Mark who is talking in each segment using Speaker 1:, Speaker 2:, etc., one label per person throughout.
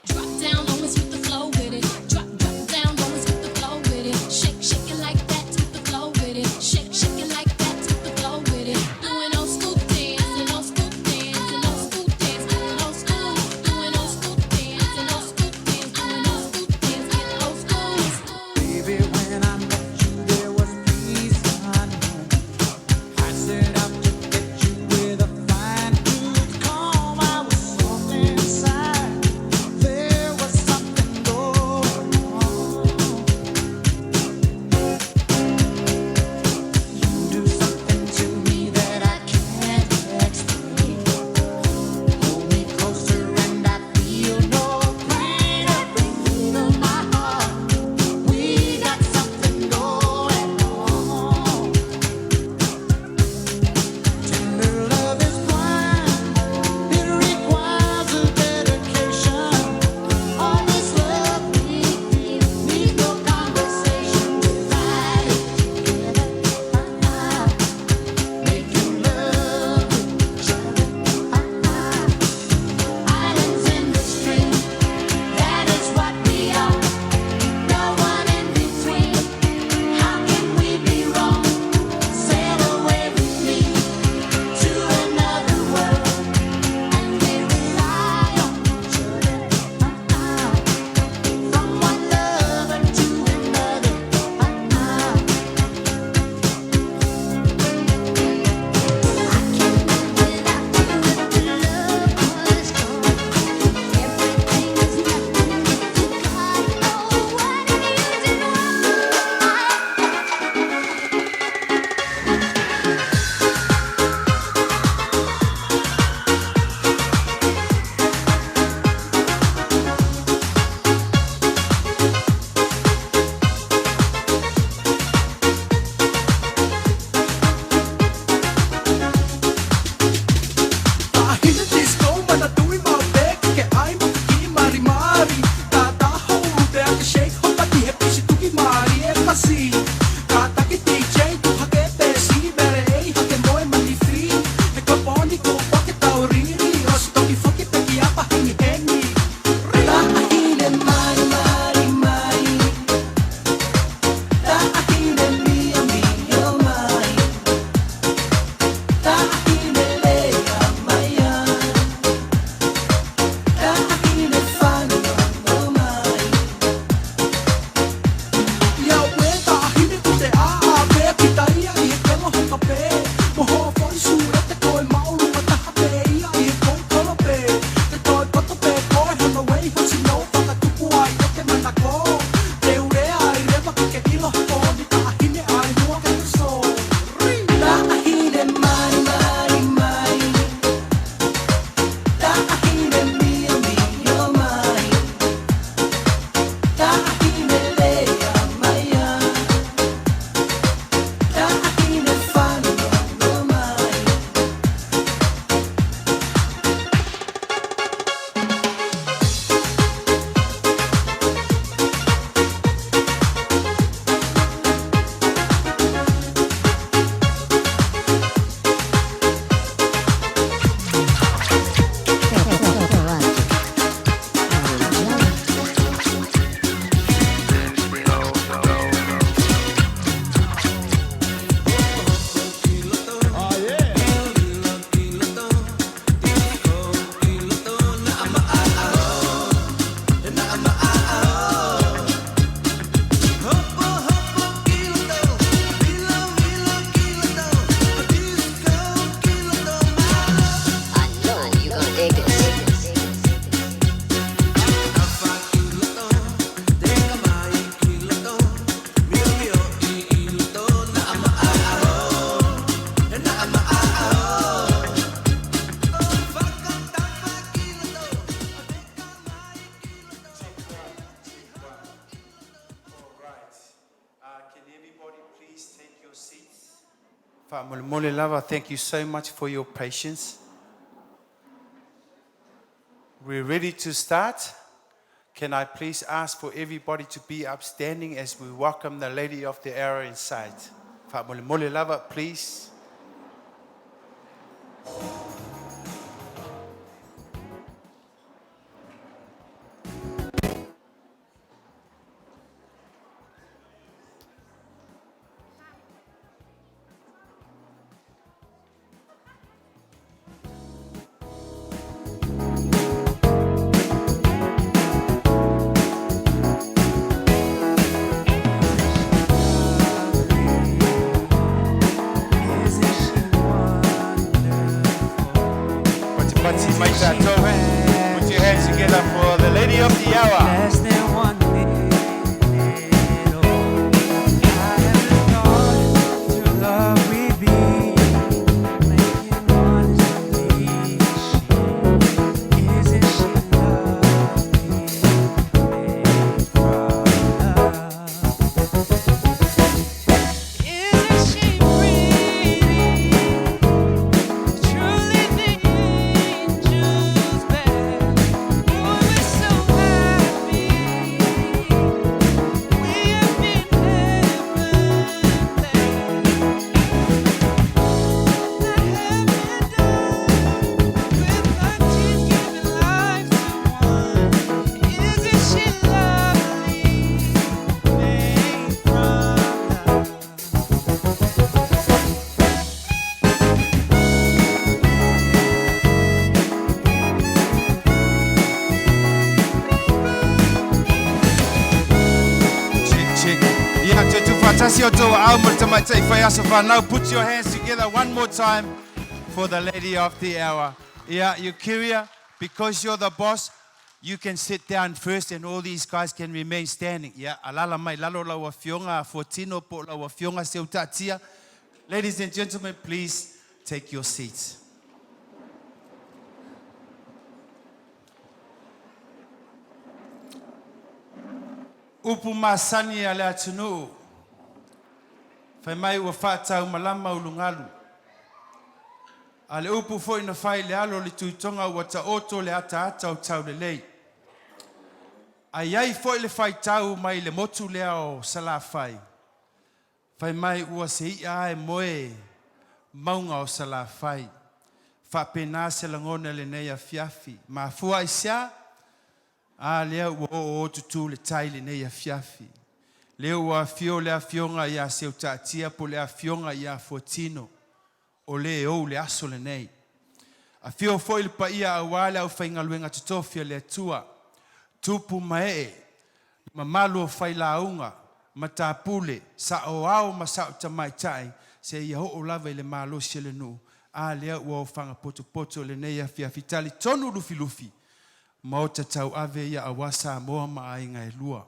Speaker 1: Drop down on us with the Faamolemole lava, thank you so much for your patience. We're ready to start. Can I please ask for everybody to be upstanding as we welcome the lady of the hour inside? Faamolemole lava, please. Pati mai tātou. Put your hands together for the lady of the hour.
Speaker 2: Less than 1 minute. Oh, I never thought through love we'd be making one is Isn't she lovely? Made from love. Isn't she pretty? Truly the angel's best. Boy, we're so happy. We have been heaven blessed. Not having done with 13 giving life to one. Isn't she lovely? Made from love.
Speaker 1: Check, check. Ia, te tuwhatasi o tō au mo te tamaitai whai aso whanau. Put your hands together one more time for the lady of the hour. Yeah, Eucharia, because you're the boss, you can sit down first and all these guys can remain standing. Yeah, alala mai lalo lau afioga Fuatino po lau afioga Seutatia. Ladies and gentlemen, please take your seats. Upu masani a le atunuu, fai mai ua faataumalama ulugalu. A le upu foi na fai i le alo o le Tuitoga ua taoto le ataata o Taulelei. Ae i ai foi le faitau mai le motu lea o Salafai, fai mai ua se i'a a e moe mauga o Salafai. Faapena se lagona i lenei afiafi. Mafua aisea? A lea ua oo tutu le tai i lenei afiafi. Lea ua afio le afioga ia Seutaatia po o le afioga ia Fuatino o le ou le aso lenei. Afio foi le paia aua le aufaigaluega totofi a le Atua, tupu ma ee, le mamalu o failauga, matapule, saoao ma sao tamaitai, seia oo lava i le malosi o le nuu. A lea ua ofaga potopoto i lenei afiafi talitonu lufilufi maota tauave ia aua Samoa ma aiga e lua.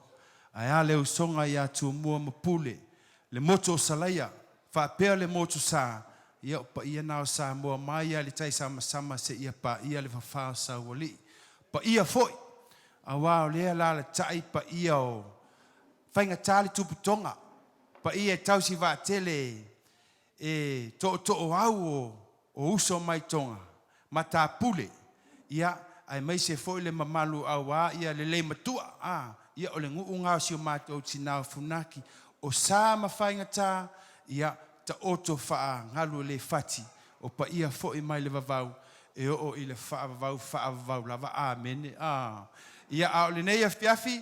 Speaker 1: Ae a le usoga ia Tumua ma Pule, le motu o Salaia, faapea le motu Sa, ia o paia na o Samoa mai lava i le taisamasama seia paia le fafā o Saualii. Paia foi, aua o lea e alaalatai paia o faigata le tuputoga, paia e tausi vaatele e tootooau o uso mai Toga, matapule, ia, aemaise foi le mamalu aua ia le leimatua, a, ia o le nuu lena o si o matou tinā o Funaki, o sa ma faigata, ia, taoto faagalu e le fati, o paia foi mai le vavau e oo i le faavavau faavavau lava. Amene. A, ia, a o lenei afiafi,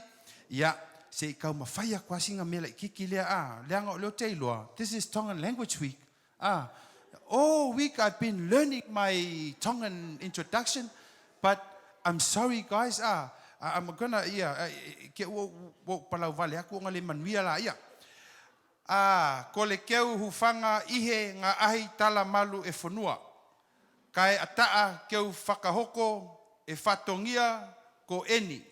Speaker 1: ia, se i taumafai atu lava sina mea laitiiti lea, a, leaga o lea ou te iloa, this is Tongan Language Week. Ah, all week I've been learning my Tongan introduction, but I'm sorry guys, ah, I'm gonna, yeah, ke ua ou palau vale atu ona le manuia laia. Ah, ko le keu hufaga ihe nga ahi tala malu e fonua. Kae ata'a keu whakahoko e whatongia ko eni.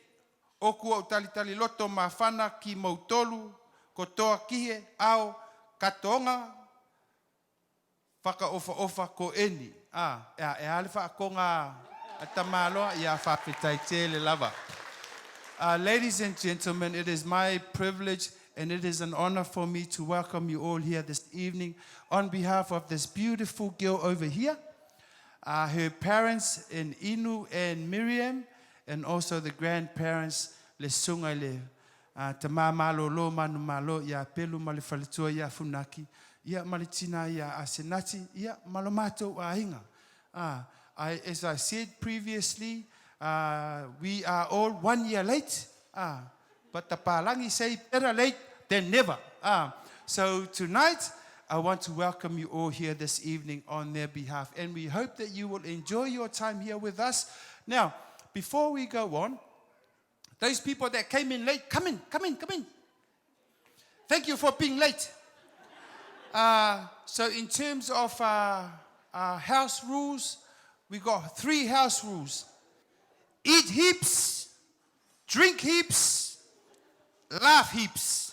Speaker 1: Oku au talitali loto mafana ki mautolu, ko toa kihe, ao, katoga, whakaofaofa ko eni. Ah, e e a le whaakonga a tamaloa, ia whawhetai tele lava. Ladies and gentlemen, it is my privilege And it is an honor for me to welcome you all here this evening on behalf of this beautiful girl over here, her parents in Inu and Miriam, and also the grandparents, le susuga i le tama malolo manumalo ia Pelu ma le faletua ia Funaki, ia ma le tina ia Asenati, ia ma lo matou aiga. As I said previously, we are all one year late, but the Palangi say better late than never. So tonight, I want to welcome you all here this evening on their behalf, and we hope that you will enjoy your time here with us. Now, before we go on, those people that came in late, come in, come in, come in. Thank you for being late. So in terms of house rules, we got three house rules. Eat heaps, drink heaps, laugh heaps.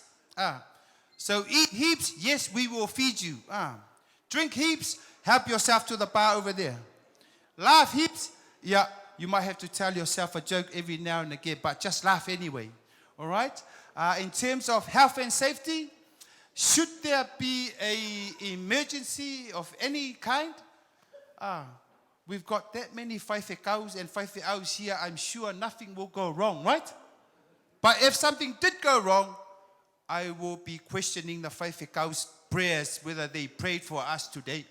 Speaker 1: So eat heaps, yes, we will feed you. Drink heaps, help yourself to the bar over there. Laugh heaps, yeah, you might have to tell yourself a joke every now and again, but just laugh anyway. All right? In terms of health and safety, should there be a emergency of any kind, we've got that many faifeaus and faifeaus here, I'm sure nothing will go wrong, right? But if something did go wrong, I will be questioning the faifeaus' prayers, whether they prayed for us today.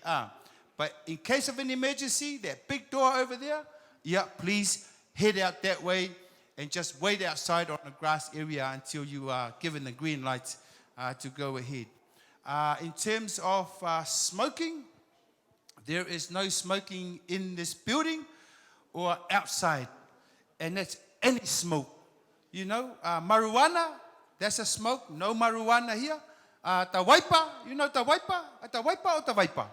Speaker 1: But in case of an emergency, that big door over there, yeah, please head out that way and just wait outside on the grass area until you are given the green light to go ahead. In terms of smoking, there is no smoking in this building or outside, and that's any smoke. Marijuana, that's a smoke. No marijuana here. Tawaipa, you know tawaipa? Tawaipa or tawaipa?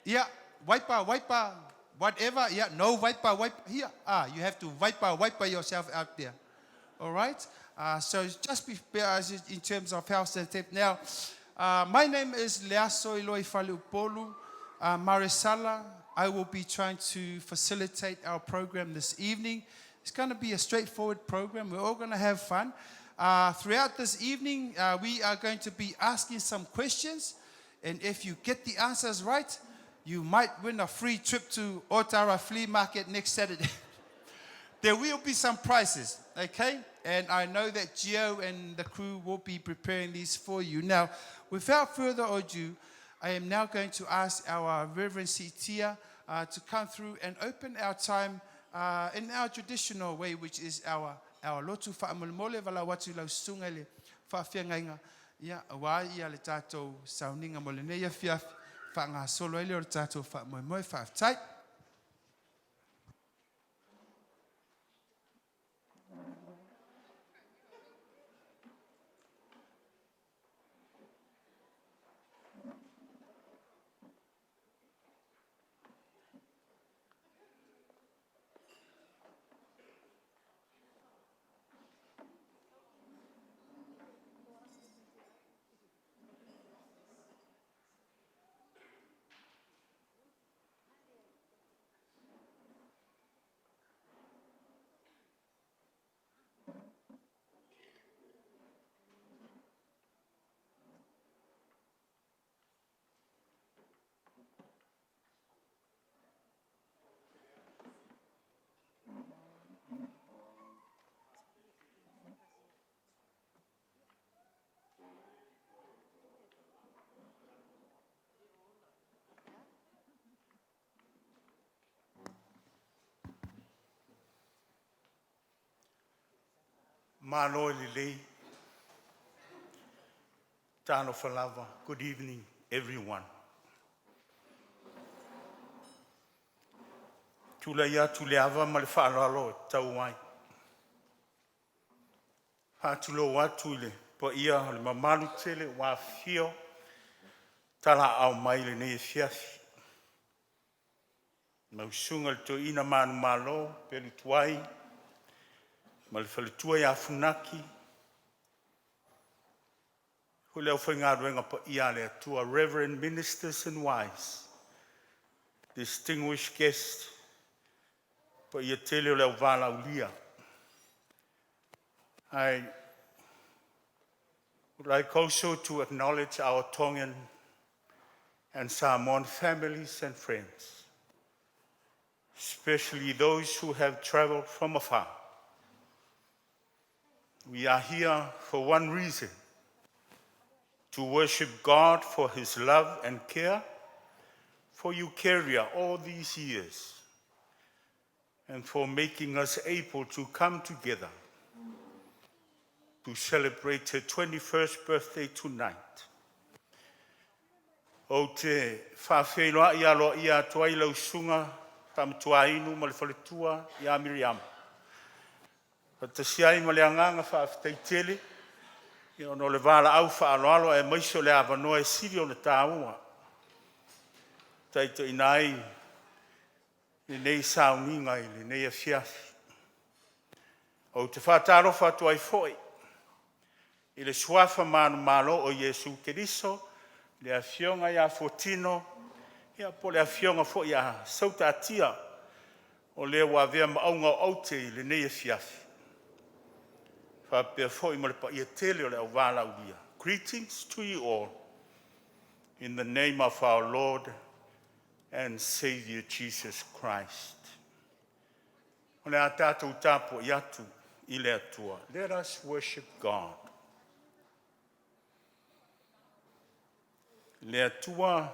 Speaker 1: Yeah, wiper, wiper, whatever. Yeah, no wiper, wiper here. You have to wiper, wiper yourself out there. All right? So just be in terms of health and safety. Now, my name is Leaso Eloi Faleupolu Maresala. I will be trying to facilitate our program this evening. It's going to be a straightforward program. We're all going to have fun. Throughout this evening, we are going to be asking some questions. And if you get the answers right, you might win a free trip to Otara Flea Market next Saturday. There will be some prizes, okay? And I know that Gio and the crew will be preparing these for you. Now, without further ado, I am now going to ask our Reverend Sitia to come through and open our time in our traditional way, which is our lotu fa'amolemole valaau atu i lau susuga i le faafeagaiga ia auā ia le tatou sauniga mo lenei afiafi faagasolo ai lea o le tatou faamoemoe faafetai.
Speaker 3: Malo e lelei. Talofa lava. Good evening, everyone. Tulai atu i le ava ma le faaaloalo e tatau ai. Faatulou atu i le paia o le mamalu tele ua afifio talaau mai lenei afiafi. Lau susuga i le toeaina manumalo Pelu Tuai ma le faletua ia Funaki, o le aufaigaluega paia a le Atua, Reverend Ministers and Wives, distinguished guests, paia tele o le auvalaaulia. Ae Would like also to acknowledge our Tongan and Samoan families and friends, especially those who have traveled from afar. We are here for one reason, to worship God for His love and care for Eukarya all these years and for making us able to come together to celebrate her 21st birthday tonight. Ou te faafeiloai aloaia atu ai i lau susuga Faamatuainu ma le faletua ia Miriama, faatasi ai ma le agaga faafetai tele ona o le valaau faaaloalo aemaise o le avanoa e sili ona taua e taitaiina ai lenei sauniga i lenei afiafi. Ou te faatalofa atu ai foi i le suafa manumalo o Iesu Keriso, le Afioga ia Fuatino po o le Afioga foi ia Sautatia, o le ua avea ma auga o aute i lenei afiafi, faapea foi ma le paia tele o le auvalaaulia. Greetings to you all in the name of our Lord and Savior Jesus Christ. O le a tatou tapuai atu i le Atua. Let us worship God. Le Atua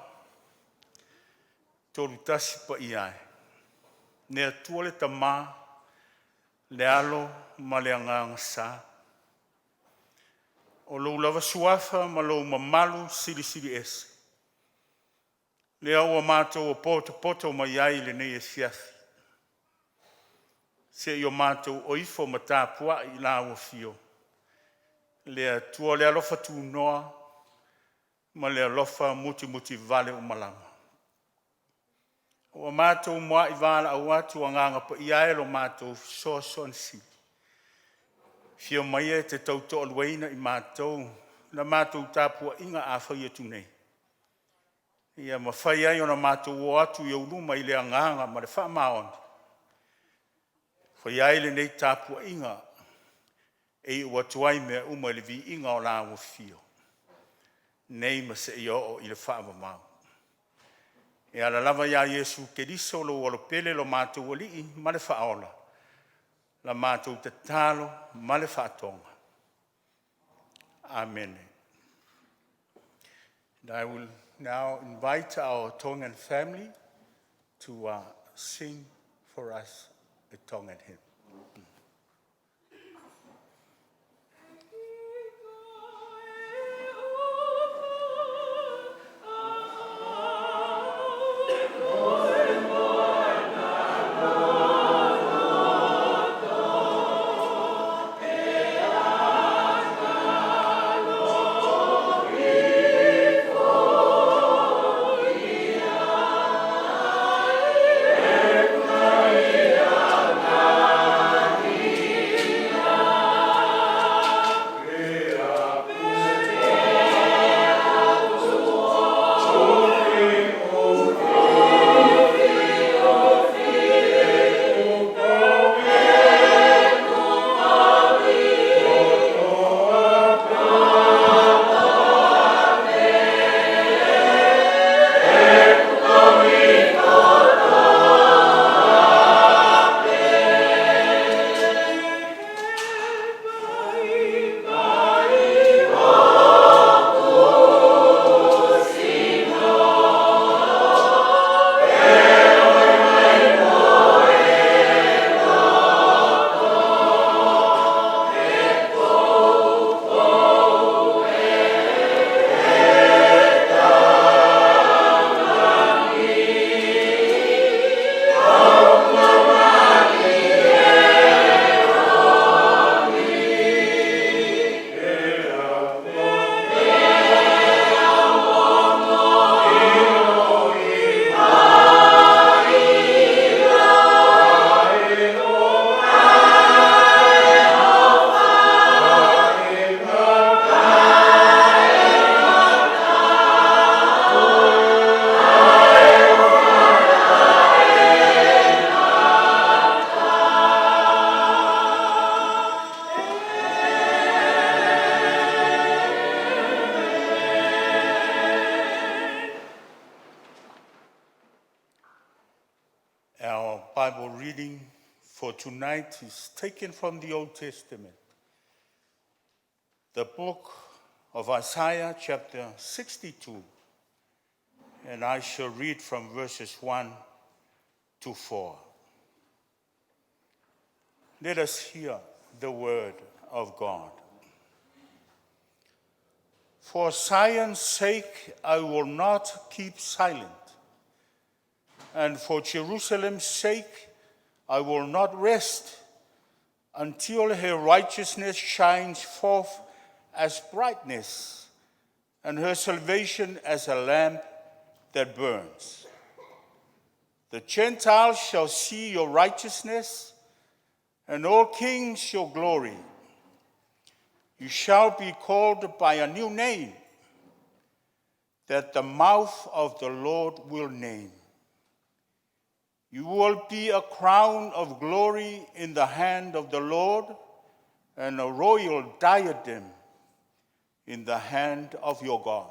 Speaker 3: tolu tasi paia e, le Atua le Tama, le Alo ma le Agaga Sa, o lou lava suafa ma lou mamalu silisili ese, lea ua matou apotopoto mai ai i lenei afiafi, seia o matou o ifo ma tapuai i lau afio, le Atua o le alofa tunoa ma le alofa mutimutivale uma lava. Ua matou muai valaau atu Agaga Paia e lo matou Fesoasoani Sili, afio mai e te tautoaluaina i matou i la matou tapuaiga a fai atu nei, ia mafai ai ona matou oo atu i ou luma i le agaga ma le faamaoni, e faia ai lenei tapuaiga e iu atu ai mea uma i le viiga o lau afio, nei ma seia oo i le faavavau. E ala lava ia Iesu Keriso lou Alo pele lo matou Alii ma le Faaola, la matou tatalo ma le faatoga. Amene. And I will now invite our Tongan family to sing for us a Tongan hymn. reading for tonight is taken from the Old Testament, the book of Isaiah, chapter 62, and I shall read from verses 1 to 4. Let us hear the word of God. For Zion's sake, I will not keep silent, and for Jerusalem's sake, I will not rest until her righteousness shines forth as brightness, and her salvation as a lamp that burns. The Gentiles shall see your righteousness, and all kings your glory. You shall be called by a new name that the mouth of the Lord will name. You will be a crown of glory in the hand of the Lord and a royal diadem in the hand of your God.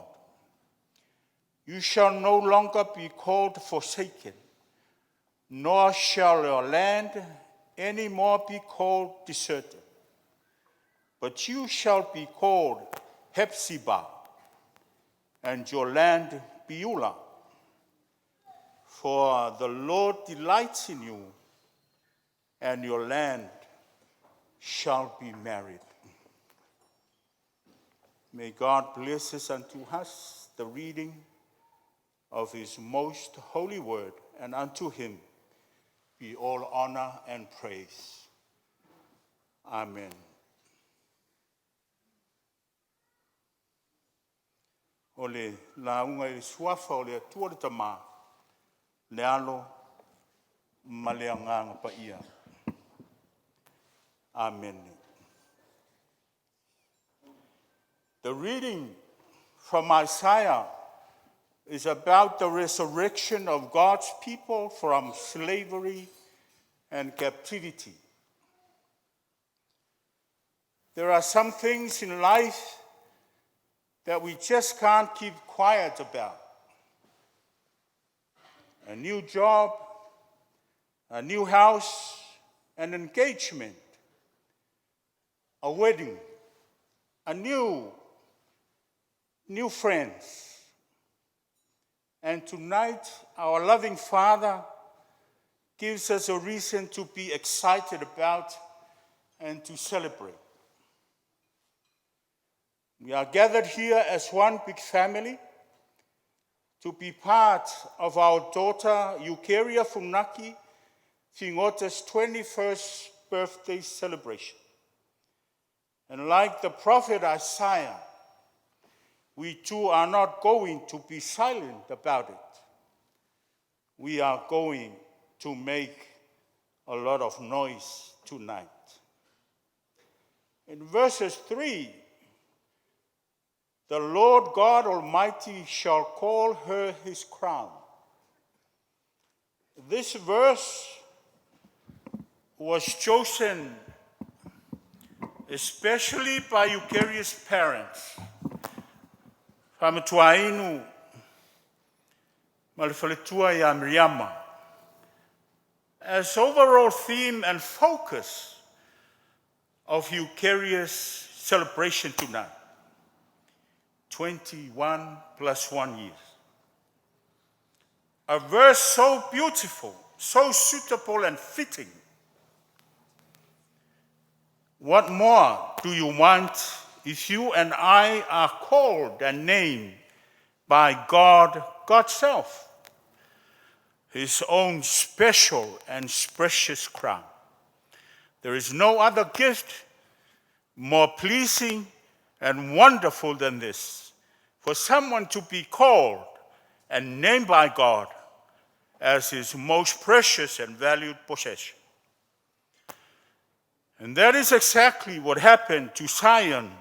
Speaker 3: You shall no longer be called forsaken, nor shall your land any more be called deserted. But you shall be called Hephzibah, and your land Beulah. For the Lord delights in you, and your land shall be married. May God bless us unto us the reading of his most holy word, and unto him be all honor and praise. Amen. O le lauga i le suafa o le Atua le Tama, le Alo ma le Agaga Paia. Amene. The reading from Isaiah is about the resurrection of God's people from slavery and captivity. There are some things in life that we just can't keep quiet about. A new job, a new house, an engagement, a wedding, a new friends. And tonight, our loving Father gives us a reason to be excited about and to celebrate. We are gathered here as one big family to be part of our daughter Eucharia Funaki Figota's 21st birthday celebration. And like the prophet Isaiah, we too are not going to be silent about it. We are going to make a lot of noise tonight. In verses 3, the Lord God Almighty shall call her his crown. This verse was chosen especially by Eucharia's parents, Faamatuainu ma le faletua ia Miriama, as overall theme and focus of Eucharia's celebration tonight. 21 plus 1 years. A verse so beautiful, so suitable and fitting. What more do you want if you and I are called and named by God, God's self, His own special and precious crown? There is no other gift more pleasing and wonderful than this for someone to be called and named by God as his most precious and valued possession. And that is exactly what happened to Zion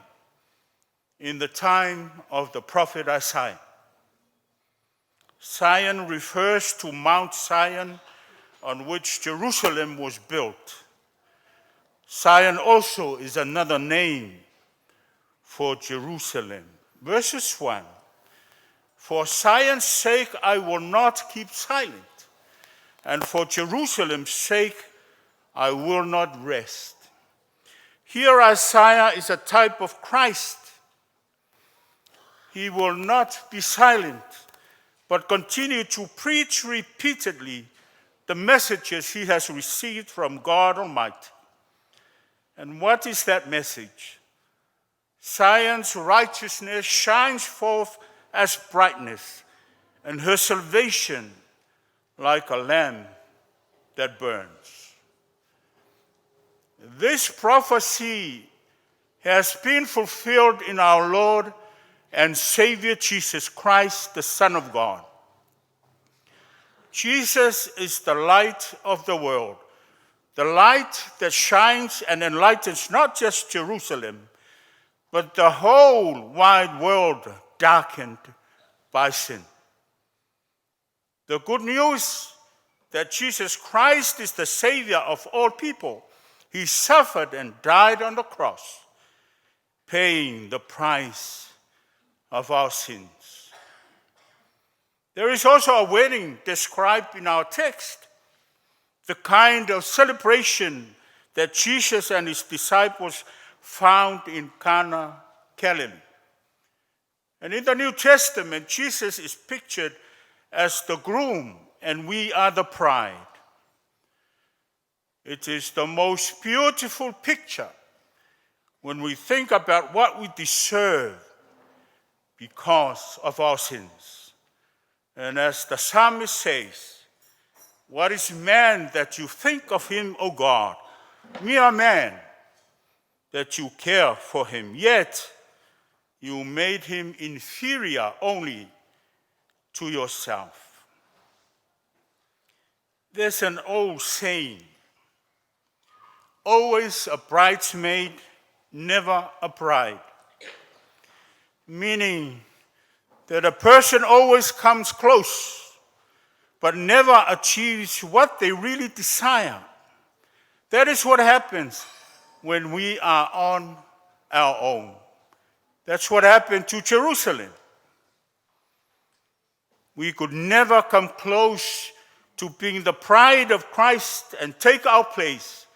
Speaker 3: in the time of the prophet Isaiah. Zion refers to Mount Zion on which Jerusalem was built. Zion also is another name for Jerusalem. Verses 1. For Zion's sake I will not keep silent, and for Jerusalem's sake I will not rest. Here, Isaiah is a type of Christ. He will not be silent, but continue to preach repeatedly the messages he has received from God Almighty. And what is that message? Zion's righteousness shines forth as brightness, and her salvation like a lamp that burns. This prophecy has been fulfilled in our Lord and Savior Jesus Christ, the Son of God. Jesus is the light of the world, the light that shines and enlightens not just Jerusalem, but the whole wide world darkened by sin. The good news that Jesus Christ is the Savior of all people. He suffered and died on the cross, paying the price of our sins. There is also a wedding described in our text, the kind of celebration that Jesus and his disciples found in Cana, Galilee. And in the New Testament, Jesus is pictured as the groom and we are the bride. It is the most beautiful picture when we think about what we deserve because of our sins. And as the psalmist says, "What is man that you think of him, O God? Mere man that you care for him. Yet you made him inferior only to yourself." There's an old saying, "Always a bridesmaid, never a bride," meaning that a person always comes close but never achieves what they really desire. That is what happens when we are on our own. That's what happened to Jerusalem. We could never come close to being the bride of Christ and take our place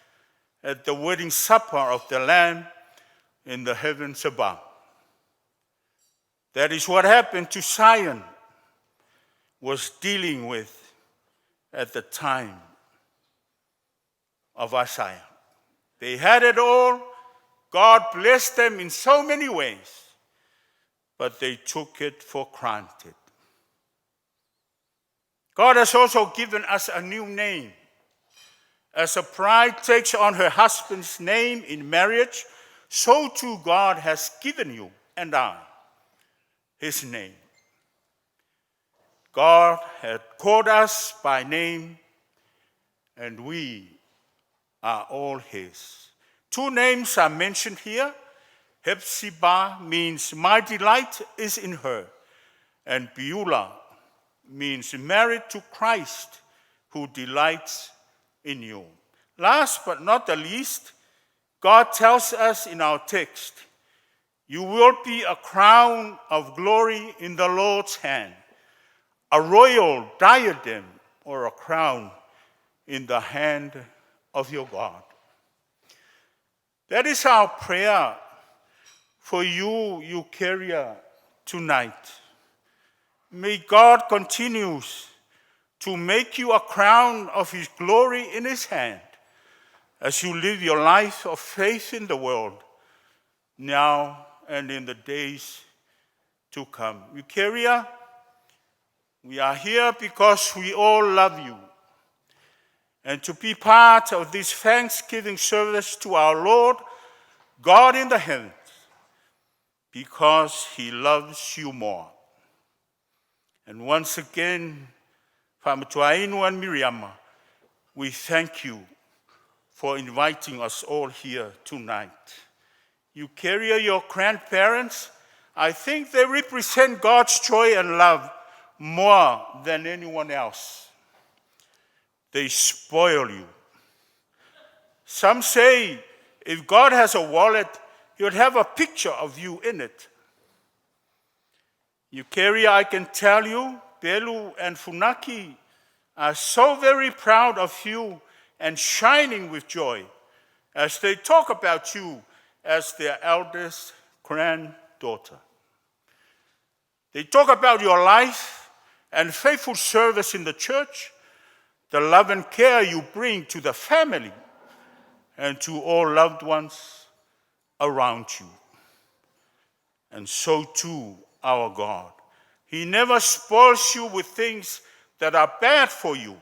Speaker 3: at the wedding supper of the Lamb in the heavens above. That is what happened to Zion was dealing with at the time of Isaiah. They had it all. God blessed them in so many ways, but they took it for granted. God has also given us a new name. As a bride takes on her husband's name in marriage, so too God has given you and I his name. God had called us by name, and we are all his. Two names are mentioned here. Hephzibah means my delight is in her, and Beulah means married to Christ who delights in you. Last but not the least, God tells us in our text, "You will be a crown of glory in the Lord's hand, a royal diadem or a crown in the hand of your God." That is our prayer for you, Eucharia, tonight. May God continue to make you a crown of his glory in his hand as you live your life of faith in the world, now and in the days to come. Eucharia, we are here because we all love you. And to be part of this thanksgiving service to our Lord, God in the heavens, because he loves you more. And once again, Faamatuainu and Miriama, we thank you for inviting us all here tonight. Eucharia, your grandparents, I think they represent God's joy and love more than anyone else. They spoil you. Some say if God has a wallet, he would have a picture of you in it. Eucharia, I can tell you, Belu and Funaki are so very proud of you. and shining with joy as they talk about you as their eldest granddaughter. They talk about your life and faithful service in the church, the love and care you bring to the family, and to all loved ones around you. And so too, our God. He never spoils you with things that are bad for you,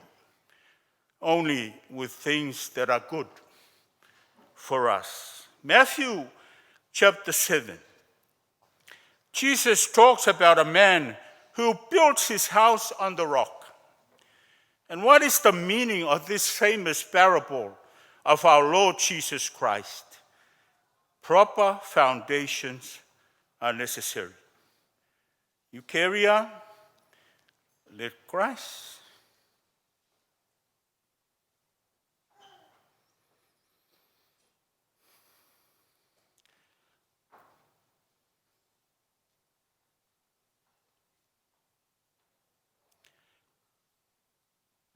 Speaker 3: only with things that are good for us. Matthew chapter 7. Jesus talks about a man who built his house on the rock. And what is the meaning of this famous parable of our Lord Jesus Christ? Proper foundations are necessary. Eucharia, let Christ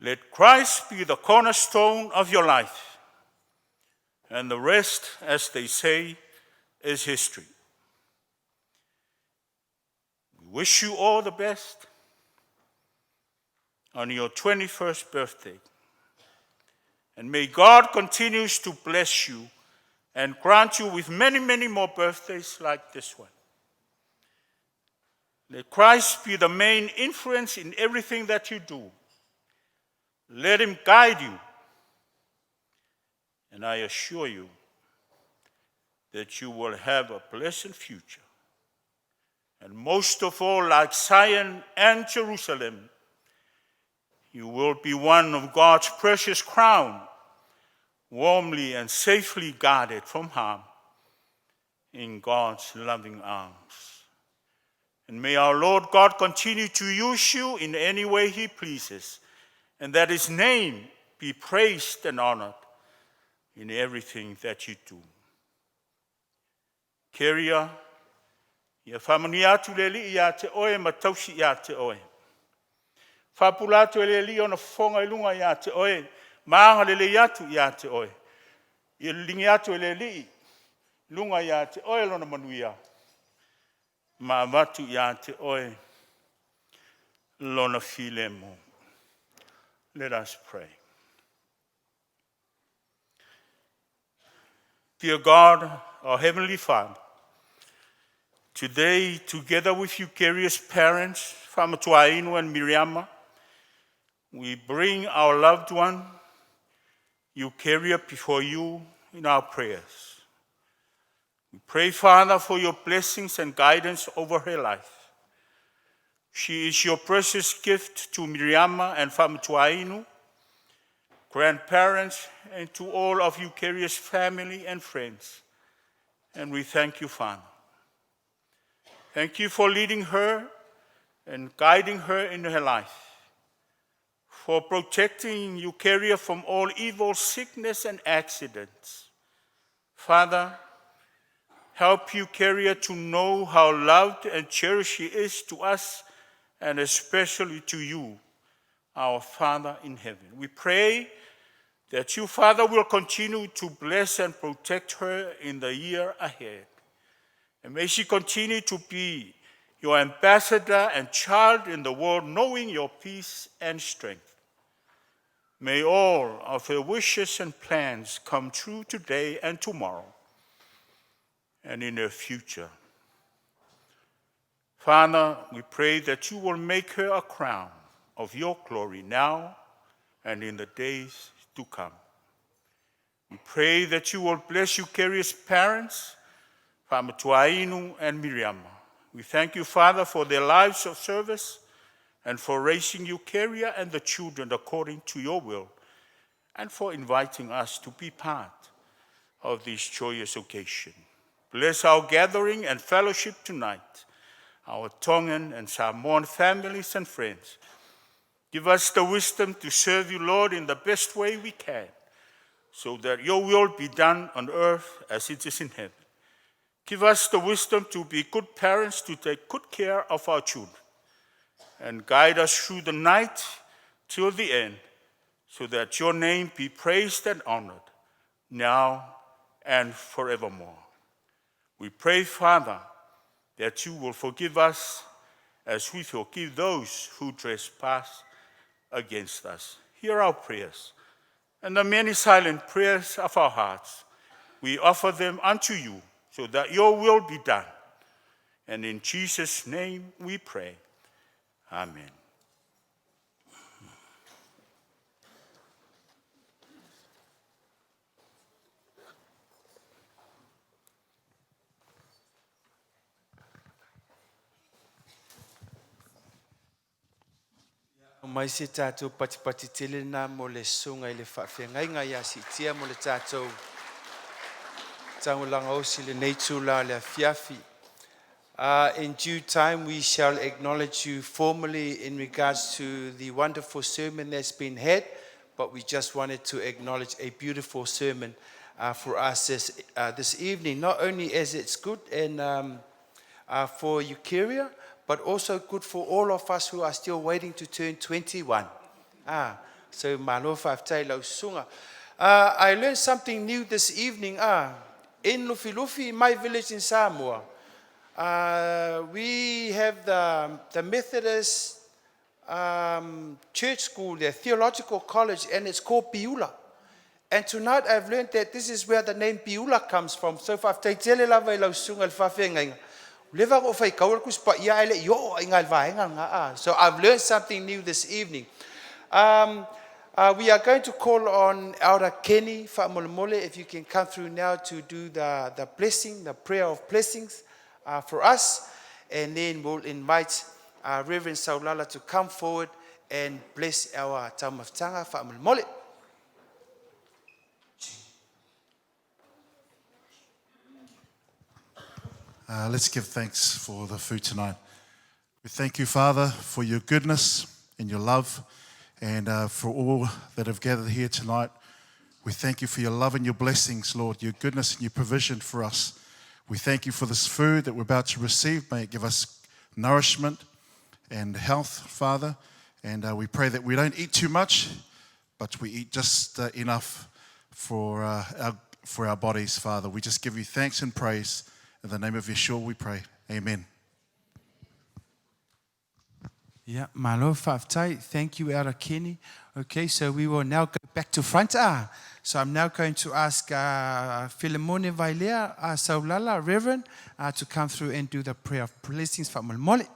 Speaker 3: Let Christ be the cornerstone of your life, and the rest, as they say, is history. We wish you all the best on your 21st birthday. And may God continue to bless you and grant you with many, many more birthdays like this one. Let Christ be the main influence in everything that you do. Let him guide you. And I assure you that you will have a pleasant future. And most of all, like Zion and Jerusalem, you will be one of God's precious crown, warmly and safely guarded from harm in God's loving arms. And may our Lord God continue to use you in any way he pleases, and that his name be praised and honored in everything that you do. Keria, ia faamanuia atu le Alii ia te oe ma tausi ia te oe. Faapula atu e le Alii ona fofoga i luga ia te oe, ma agalelei atu ia te oe. Ia liligi atu e le Alii i luga ia te oe lona manuia, ma avatu ia te oe lona filemu. Let us pray. Dear God, our Heavenly Father, today, together with Eucharia's parents, Famatuainu and Miriama, we bring our loved one, Eucharia, before you in our prayers. We pray, Father, for your blessings and guidance over her life. She is your precious gift to Miriama and Famatuainu, grandparents, and to all of Eucharia's family and friends. And we thank you, Father. Thank you for leading her and guiding her in her life, for protecting Eucharia from all evil, sickness, and accidents. Father, help Eucharia to know how loved and cherished she is to us, and especially to you, our Father in heaven. We pray that you, Father, will continue to bless and protect her in the year ahead. And may she continue to be your ambassador and child in the world, knowing your peace and strength. May all of her wishes and plans come true today and tomorrow and in her future. Father, we pray that you will make her a crown of your glory now and in the days to come. We pray that you will bless Eucharia's parents, Famatuainu and Miriama. We thank you, Father, for their lives of service and for raising Eucharia and the children according to your will, and for inviting us to be part of this joyous occasion. Bless our gathering and fellowship tonight, our Tongan and Samoan families and friends. Give us the wisdom to serve you, Lord, in the best way we can, so that your will be done on earth as it is in heaven. Give us the wisdom to be good parents, to take good care of our children, and guide us through the night till the end, so that your name be praised and honored now and forevermore. We pray, Father, that you will forgive us as we forgive those who trespass against us. Hear our prayers and the many silent prayers of our hearts. We offer them unto you so that your will be done. And in Jesus' name we pray. Amen.
Speaker 1: Mai se tātou patipati tele nā mo le susuga i le faafeagaiga ia siitia mo le tātou taulaga osi i lenei itula o le afiafi. In due time, we shall acknowledge you formally in regards to the wonderful sermon that's been had, but we just wanted to acknowledge a beautiful sermon for us this evening, not only as it's good and for Eukarya, but also good for all of us who are still waiting to turn 21. Ah, so malo faafetai lau susuga. I learned something new this evening. Ah, in Lufilufi, my village in Samoa, we have the Methodist church school, the theological college, and it's called Piula. And tonight I've learned that this is where the name Piula comes from. So faafetai tele lava i lau susuga i le faafeagaiga. Leva ko fai kau ku spa ia ele yo inga vaenga nga ah. So I've learned something new this evening. We are going to call on Elder Kenny Fa'amolemole, if you can come through now to do the blessing, the prayer of blessings for us. And then we'll invite Reverend Saulala to come forward and bless our taumafataga fa'amolemole.
Speaker 4: Let's give thanks for the food tonight. We thank you, Father, for your goodness and your love, and for all that have gathered here tonight. We thank you for your love and your blessings, Lord, your goodness and your provision for us. We thank you for this food that we're about to receive. May it give us nourishment and health, Father. And we pray that we don't eat too much, but we eat just enough for our bodies, Father. We just give you thanks and praise. In the name of Yeshua, we pray. Amen.
Speaker 1: Yeah, malo faafetai. Thank you, Elder Kenny. Okay, so we will now go back to front. Ah, so I'm now going to ask Philemone Vailea Saulala, Reverend, to come through and do the prayer of blessings. Fa'amolemole.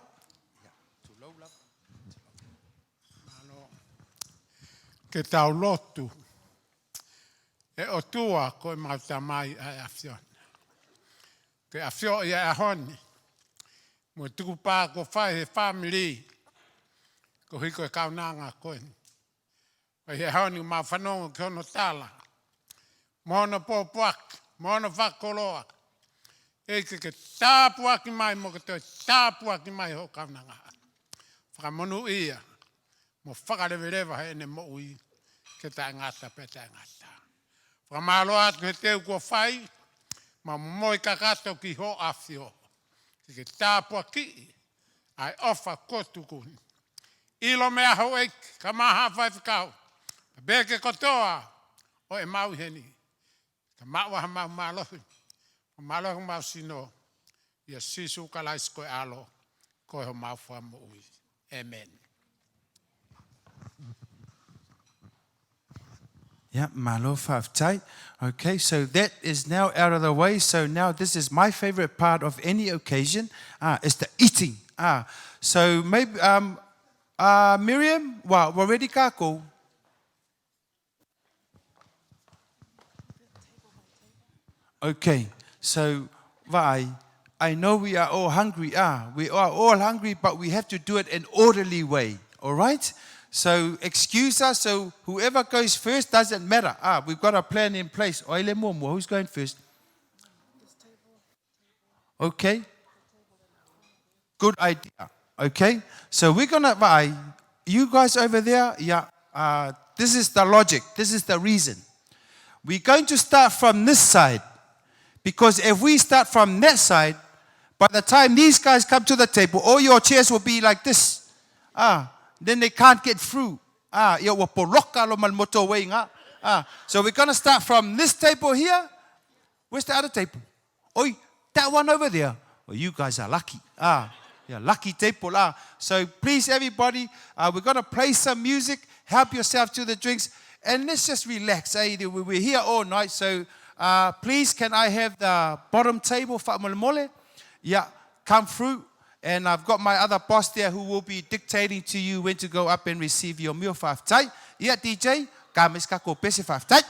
Speaker 5: Ke taulotu e o tua ko e mauta mai a e afiona. Ke afio ia e ahoni. Mo tuku pā ko whai he family. Ko hiko e kaunanga koe. Pai he honi ma whanongo ki hono tala. Mono pōpoaki, mono whakoloa. E ke tāpuaki mai mo ke toe tāpuaki mai ho kaunanga. Whakamonu ia. Mo whakarewerewa he ene mo ui ke tā ngata pe tā ngata. Whakamalo atu he teu kua whai, ma moi kakato ki ho awhio. Ke ke tāpua ki, ai ofa kotu kuni. Ilo mea ho e ka maha whai whakau. Beke kotoa o e mau heni. Ka maua ha mau malohi. O malohi mau sino. Ia sisu kalais koe alo. Koe ho mau wha mo ui. Amen.
Speaker 1: Yeah, malo faafetai. Okay, so that is now out of the way. So now this is my favorite part of any occasion. Ah, it's the eating. Ah, so maybe Miriam, well, we're ready kako. Okay, so vai. I know we are all hungry. Ah, we are all hungry, but we have to do it in orderly way. All right? So excuse us. So whoever goes first doesn't matter. Ah, we've got a plan in place. Oile momo, who's going first? Okay. Good idea. Okay. So we're gonna vai. You guys over there, yeah. This is the logic. This is the reason. We're going to start from this side. Because if we start from that side, by the time these guys come to the table, all your chairs will be like this. Ah, then they can't get through. Ah, ia ua poloka loa ma le motorway iga. Ah, so we're gonna start from this table here. Where's the other table? Oi, that one over there. Well, you guys are lucky. Ah, yeah, lucky table. Ah, so please, everybody, we're gonna play some music. Help yourself to the drinks, and let's just relax. Eh? We're here all night, so please, can I have the bottom table, fa'amolemole? Yeah, come through. And I've got my other boss there who will be dictating to you when to go up and receive your meal fa'afetai. Ia, DJ, ka mai se kako pese fa'afetai.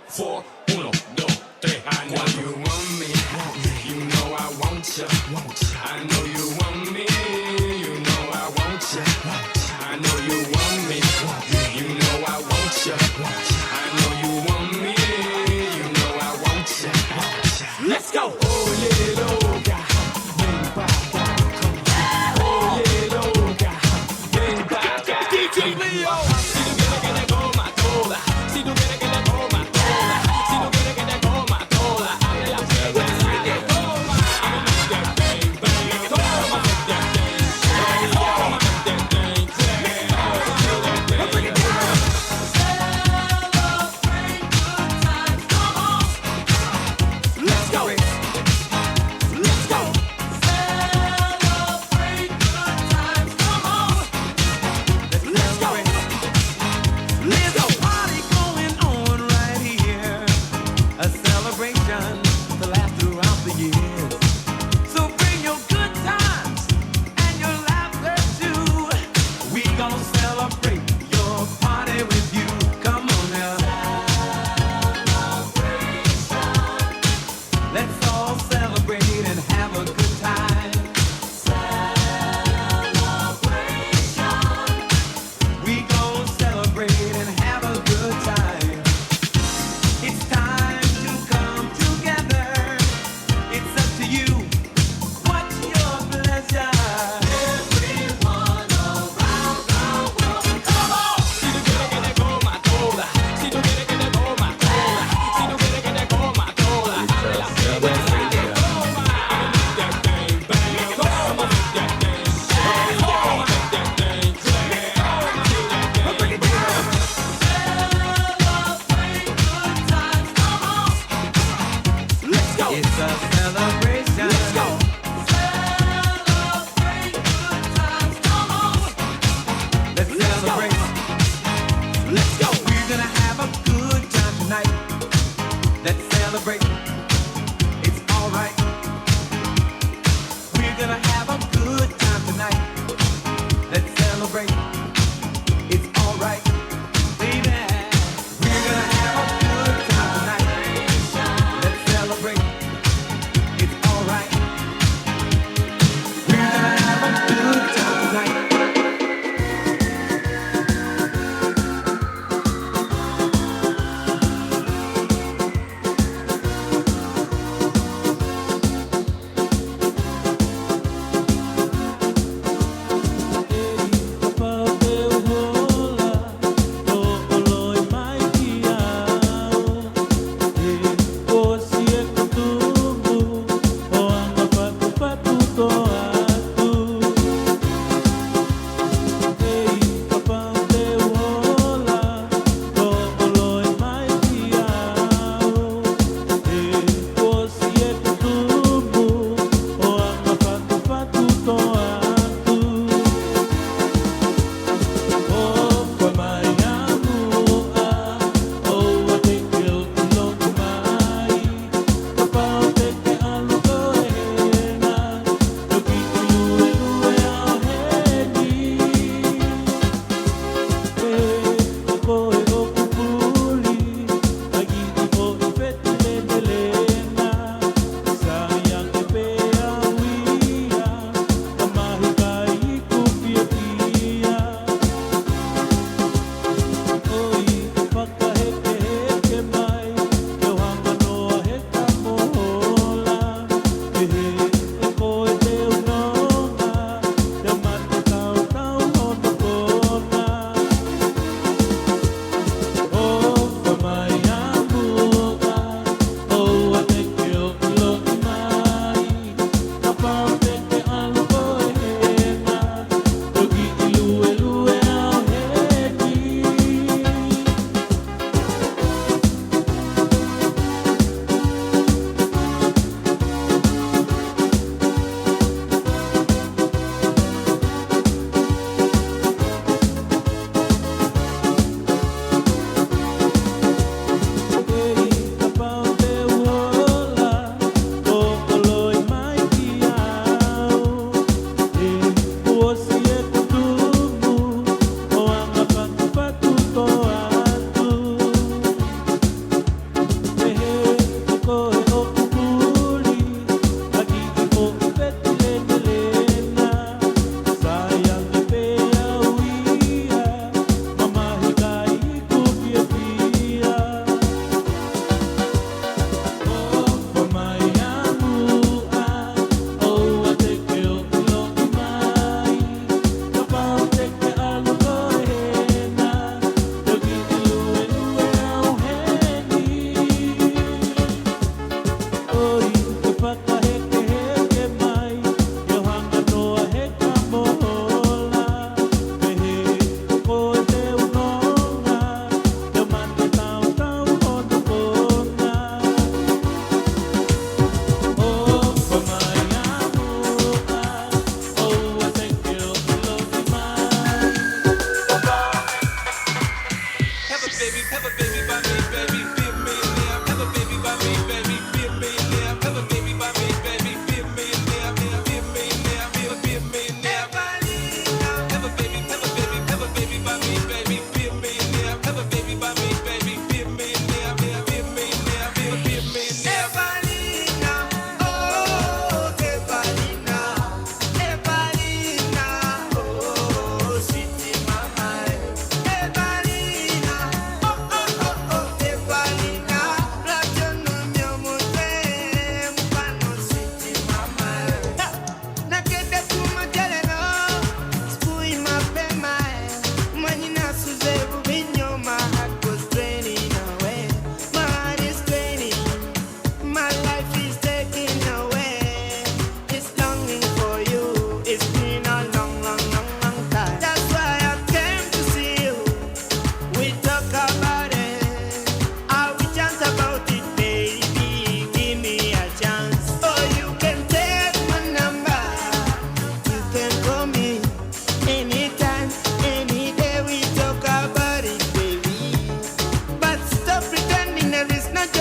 Speaker 2: 4, 1, 2, 3, I know you want me. You know I want ya. I know you want me. You know I want ya. I know you want me. You know I want ya. I know you want me. You know I want ya. Let's go. Oye, loca, ven pa' acá. Oye, loca, ven pa' acá. DJ Leo. Si tú quieres que te coma toda, si tú quieres que te coma toda, si tú quieres que te coma toda, abre la pierna. Toma, I'ma make that thing bang. Toma, make that thing shake. Toma, make that thing clap. Toma, make that thing Let's go. Let's go. Celebrate good times. Come on. Let's go.
Speaker 6: There's a party going on right here. A celebration to last throughout the years. So bring your good times and your laughter too. We gon' celebrate your party with you. Come on now. Celebration. Let's all celebrate and have a good time. Celebration. We gon' celebrate and have a good time. It's time to come together. It's up to you. What's your pleasure? Everyone around the world, come on!
Speaker 2: Si tú quieres que te coma toda, si tú quieres que te coma toda, si tú quieres que te coma toda, abre la pierna. Toma, I'ma make that thing bang. Toma, make that thing shake. Toma, make that thing clap. Toma, make that thing
Speaker 6: Celebrate good times, come on!
Speaker 2: Let's go.
Speaker 6: It's a celebration.
Speaker 2: Let's go.
Speaker 6: Celebrate good times, come on! Let's celebrate.
Speaker 2: Let's go.
Speaker 6: We're gonna have a good time tonight. Let's celebrate. It's alright. We're gonna have a good time tonight. Let's celebrate. It's alright, baby. We're gonna have a good time tonight. Let's celebrate. It's alright. We're gonna have a good time tonight.
Speaker 2: Above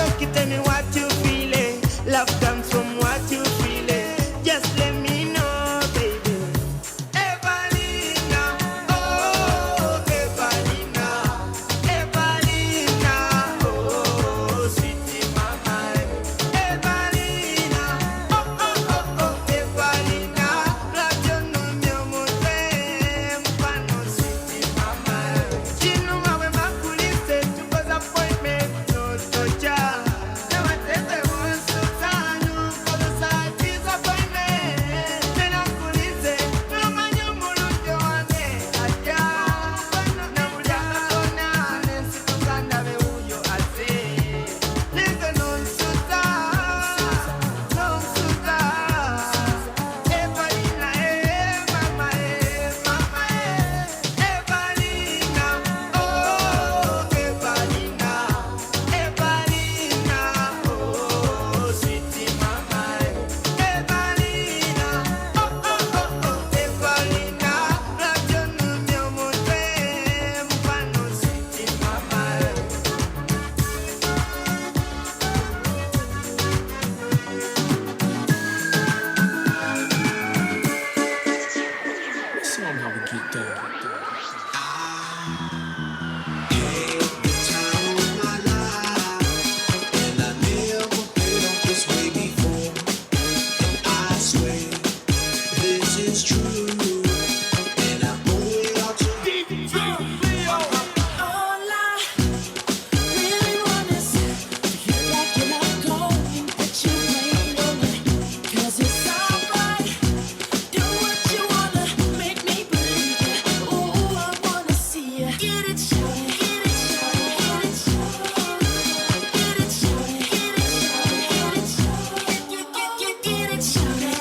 Speaker 7: Make you tell me what you feeling. Love comes from what you feeling. Just let me know, baby. Evalina, oh Evalina, Evalina, oh sweetie mama. Evalina, oh oh oh oh Evalina, radio no mio mutempa no sweetie mama. Chinuma we makulise tukoza appointment no tocha. Namatete wonsutanu koza disappointment. Tena kulise tumanyo mulungi wange aja. Nabulya kona nensitukanda be uyo ase. Listen nonsuta, nonsuta. Evalina, eh, mama, eh, mama, eh. Evalina, oh, Evalina. Evalina, oh, sweetie mama, eh. Evalina, oh, oh, oh, oh, Evalina. Radio numio mutempa no sweetie mama, eh.
Speaker 2: Show 'em how we get down.
Speaker 8: All I really want is to hear that you're not going, that you ain't going. 'Cause it's alright. Do what you wanna, make me believe it. Ooh, I wanna see you. Get it, shawty, get it, shawty, get it, shawty. Get it, shawty, get it, shawty, get it, shawty. Get, get, get, get it, shawty.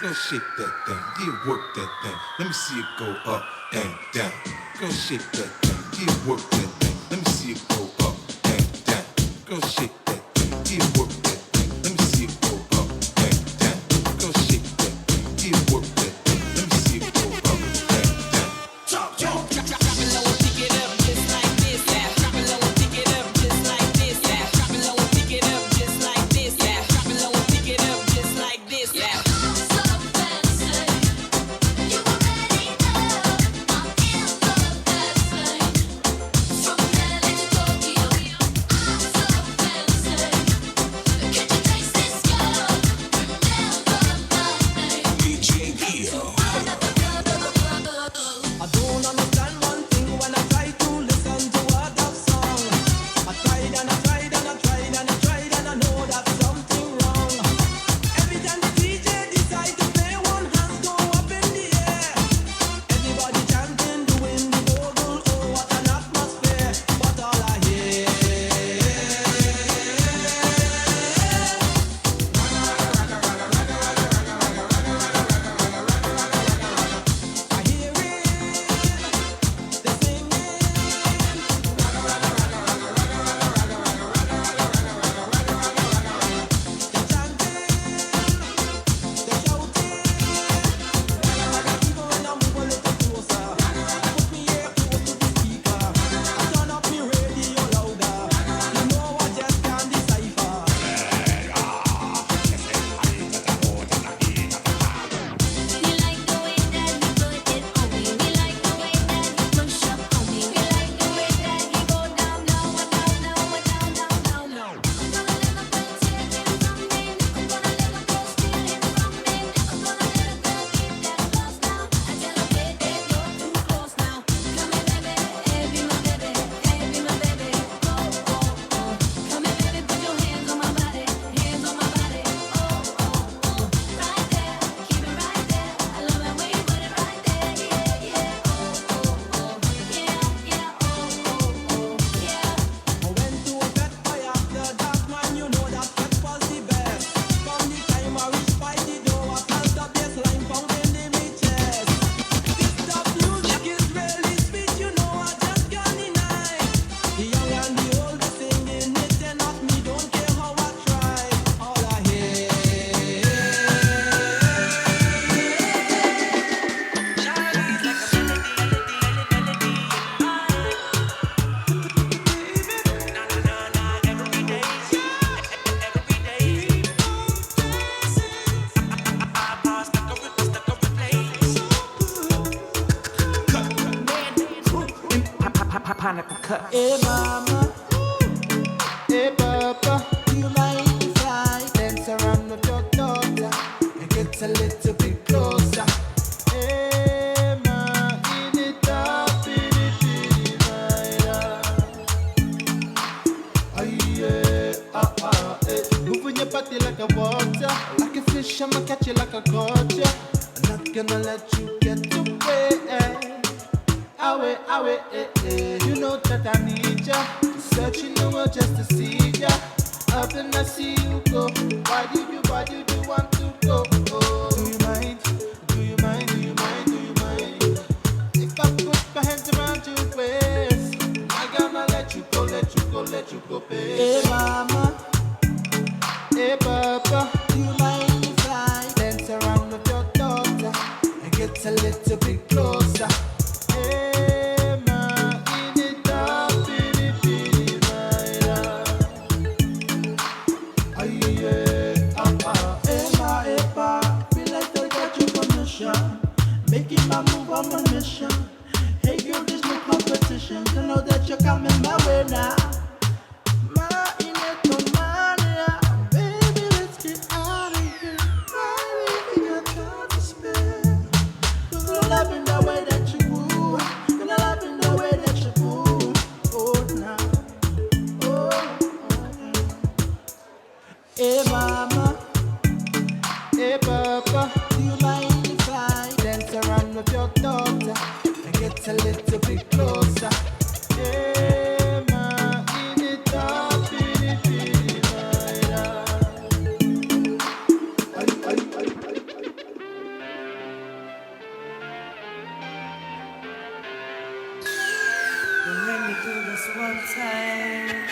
Speaker 9: Girl, shake that thing. Yeah, work that thing. Let me see it go up and down. Girl, shake that thing. Yeah, work that thing. Let me see it go up and down. Girl, shake that thing. Yeah, work that thing. Let me see it go up and down. Girl, shake that thing. Yeah, work that thing. Let me see it go up and down.
Speaker 8: Drop it low and pick it up just like this. Yeah. Drop it low and pick it up just like this. Yeah. Drop it low and pick it up just like this. Yeah. Drop it low and pick it up just like this. Yeah.
Speaker 10: So fancy, you already know I'm in the fast lane. From LA to Tokyo, I'm so fancy.
Speaker 7: Hey mama, hey papa, do you mind if I dance around with your daughter and get a little bit closer? Hey ma, in it up, in it, in it, my love. Aye, yeah, ah, ah, eh. Moving your body like a water, like a fish, I'ma catch you like a culture. I'm not gonna let you get away. Away, away, eh, eh. You know that I need ya. Searching the world just to see ya. Up and I see you go. Why do you want to go? Oh. Do you mind? Do you mind? Do you mind? Do you mind? If I put my hands around your waist, I gonna let you go, let you go, let you go, babe. Hey mama, hey papa, do you mind if I dance around with your daughter and get a little bit closer? Hey ma, in it up, in it, in it, my love. Aye, yeah, ah, ah. Hey ma, hey pa, feel like I got your permission. Making my move on my mission. Hey girl, there's no competition. You know that you're coming my way now. My electromania, baby, let's get out of here. I really got time to spare. Gonna love in the way that you move. Gonna love in the way that you move. Oh now, oh. oh. Hey mama, hey papa, do you mind if I dance around with your daughter and get a little bit closer? Hey ma, in it up, in it, in it, my love.
Speaker 8: Let me do this one time.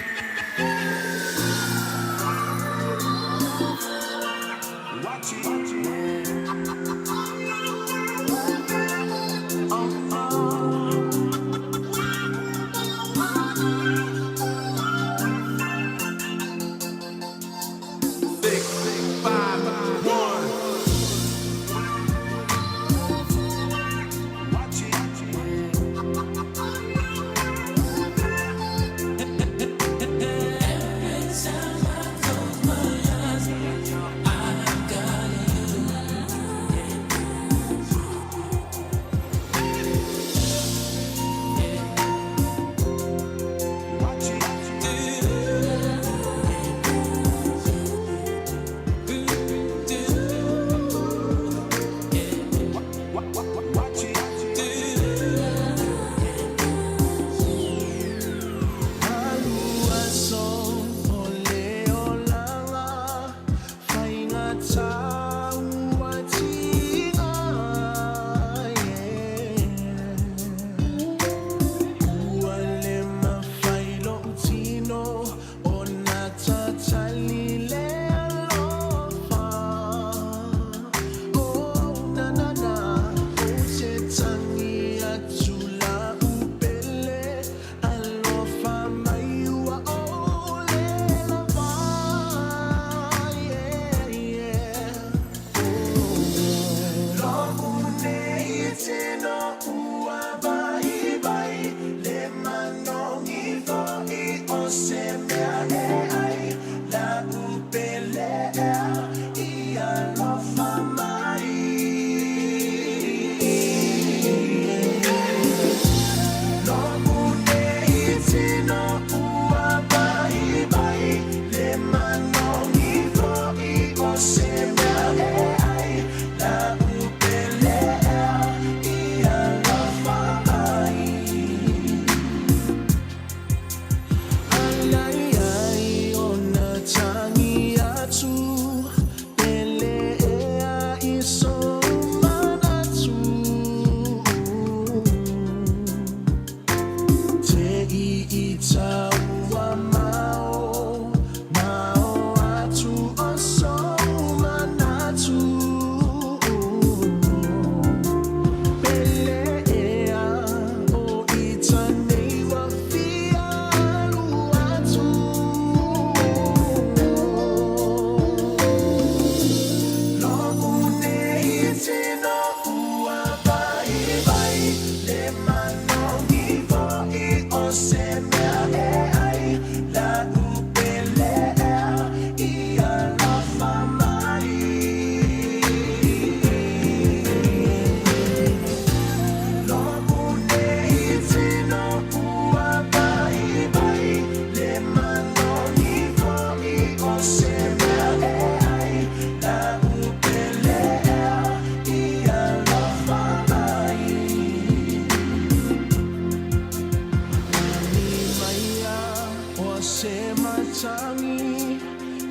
Speaker 7: Matagi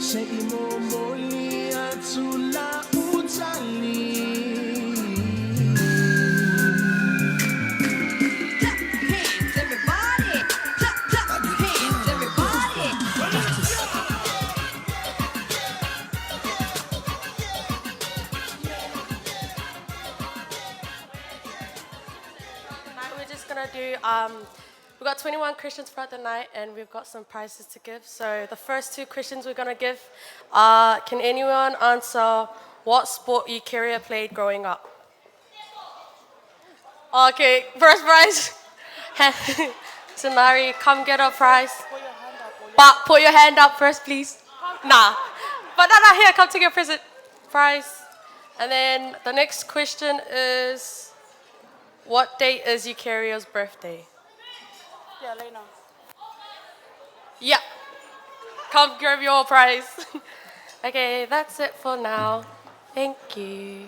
Speaker 7: Se i momoli atu la utali.
Speaker 10: Clap hands, everybody. Clap, clap hands, everybody.
Speaker 11: Tonight we're just gonna do. We've got 21 questions throughout the night, and we've got some prizes to give. So the first two questions we're gonna give are: Can anyone answer what sport Eucharia played growing up? Okay, first prize. Sonari, come get a prize. But put your hand up first, please. Nah. But no, no, here, come take your present prize. And then the next question is, what date is Eucharia's birthday?
Speaker 12: Yeah, Lena.
Speaker 11: Yeah. Come grab your prize. Okay, that's it for now. Thank you.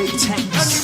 Speaker 7: DJ Tanks.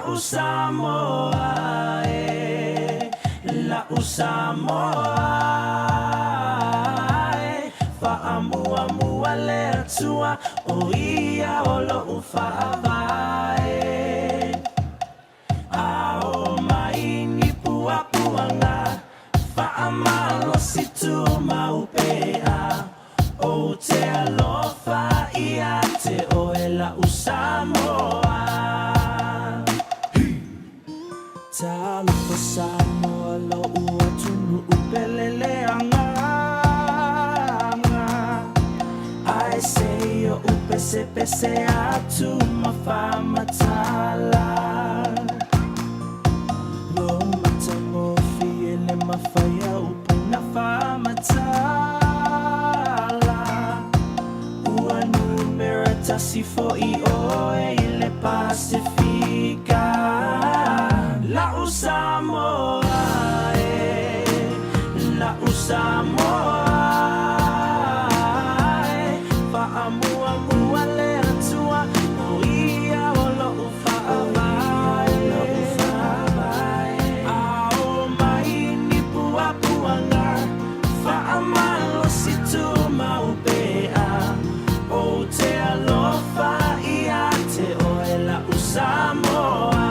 Speaker 7: La'u Samoa e, la'u Samoa e, fa'amuamua le Atua o ia o lo'u fa'avae. A o mai ni puapuaga, fa'amalosi tumau pea, ou te alofa ia te oe la'u Samoa. Talofa Samoa lo'u atunu'u pele le agaga, Ae se i o'u pesepese atu ma faamatala. Lou matagofie le mafai e upu na faamatala. Ua numera tasi fo'i oe i le Pasifika. La'u Samoa e, la'u Samoa e, fa'amuamua le Atua o ia o lo'u fa'avae. A o mai ni puapuaga, fa'amalosi tumau pea, ou te alofa ia te oe la'u Samoa.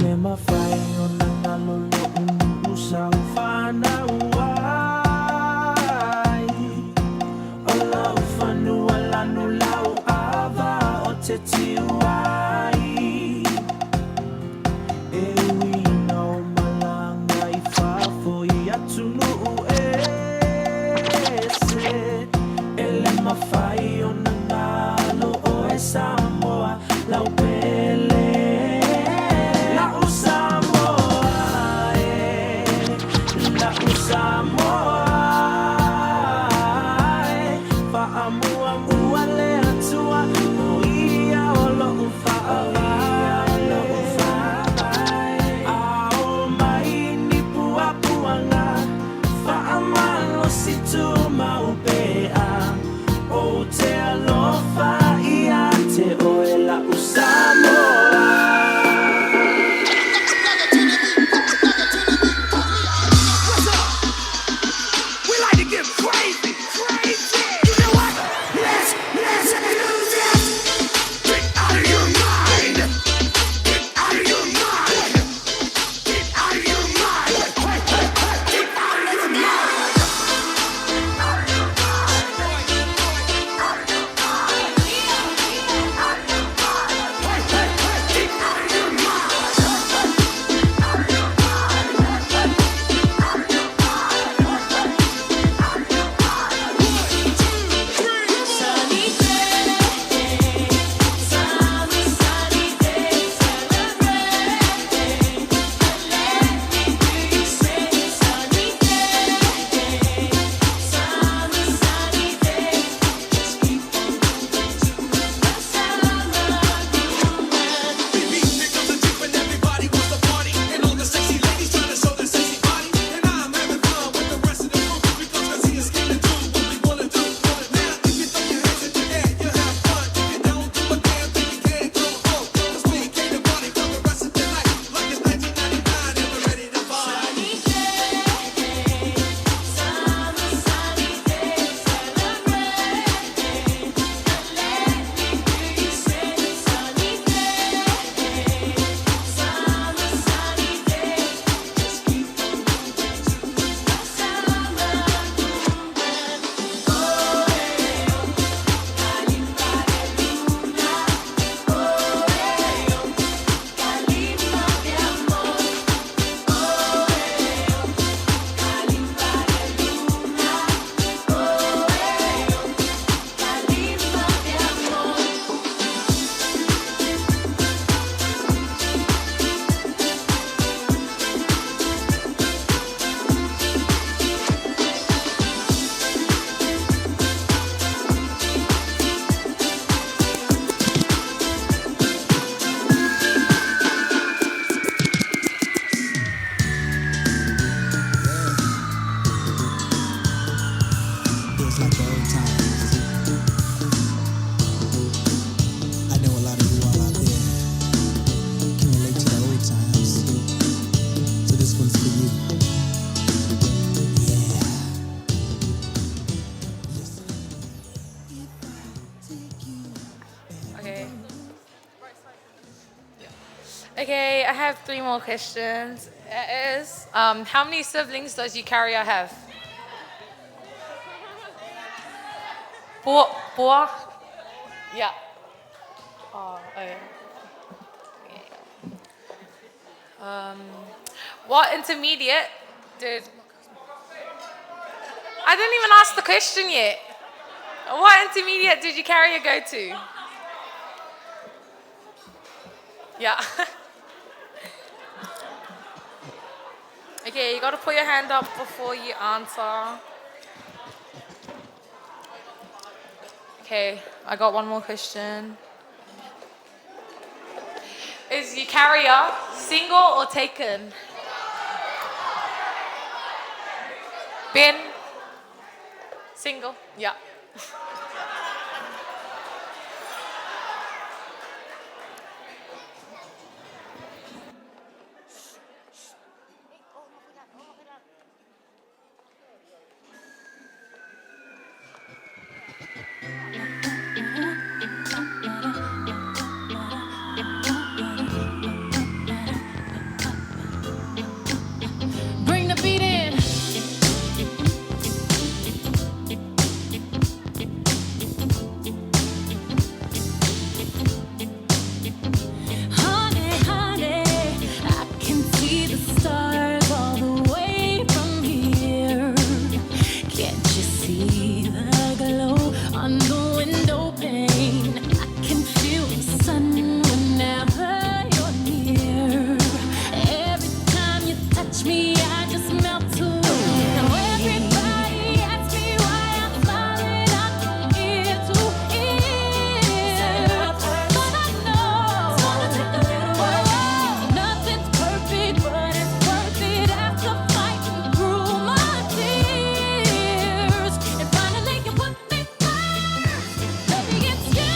Speaker 7: Le mafai ona galo lo'u nu'u sa ou fanau ai, O lou fanua lanu lau ava o te tiu ai. E ui ina ou malaga i fafo i atunu'u ese, E le mafai ona galo oe Samoa lau pele. La'u Samoa e, la'u Samoa e, fa'amuamua le Atua o ia o lo'u.
Speaker 13: Okay, I have three more questions. It is, how many siblings does Eukarya have? Four. Four? Yeah. Oh, okay. What intermediate did... I didn't even ask the question yet. What intermediate did Eukarya go to? Yeah. Okay, you got to put your hand up before you answer. Okay, I got one more question. Is Eukarya single or taken? Ben? Single? Yeah.
Speaker 10: Bring the beat in. Honey, honey, I can see the stars all the way from here. Can't you see the glow on the window pane? I can feel the sun whenever you're near. Every time you touch me, I just melt away. Now everybody asks me why I'm smiling out from ear to ear. But I know it's gonna take a little while. Nothing's perfect, but it's worth it after fighting through my tears. And finally, you put me first. Baby, it's you.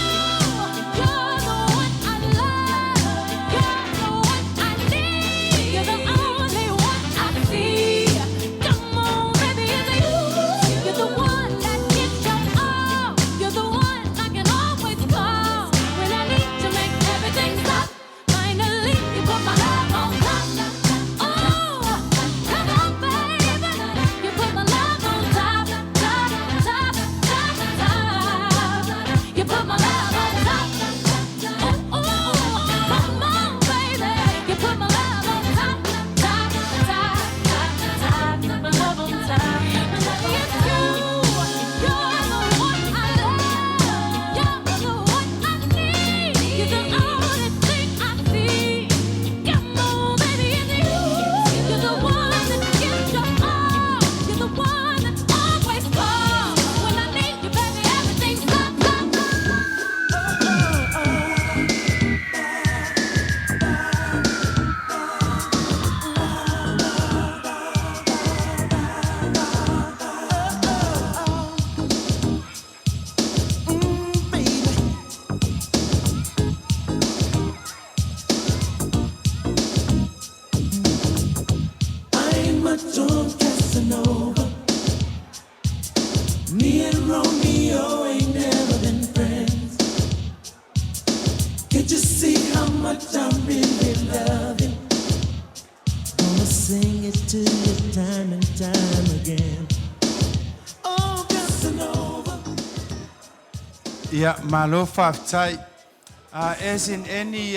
Speaker 10: You're the one I love. You're the one I need. You're the only one I see. Come on, baby, it's you. You're the one that gets your all. You're the one I can always call when I need to make everything stop. Finally, you put my love on top. Oh, come on, baby, you put my love on top, top. You put my love on top. Oh, oh, come on, baby, you put my love on top, top. My love on top. It's you. You're the one I love. You're the one I need. You're the only thing I see. Come on, baby, it's you. You're the one that gives your all. You're the one that always calls. When I need you, baby, everything's up, up.
Speaker 8: I ain't much on Casanova. Me and Romeo ain't never been friends. Can't you see how much I really love him? Gonna sing it to you time and time again. Oh, Casanova.
Speaker 1: Yeah, malo faafetai. As in any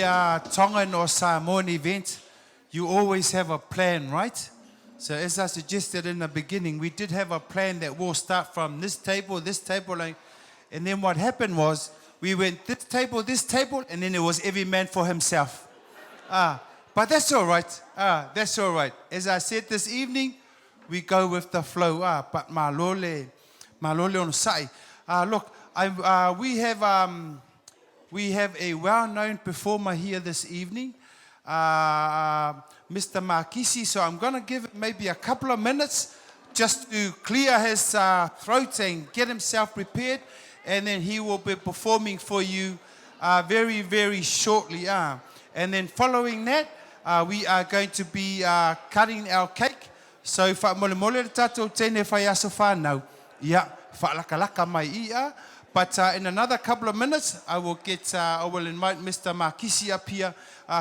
Speaker 1: Tongan or Samoan event, you always have a plan, right? So as I suggested in the beginning, we did have a plan that we'll start from this table, this table, and, and then what happened was we went this table, this table, and then it was every man for himself. But that's all right. That's all right. As I said this evening, we go with the flow. But malole, malole on sai. Look, I, we have we have a well-known performer here this evening, Mr. Makisi. So I'm going to give him maybe a couple of minutes just to clear his throat and get himself prepared, and then he will be performing for you very, very shortly. And then following that, we are going to be cutting our cake. So faamolemole le tatou teine fai aso whanau, ia, faalakalaka mai ia. But in another couple of minutes, I will get, I will invite Mr. Marquisi up here,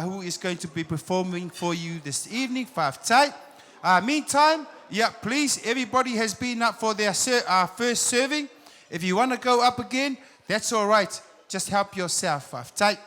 Speaker 1: who is going to be performing for you this evening, 5 Meantime, yeah, please, everybody has been up for their first serving. If you want to go up again, that's all right. Just help yourself, 5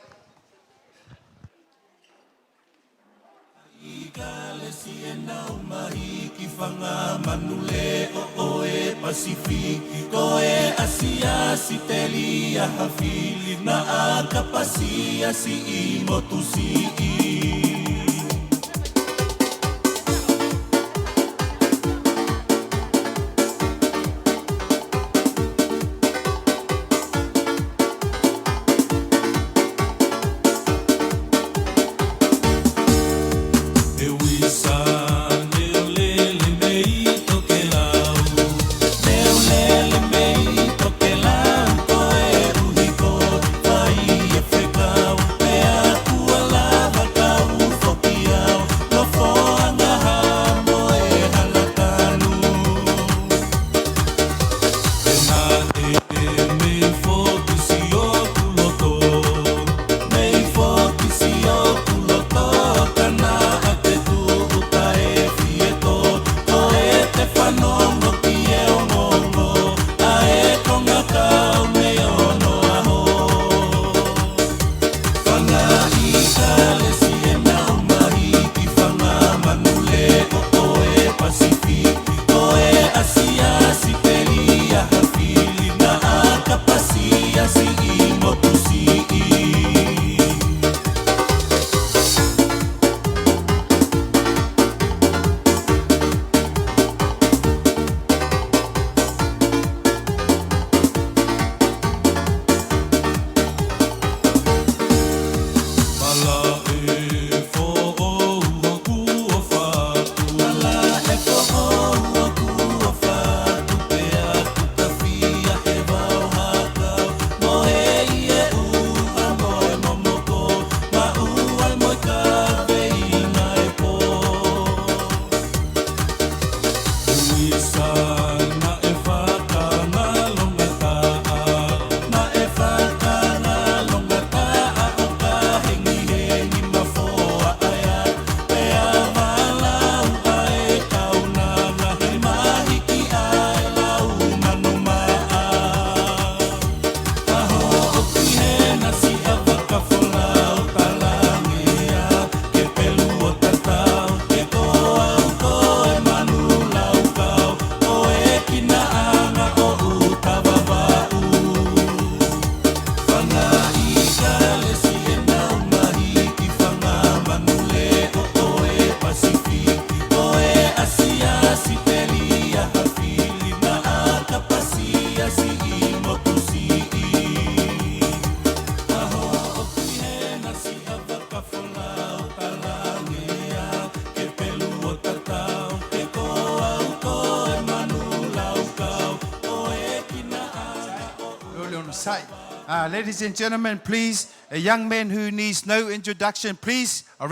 Speaker 1: Ladies and gentlemen, please, a young man who needs no introduction, please, a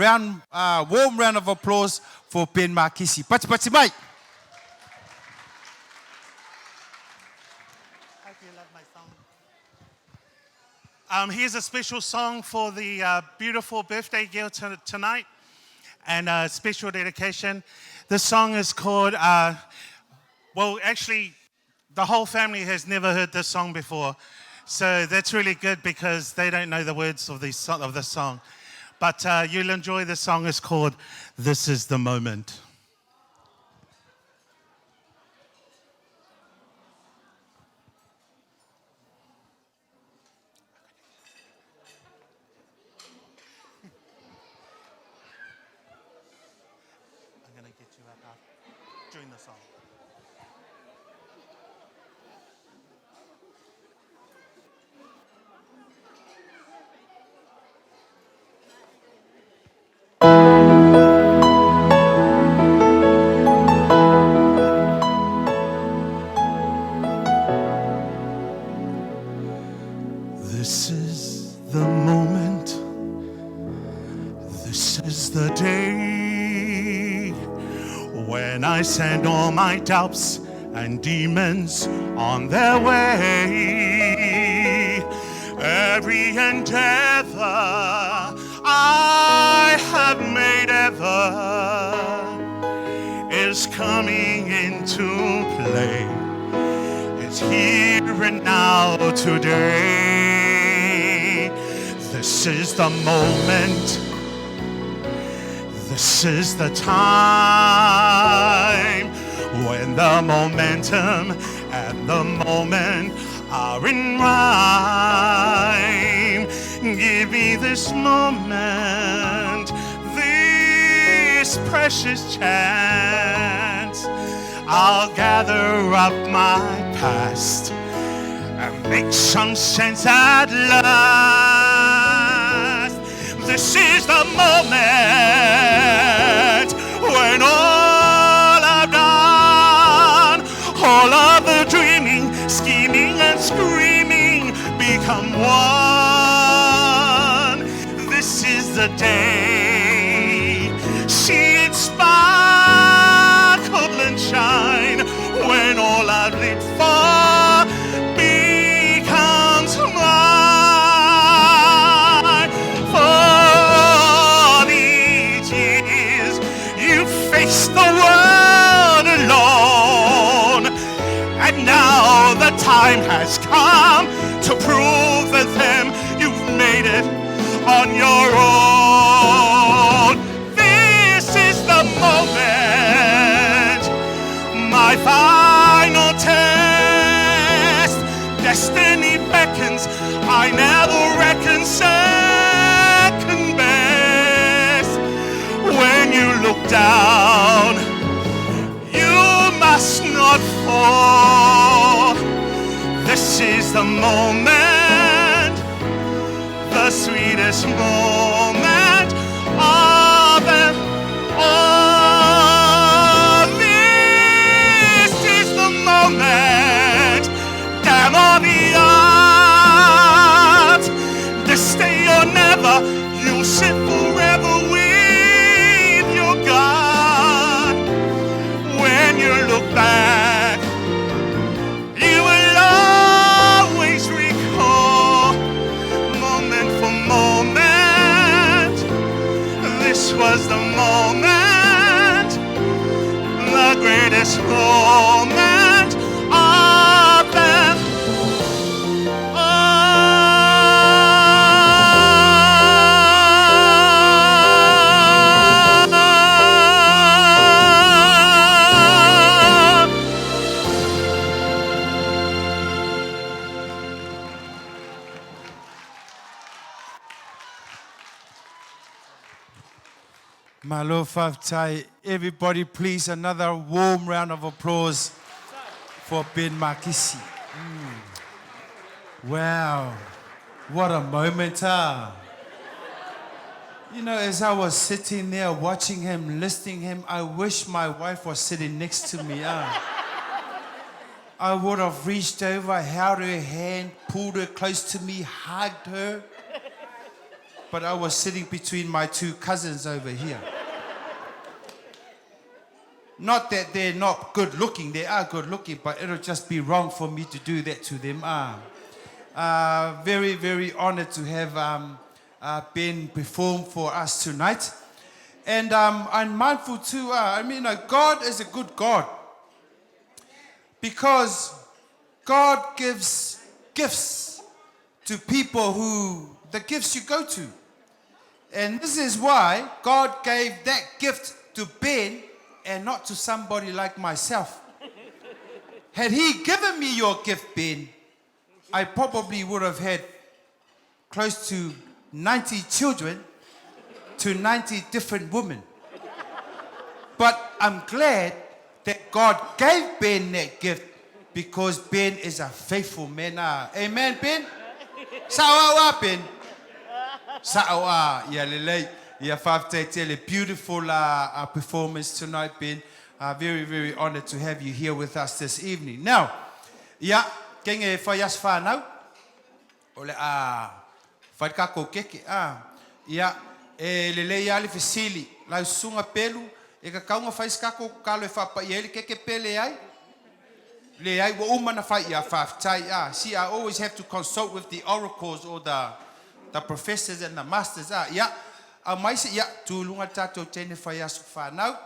Speaker 1: warm round of applause for Ben Marquisi. Pati pati mai!
Speaker 14: Hope you love my song. Here's a special song for the beautiful birthday girl tonight, and a special dedication. This song is called, well, actually, the whole family has never heard this song before. So that's really good because they don't know the words of the song. But you'll enjoy the song. It's called This Is the Moment. I'm going to get you up during the song. This is the moment, this is the day when I send all my doubts and demons on their way. Every endeavor I have made ever is coming into play. It's here and now today. This is the moment. This is the time when the momentum and the moment are in rhyme. Give me this moment, this precious chance. I'll gather up my past and make some sense at last. This is the moment when all I've done, all of the dreaming, scheming, and screaming become one. This is the day. See it sparkle and shine when all I've lived for becomes mine. For these years you faced the world alone, and now the time has come to prove to them you've made it on your own. This is the moment, my final test. Destiny beckons, I never reckon second best. When you look down, you must not fall. This is the moment, the sweetest moment of them all. This is the moment, damn all the odds. This day or never, you'll sit forever with your God. When you look back, you will always recall, moment for moment, this was the moment, the greatest moment of them all.
Speaker 1: Malo faafetai. Everybody, please, another warm round of applause for Ben Makisi. Wow, what a moment, huh? You know, as I was sitting there watching him, listening him, I wish my wife was sitting next to me. Huh? I would have reached over, held her hand, pulled her close to me, hugged her. But I was sitting between my two cousins over here. Not that they're not good looking, they are good looking, but it'll just be wrong for me to do that to them. Very, very honored to have Ben perform for us tonight. And I'm mindful too, I mean, God is a good God. Because God gives gifts to people who, the gifts you go to. And this is why God gave that gift to Ben and not to somebody like myself. Had he given me your gift, Ben, I probably would have had close to 90 children to 90 different women. But I'm glad that God gave Ben that gift because Ben is a faithful man. Amen, Ben? Sa'o Ben. Sa'o ia lelei. Ia faafetai tele. Beautiful performance tonight, Ben. Very, very honored to have you here with us this evening. Now, ia, kenge e fai as whānau, o le a whai kako keke. Ia, e lelei a le fesili, lau susuga Pelu, e kakaunga fai se kako kalo e whapai e le keke pele ai. Le ai, ua uma na fai ia faafetai. See, I always have to consult with the oracles or the the professors and the masters ah. Ia, aumai se, ia, tu i luga le tatou teine fai aso fanau.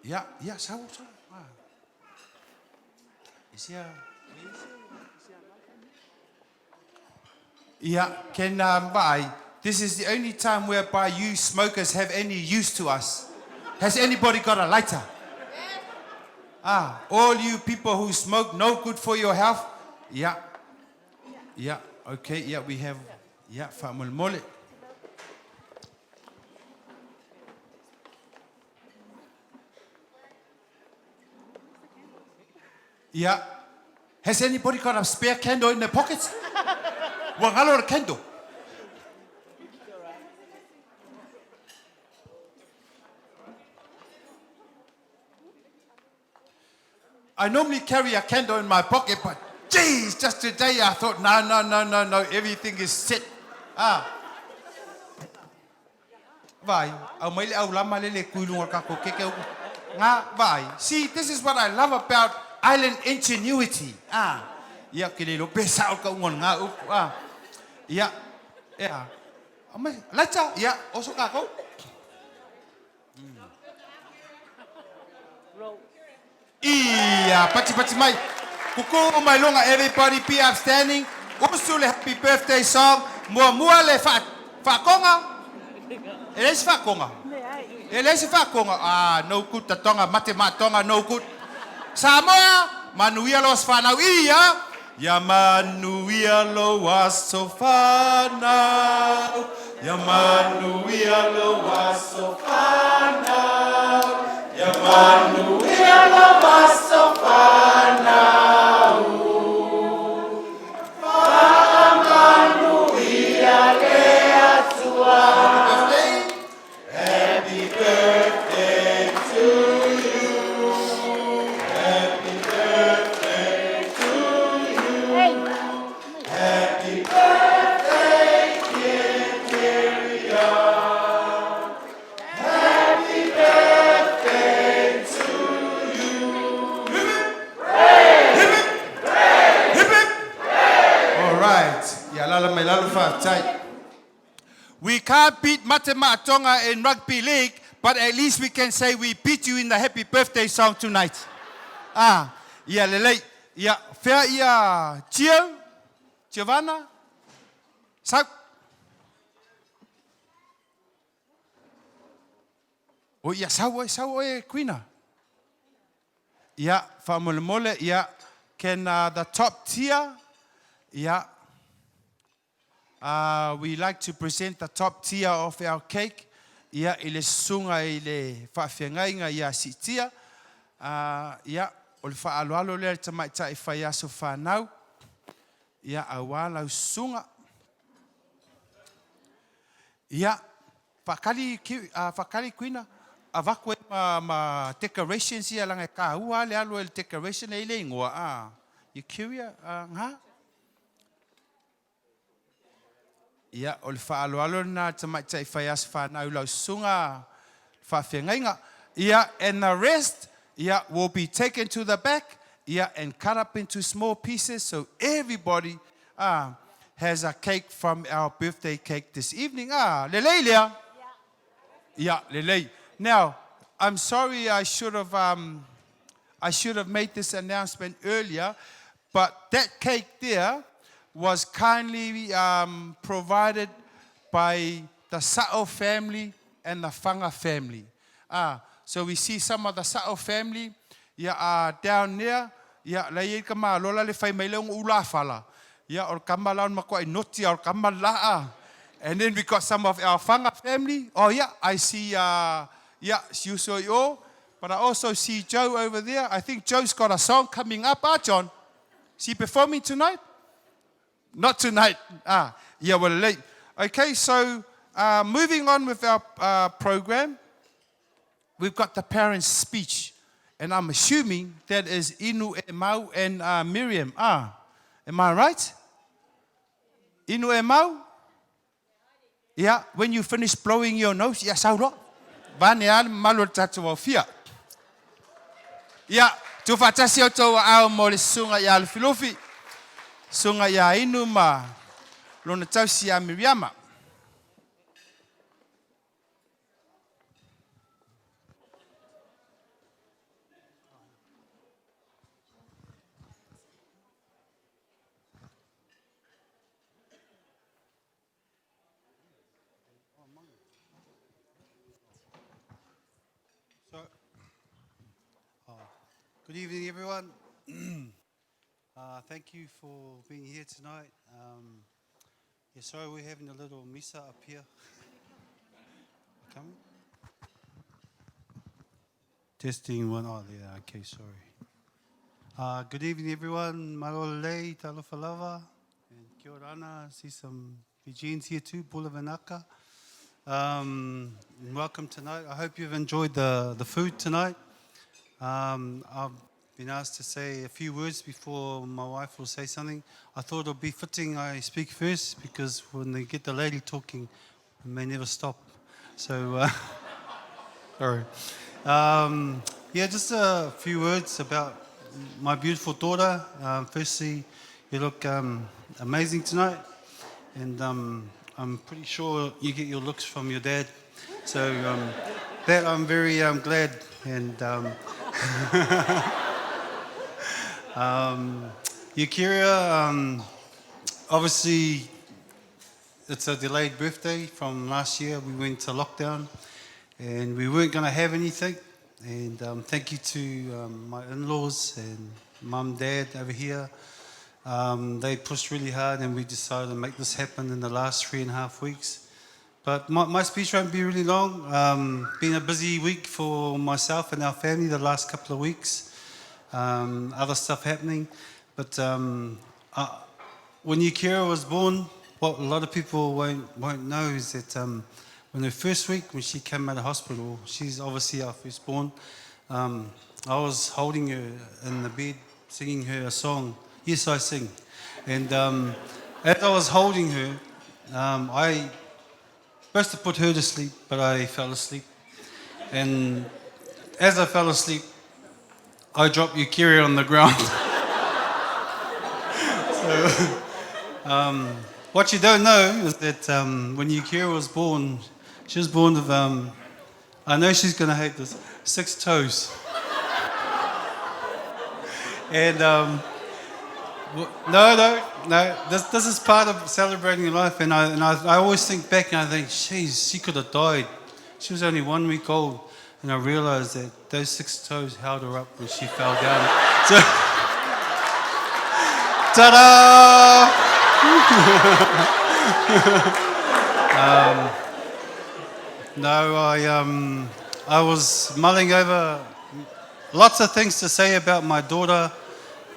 Speaker 1: Ia, ia, sau, sau. Ah. Is here, Ia, can um, vaai, this is the only time whereby you smokers have any use to us. Has anybody got a lighter? Ah, all you people who smoke, no good for your health. Yeah. Yeah, okay, yeah, we have, yeah, faamolemole. Yeah. Has anybody got a spare candle in their pockets? Ua galo le candle. I normally carry a candle in my pocket, but geez, just today I thought, no, no, no, no, no, everything is set. Ah. Vai, au mai le aulama le le kui lunga ka ko keke uku. Ngā, vai. See, this is what I love about island ingenuity. Ah. Ia, ke le lo pe sao ka unga ngā uku. Ah. Ia, ia. Au mai, laita, ia, oso kākou. Ia, pati pati mai. Kuku mai lunga, everybody be upstanding. Usu le happy birthday song. Mua mua le wha, whaakonga. E leai se whaakonga. E leai se whaakonga. Ah, no good ta tonga, mate ma tonga, no good. Samoa, manuia lo aso whanau. Ia, ia manuia lo aso whanau. Ia manuia lo aso whanau. Ia manuia lo aso whanau. Whakamanuia le Atua. Happy birthday to you. Happy birthday to you. Happy birthday, dear Miriam. Happy birthday to you. Hip hip. Hip hip. All right. Ia lala mai lalo faafetai. We can't beat Mate Ma'a Tonga in rugby league, but at least we can say we beat you in the happy birthday song tonight. Ah, ia lelei. Ia, fea ia Gio? Giovanna? Sau? O ia sau oe, sau oe Kuina. Ia, faamolemole, ia, can uh, the top tier, ia, Uh, we like to present the top tier of our cake, ia, i le susuga i le faafeagaiga ia Siitia. Uh, ia, o le faaaloalo lea i le tamaitai fai aso fanau, ia, auā lau susuga. Ia, faakali, uh, faakali Kuina, avatu ai ma, ma decorations ia langa e kāua le alu ai le decoration e i le ingoa, ah, you curious, uh, ngā? Ia, o le faaaloalo lena a le tamaitai fai aso fanau i lau susuga faafeagaiga. Ia, and the rest, ia, will be taken to the back, ia, and cut up into small pieces so everybody, ah, has a cake from our birthday cake this evening. Ah, lelei lea? Ia, lelei. Now, I'm sorry I should have, um, I should have made this announcement earlier, but that cake there was kindly um, provided by the Sa'o family and the Fanga family. Ah, so we see some of the Sa'o family ia, uh, down there. Ia, la i ka malola le fai mai le ula fala. Ia, o le kama la o le makuaʻi noti a o le kama la. And then we got some of our Fanga family. Oh yeah, I see, uh, yeah, Siuso i o. But I also see Joe over there. I think Joe's got a song coming up, ah, John? Is he performing tonight? Not tonight. Ah, yeah, we're late. Okay, so uh, moving on with our uh, program, we've got the parents' speech. And I'm assuming that is Inu Emau and uh, Miriam. Ah, am I right? Inu Emau? Yeah, when you finish blowing your nose, yeah, saulo. Vane ale malu o le tatou aofia. Ia, tuufaatasi outou aao mo le susuga ia Lufilufi, susuga ia Inu ma lona tausi ia Miriama.
Speaker 15: So, good evening, everyone. Thank you for being here tonight. Yeah, sorry we're having a little misa up here. Coming? Testing one. Oh, yeah, okay, sorry. Good evening, everyone. Marolei, talofa and kia orana. I see some Fijians here too, Bula Vinaka. Welcome tonight. I hope you've enjoyed the food tonight. I've been asked to say a few words before my wife will say something. I thought it would be fitting I speak first because when they get the lady talking, it may never stop. So, sorry. Yeah, just a few words about my beautiful daughter. Firstly, you look amazing tonight, and I'm pretty sure you get your looks from your dad. So that I'm very glad. And Eucharia, obviously, it's a delayed birthday from last year. We went to lockdown and we weren't going to have anything. And thank you to my in laws and mum, dad over here. They pushed really hard and we decided to make this happen in the last 3.5 weeks. But my speech won't be really long. Been a busy week for myself and our family the last couple of weeks. Other stuff happening. But when Eucharia was born, what a lot of people won't know is that when her first week, when she came out of hospital, she's obviously our firstborn, I was holding her in the bed, singing her a song. Yes, I sing. And as I was holding her, I supposed to put her to sleep, but I fell asleep. And as I fell asleep, I dropped Eucharia on the ground. So, what you don't know is that when Eucharia was born, she was born with, I know she's going to hate this, 6 toes. And no, this is part of celebrating life. And I always think back and I think, jeez, she could have died. She was only 1 week old. And I realized that those 6 toes held her up when she fell down. So, ta-da! No, I was mulling over lots of things to say about my daughter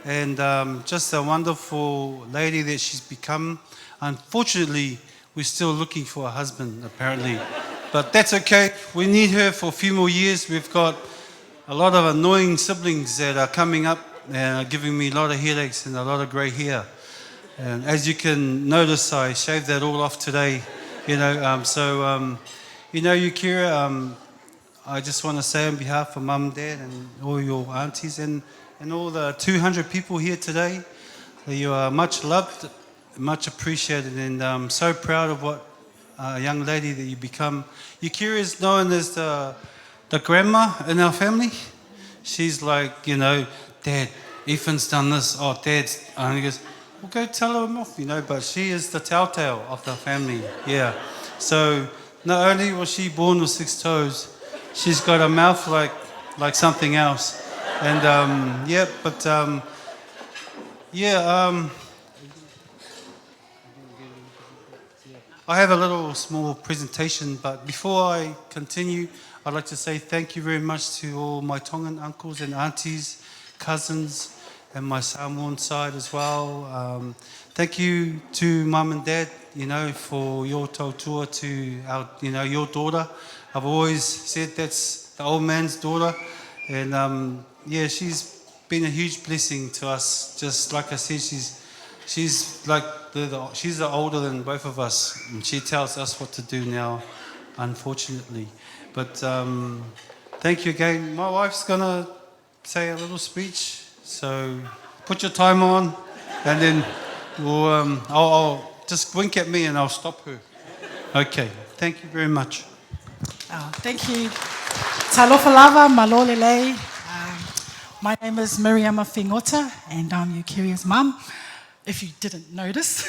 Speaker 15: and just a wonderful lady that she's become. Unfortunately, we're still looking for a husband, apparently. But that's okay. We need her for a few more years. We've got a lot of annoying siblings that are coming up and are giving me a lot of headaches and a lot of grey hair. And as you can notice, I shaved that all off today. Eucharia, I just want to say on behalf of Mum, Dad, and all your aunties and all the 200 people here today, that you are much loved, much appreciated, and I'm so proud of what a young lady that you become. Eucharia is known as the grandma in our family. She's like, Dad, Ethan's done this. Oh, Dad's. And he goes, well, go tell him off, But she is the telltale of the family, yeah. So not only was she born with 6 toes, she's got a mouth like something else. And I have a little small presentation, but before I continue, I'd like to say thank you very much to all my Tongan uncles and aunties, cousins, and my Samoan side as well. Thank you to Mum and Dad, for your tautua to your daughter. I've always said that's the old man's daughter, and she's been a huge blessing to us. Just like I said, she's the older than both of us, and she tells us what to do now, unfortunately. But thank you again. My wife's going to say a little speech, so put your time on, and then I'll Just wink at me and I'll stop her. Okay, thank you very much.
Speaker 16: Oh, thank you. Talofa lava, malo lelei. My name is Miriama Fingota, and I'm Eukeria's mum, if you didn't notice.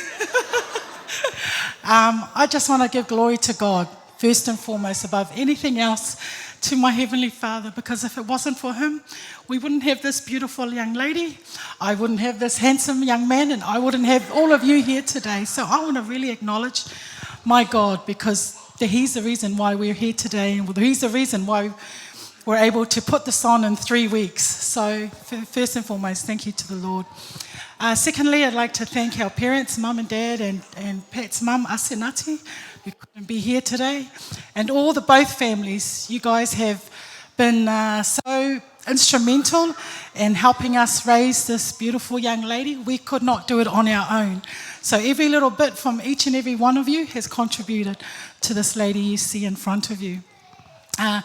Speaker 16: I just want to give glory to God, first and foremost, above anything else, to my Heavenly Father, because if it wasn't for Him, we wouldn't have this beautiful young lady, I wouldn't have this handsome young man, and I wouldn't have all of you here today. So I want to really acknowledge my God, because He's the reason why we're here today, and He's the reason why we're able to put this on in 3 weeks. So first and foremost, thank you to the Lord. Secondly, I'd like to thank our parents, Mum and Dad, and Pat's mum, Asenati, who couldn't be here today, and all the both families. You guys have been so instrumental in helping us raise this beautiful young lady. We could not do it on our own. So every little bit from each and every one of you has contributed to this lady you see in front of you. I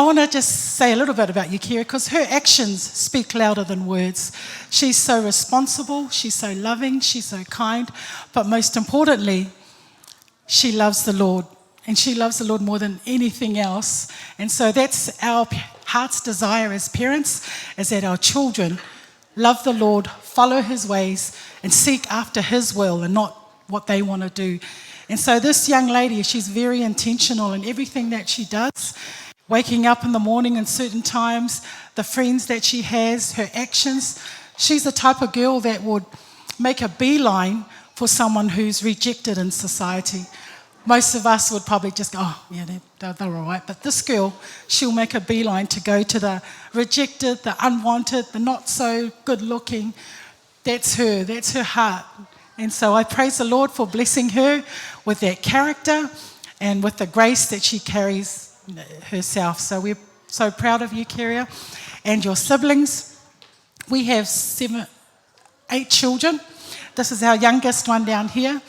Speaker 16: want to just say a little bit about Eukeria, because her actions speak louder than words. She's so responsible, she's so loving, she's so kind, but most importantly, she loves the Lord, and she loves the Lord more than anything else. And so that's our heart's desire as parents, is that our children love the Lord, follow His ways, and seek after His will and not what they want to do. And so this young lady, she's very intentional in everything that she does, waking up in the morning in certain times, the friends that she has, her actions. She's the type of girl that would make a beeline for someone who's rejected in society. Most of us would probably just go, oh, yeah, they're all right. But this girl, she'll make a beeline to go to the rejected, the unwanted, the not so good looking. That's her. That's her heart. And so I praise the Lord for blessing her with that character and with the grace that she carries herself. So we're so proud of you, Keria, and your siblings. We have 8 children. This is our youngest one down here.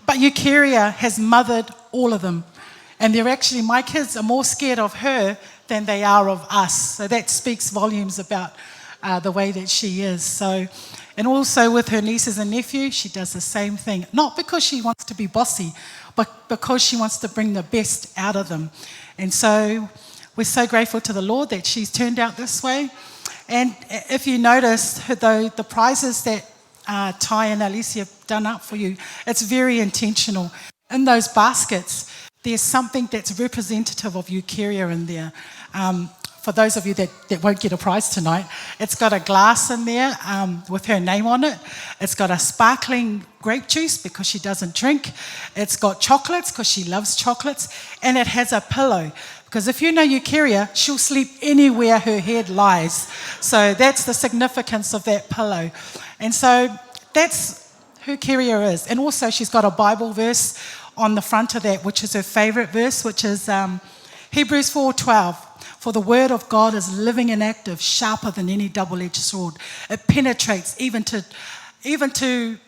Speaker 16: But Eukeria has mothered all of them. And they're actually, my kids are more scared of her than they are of us. So that speaks volumes about the way that she is. And also with her nieces and nephews, she does the same thing. Not because she wants to be bossy, but because she wants to bring the best out of them. And so we're so grateful to the Lord that she's turned out this way. And if you notice, though, the prizes that Ty and Alicia have done up for you, it's very intentional. In those baskets, there's something that's representative of Eukeria in there. For those of you that won't get a prize tonight, it's got a glass in there with her name on it. It's got a sparkling grape juice because she doesn't drink. It's got chocolates because she loves chocolates. And it has a pillow because if you know Eukeria, she'll sleep anywhere her head lies. So that's the significance of that pillow. And so that's who Keria is. And also she's got a Bible verse on the front of that, which is her favourite verse, which is Hebrews 4:12. For the word of God is living and active, sharper than any double-edged sword. It penetrates even to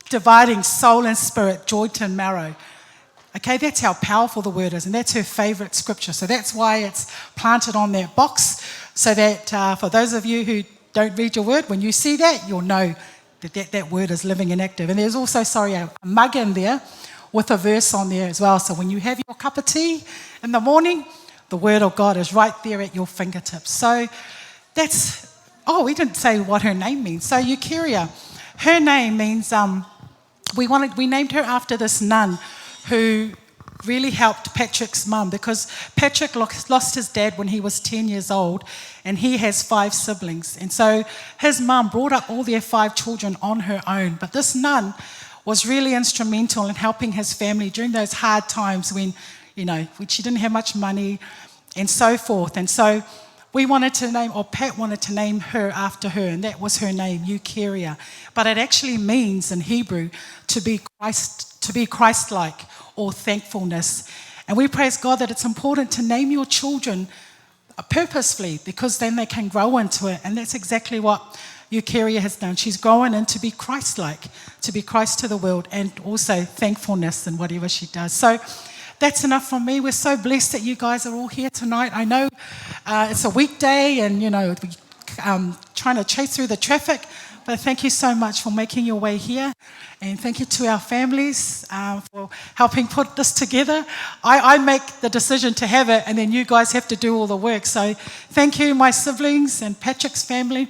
Speaker 16: dividing soul and spirit, joint and marrow. Okay, that's how powerful the word is, and that's her favourite scripture. So that's why it's planted on that box, so that for those of you who don't read your word, when you see that, you'll know that word is living and active. And there's also, a mug in there with a verse on there as well. So when you have your cup of tea in the morning, the word of God is right there at your fingertips. So that's, we didn't say what her name means. So Eukeria, her name means, we named her after this nun who really helped Patrick's mum, because Patrick lost his dad when he was 10 years old, and he has 5 siblings. And so his mum brought up all their 5 children on her own. But this nun was really instrumental in helping his family during those hard times when she didn't have much money and so forth. And so we wanted to name, or Pat wanted to name her after her, and that was her name, Eukeria. But it actually means in Hebrew to be Christ, to be Christ-like, or thankfulness. And we praise God that it's important to name your children purposefully, because then they can grow into it. And that's exactly what Eukeria has done. She's grown into be Christ-like, to be Christ to the world, and also thankfulness in whatever she does. So that's enough from me. We're so blessed that you guys are all here tonight. I know it's a weekday and, trying to chase through the traffic, But thank you so much for making your way here. And thank you to our families for helping put this together. I make the decision to have it, and then you guys have to do all the work. So thank you, my siblings and Patrick's family.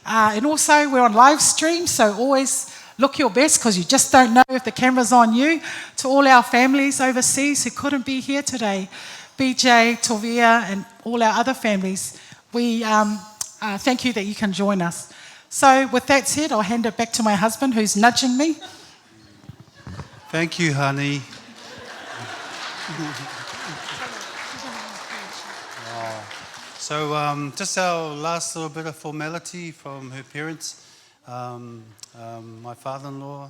Speaker 16: And also, we're on live stream, so always look your best because you just don't know if the camera's on you. To all our families overseas who couldn't be here today, BJ, Tovia, and all our other families, we thank you that you can join us. So, with that said, I'll hand it back to my husband who's nudging me.
Speaker 15: Thank you, honey. So, just our last little bit of formality from her parents. My father-in-law,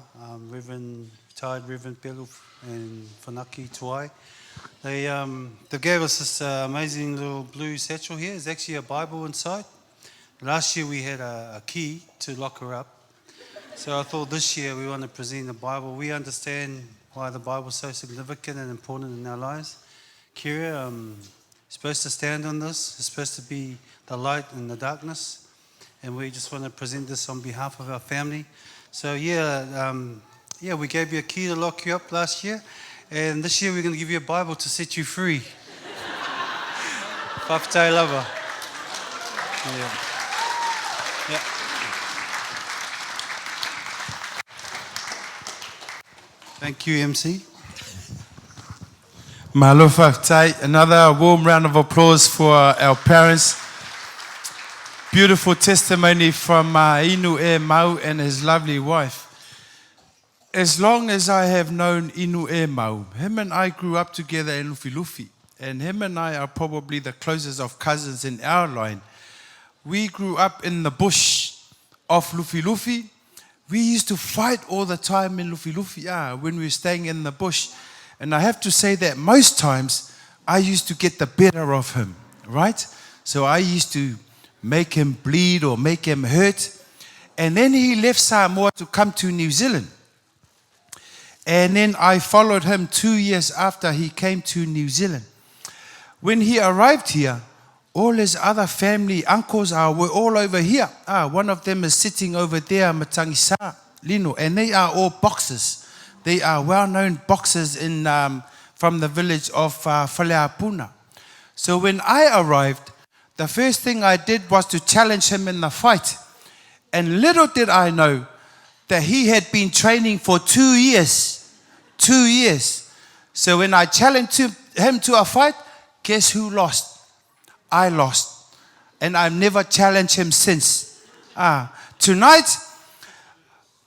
Speaker 15: Reverend, retired Reverend Pelu and Fanaki Tuai, they gave us this amazing little blue satchel here. There's actually a Bible inside. Last year we had a key to lock her up. So I thought this year we want to present the Bible. We understand why the Bible is so significant and important in our lives. Kira, supposed to stand on this. It's supposed to be the light in the darkness. And we just want to present this on behalf of our family. So yeah, we gave you a key to lock you up last year. And this year we're going to give you a Bible to set you free. Fa'afetai lava. Yeah. Yeah. Thank you, MC.
Speaker 1: Malo fa'afetai. Another warm round of applause for our parents. Beautiful testimony from Inu E Mau and his lovely wife. As long as I have known Inu E Mau, him and I grew up together in Lufilufi, and him and I are probably the closest of cousins in our line. We grew up in the bush of Lufilufi. We used to fight all the time in Lufilufi, yeah, when we were staying in the bush. And I have to say that most times I used to get the better of him, right? So I used to make him bleed or make him hurt. And then he left Samoa to come to New Zealand. And then I followed him 2 years after he came to New Zealand. When he arrived here, all his other family uncles were all over here. Ah, one of them is sitting over there, Matangisa Lino, and they are all boxers. They are well-known boxers from the village of Faleapuna. So when I arrived, the first thing I did was to challenge him in the fight. And little did I know that he had been training for 2 years. 2 years. So when I challenged him to a fight, guess who lost? I lost. And I've never challenged him since. Ah, tonight,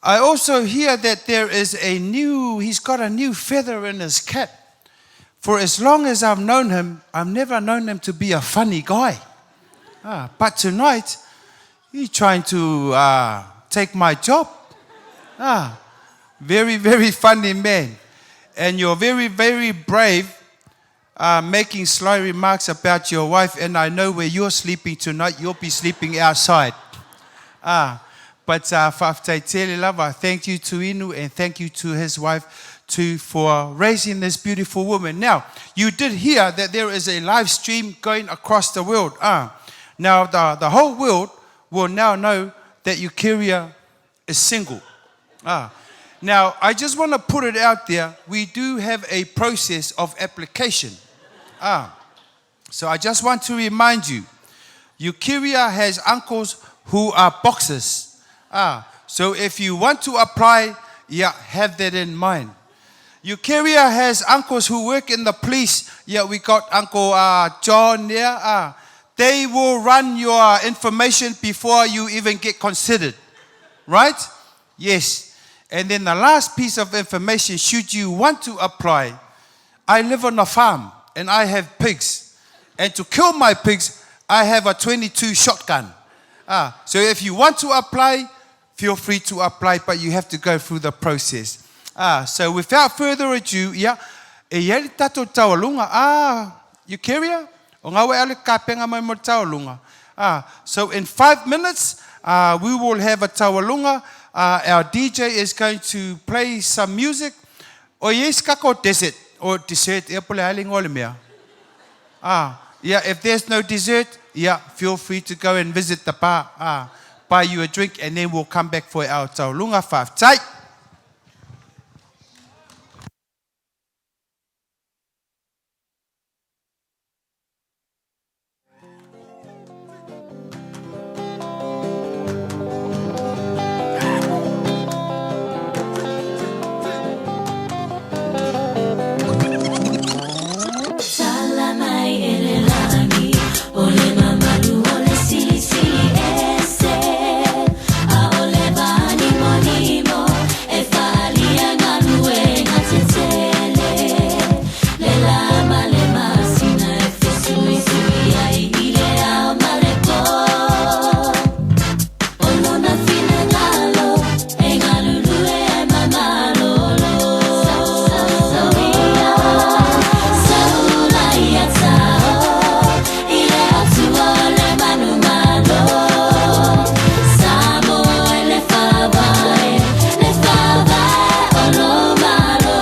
Speaker 1: I also hear that there is a new, he's got a new feather in his cap. For as long as I've known him, I've never known him to be a funny guy. Ah, but tonight, he's trying to take my job. Ah, very, very funny man. And you're very, very brave making sly remarks about your wife, and I know where you're sleeping tonight. You'll be sleeping outside. Ah, but fa'afetai tele lava, thank you to Inu and thank you to his wife too for raising this beautiful woman. Now, you did hear that there is a live stream going across the world. Ah, now the whole world will now know that Eukiria is single. Ah, now I just want to put it out there. We do have a process of application. Ah, so I just want to remind you, Eukiria has uncles who are boxers. Ah, so if you want to apply, yeah, have that in mind. Eukiria has uncles who work in the police. Yeah, we got Uncle John there. Ah, they will run your information before you even get considered. Right? Yes. And then the last piece of information, should you want to apply, I live on a farm and I have pigs. And to kill my pigs, I have a 22 shotgun. Ah, so if you want to apply, feel free to apply, but you have to go through the process. Ah, so without further ado, yeah, e ia le tatou taualuga. Ah, Eukiria? O ngā ale kapenga mai mo taualuga. Ah, so in 5 minutes, we will have a taualuga. Our DJ is going to play some music. O yes kako dessert or dessert e pole ale ngole mea. Ah, yeah, if there's no dessert, yeah, feel free to go and visit the bar. Ah, buy you a drink, and then we'll come back for our taulunga. Faafetai.
Speaker 8: Tala mai e le lagi, o le mamalu o le silisili ese. Aole vanimonimo e faalia galuega tetele. Le la ma le masina e fesuisui ai i le ao ma le po. O lona finagalo e galulue ai ma malolo. Sauia, saula ia tao, i le Atua o le manumalo. Samoa e le favae, le favae o lo malo.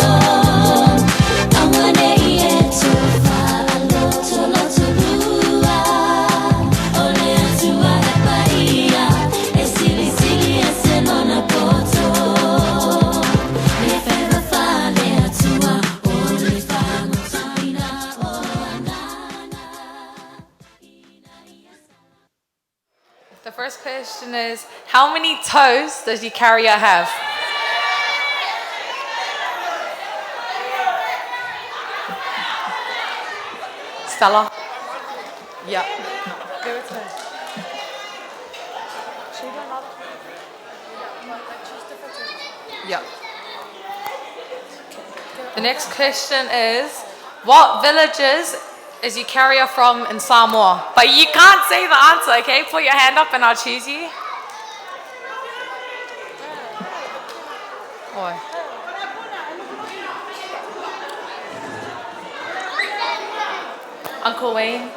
Speaker 8: Aua nei e tofa aloto lotolua, o le Atua e paia, e silisili ese lona poto. Le feva fa le Atua, o le fagota'ina o agaga.
Speaker 13: The first question is How many toes does Eukarya have? Stella? Yeah. Give it to her. Should we do another? Yeah. The next question is What villages is Eukarya from in Samoa? But you can't say the answer, okay? Put your hand up and I'll choose you. Oi. Uncle Wayne.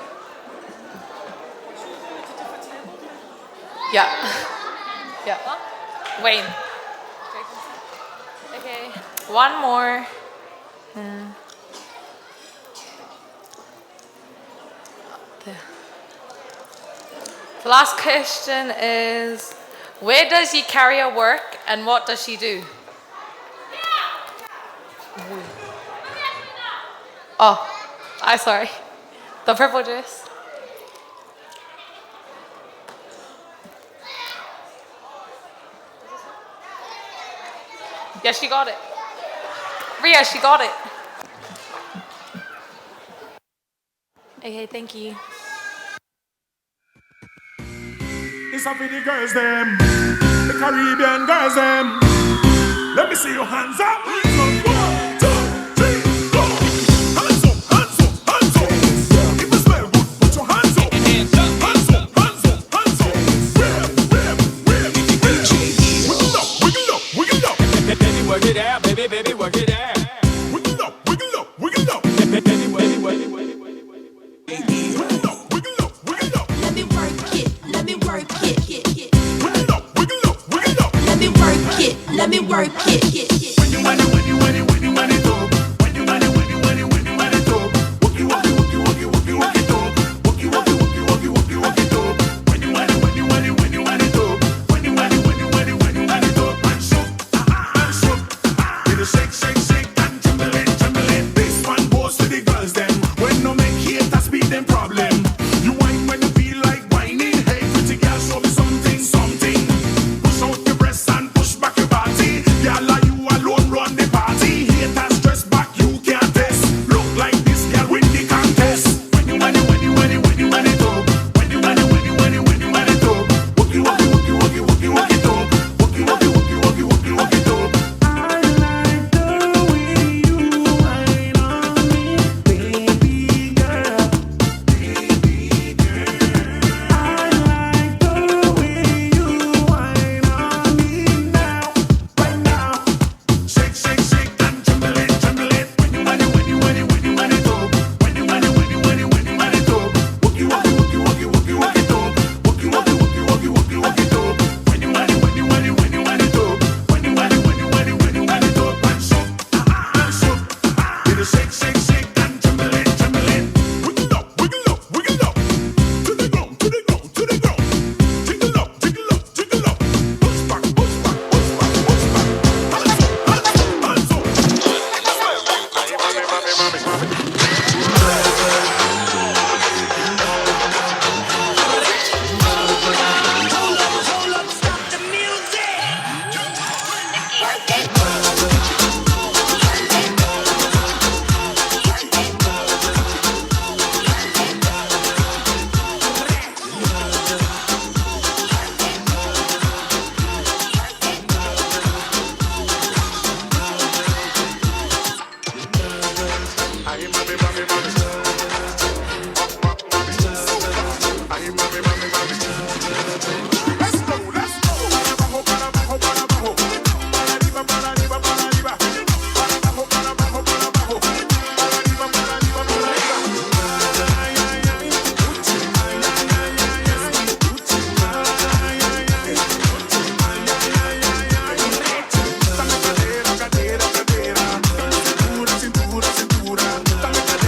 Speaker 13: Yeah. Yeah. Wayne. Okay. One more. There. The last question is Where does Eukarya work and what does she do? Oh, I'm sorry. The purple dress. Yeah, she got it. Ria, she got it. Okay, thank you.
Speaker 17: It's up with the girls them, the Caribbean girls them. Let me see your hands up. Hands up. One, two, three, go. Hands up, hands up, hands up. If you smell good, put your hands up. Hands up, hands up, hands up. Whip, whip, whip, whip. Wiggle up, wiggle up, wiggle up.
Speaker 2: Baby, work it out, baby, baby, work it out.
Speaker 17: Wiggle up, wiggle up, wiggle up.
Speaker 2: Baby, baby, baby, baby.
Speaker 17: Wiggle up, wiggle up, wiggle up.
Speaker 8: Let me work it, let me work it, it, it.
Speaker 17: Wiggle up, wiggle up, wiggle up.
Speaker 8: Let me work it, let me work it, it, it.
Speaker 17: When you want it, when you want it, when you want it up. When you want it, when you want it, when you want it up. Walk it, walk it, walk it, walk it, walk it, walk it up. Walk it, walk it, walk it, walk it, walk it, walk it up. When you want it, when you want it, when you want it up. When you want it, when you want it, when you want it up. And shook, and shook. With a shake, shake, shake and tremble it, tremble it. This one goes to the girls them. When no make haters be them problem. You whine when you feel like whining. Hey, pretty girl, show me something, something. Push out your breasts and push back your body. Girl, are you alone run the party? Haters dress back, you can't test. Look like this girl win the contest. When you want it, when you want it, when you want it up. When you want it, when you want it, when you want it up. Walk it, walk it, walk it, walk it, walk it, walk it up. Walk it, walk it, walk it, walk it, walk it, walk it up.
Speaker 7: I like the way you whine on me, baby girl. Baby girl. I like the way you whine on me now, right now.
Speaker 17: Shake, shake, shake and tremble it, tremble it. When you want it, when you want it, when you want it up. When you want it, when you want it, when you want it up. Walk it, walk it, walk it, walk it, walk it, walk it up. Walk it, walk it, walk it, walk it, walk it, walk it up. When you want it, when you want it, when you want it up. When you want it, when you want it, when you want it up. And shook, and shook. With a shake, shake, shake and tremble it, tremble it. Wiggle up, wiggle up, wiggle up. To the ground, to the ground, to the ground. Jiggle up, jiggle up, jiggle Cintura, cintura, cintura.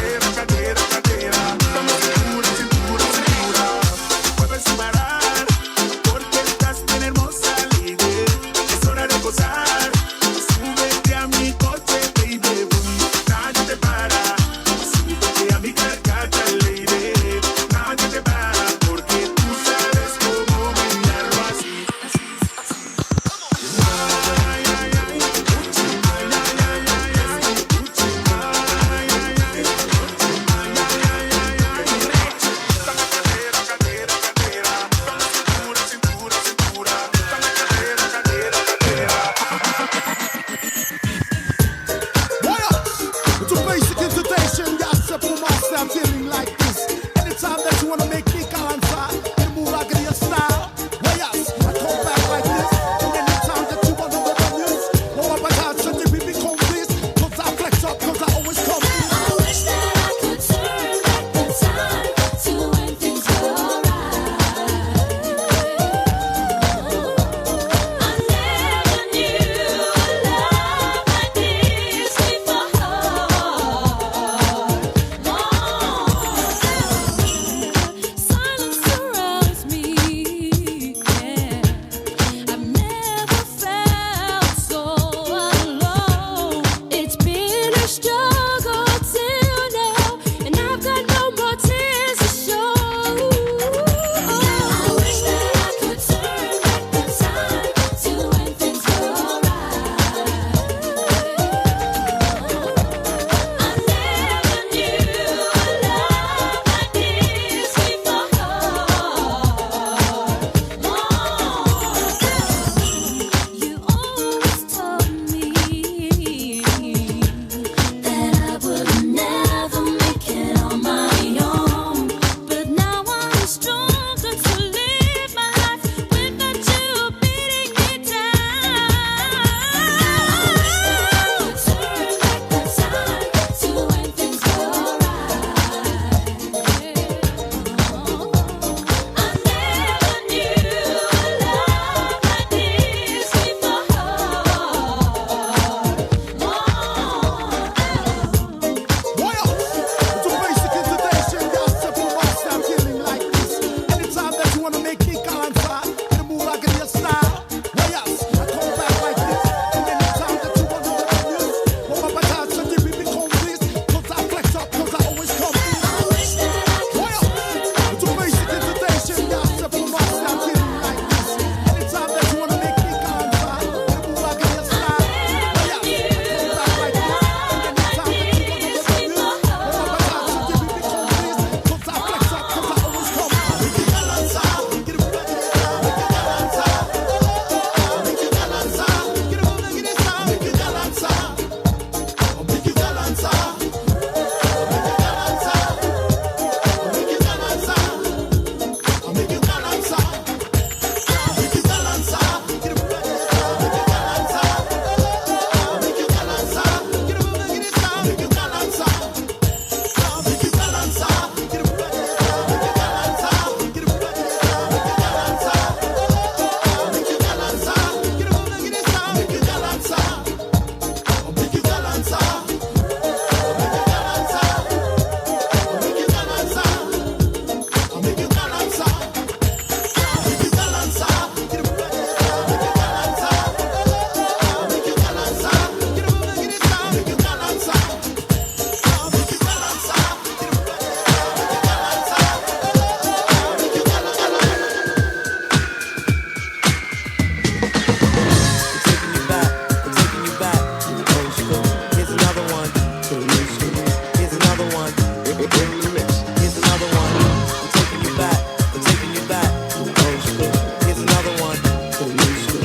Speaker 6: another one. In the mix. Here's another one. I'm taking you back. I'm taking you back. Old school. Here's another one. To the new school.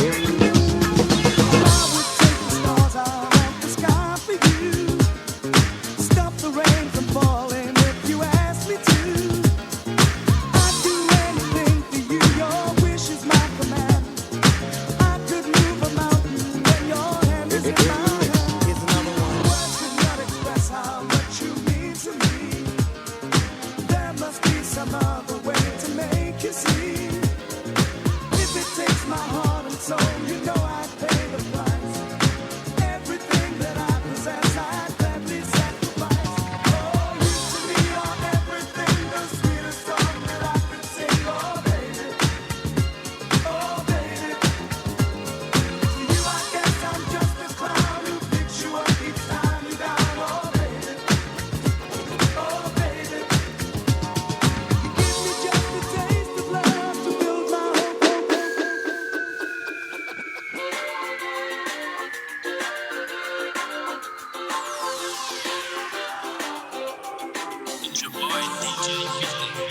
Speaker 6: In the mix.
Speaker 7: Stars out of the sky for you. Stop the rain from falling if you ask me to. I'd do anything for you. Your wish is my command. I could move a mountain when your hand is in my hand.
Speaker 6: Here's another one.
Speaker 7: Words cannot express how much you mean to me. There must be some other way to make you see. If it takes my heart and soul, you know I'd pay the price. Everything that I possess, I'd gladly sacrifice. Oh, you to me are everything, the sweetest song that I could sing. Oh, baby, oh, baby. To you, I guess I'm just a clown who picks you up each time you're down. Oh, baby, oh, baby. You give me just a taste of love to build my hope, hope, hope.
Speaker 2: It's your boy DJ 50.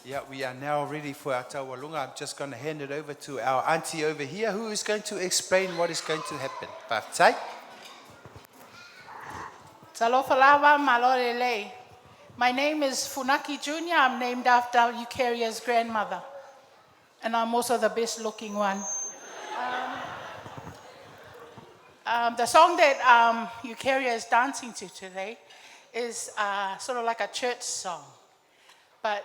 Speaker 1: Yeah, we are now ready for our taualunga. I'm just going to hand it over to our auntie over here who is going to explain what is going to happen. Paftai.
Speaker 12: Talofa lava malole lei. My name is Funaki Jr. I'm named after Eucharia's grandmother. And I'm also the best looking one. The song that Eucharia is dancing to today is sort of like a church song, but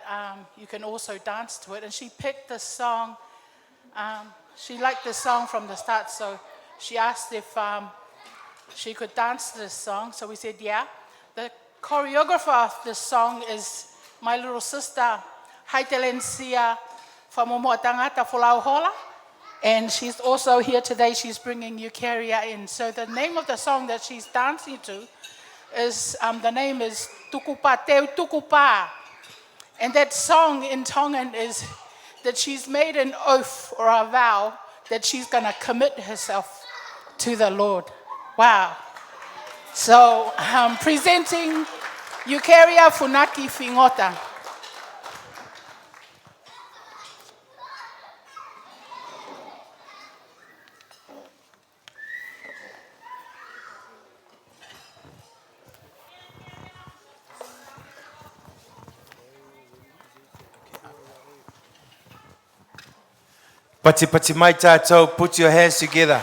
Speaker 12: you can also dance to it. And she picked this song, she liked this song from the start, so she asked if she could dance to this song. So we said, yeah. The choreographer of this song is my little sister, Haitelensia Famomoatangata Folauhola. And she's also here today. She's bringing Eucharia in. So the name of the song that she's dancing to is, the name is Tukupa Teu Tukupa. And that song in Tongan is that she's made an oath or a vow that she's going to commit herself to the Lord. Wow. So I'm presenting Eucharia Funaki Fingota.
Speaker 1: Pati pati mai tātou, put your hands together.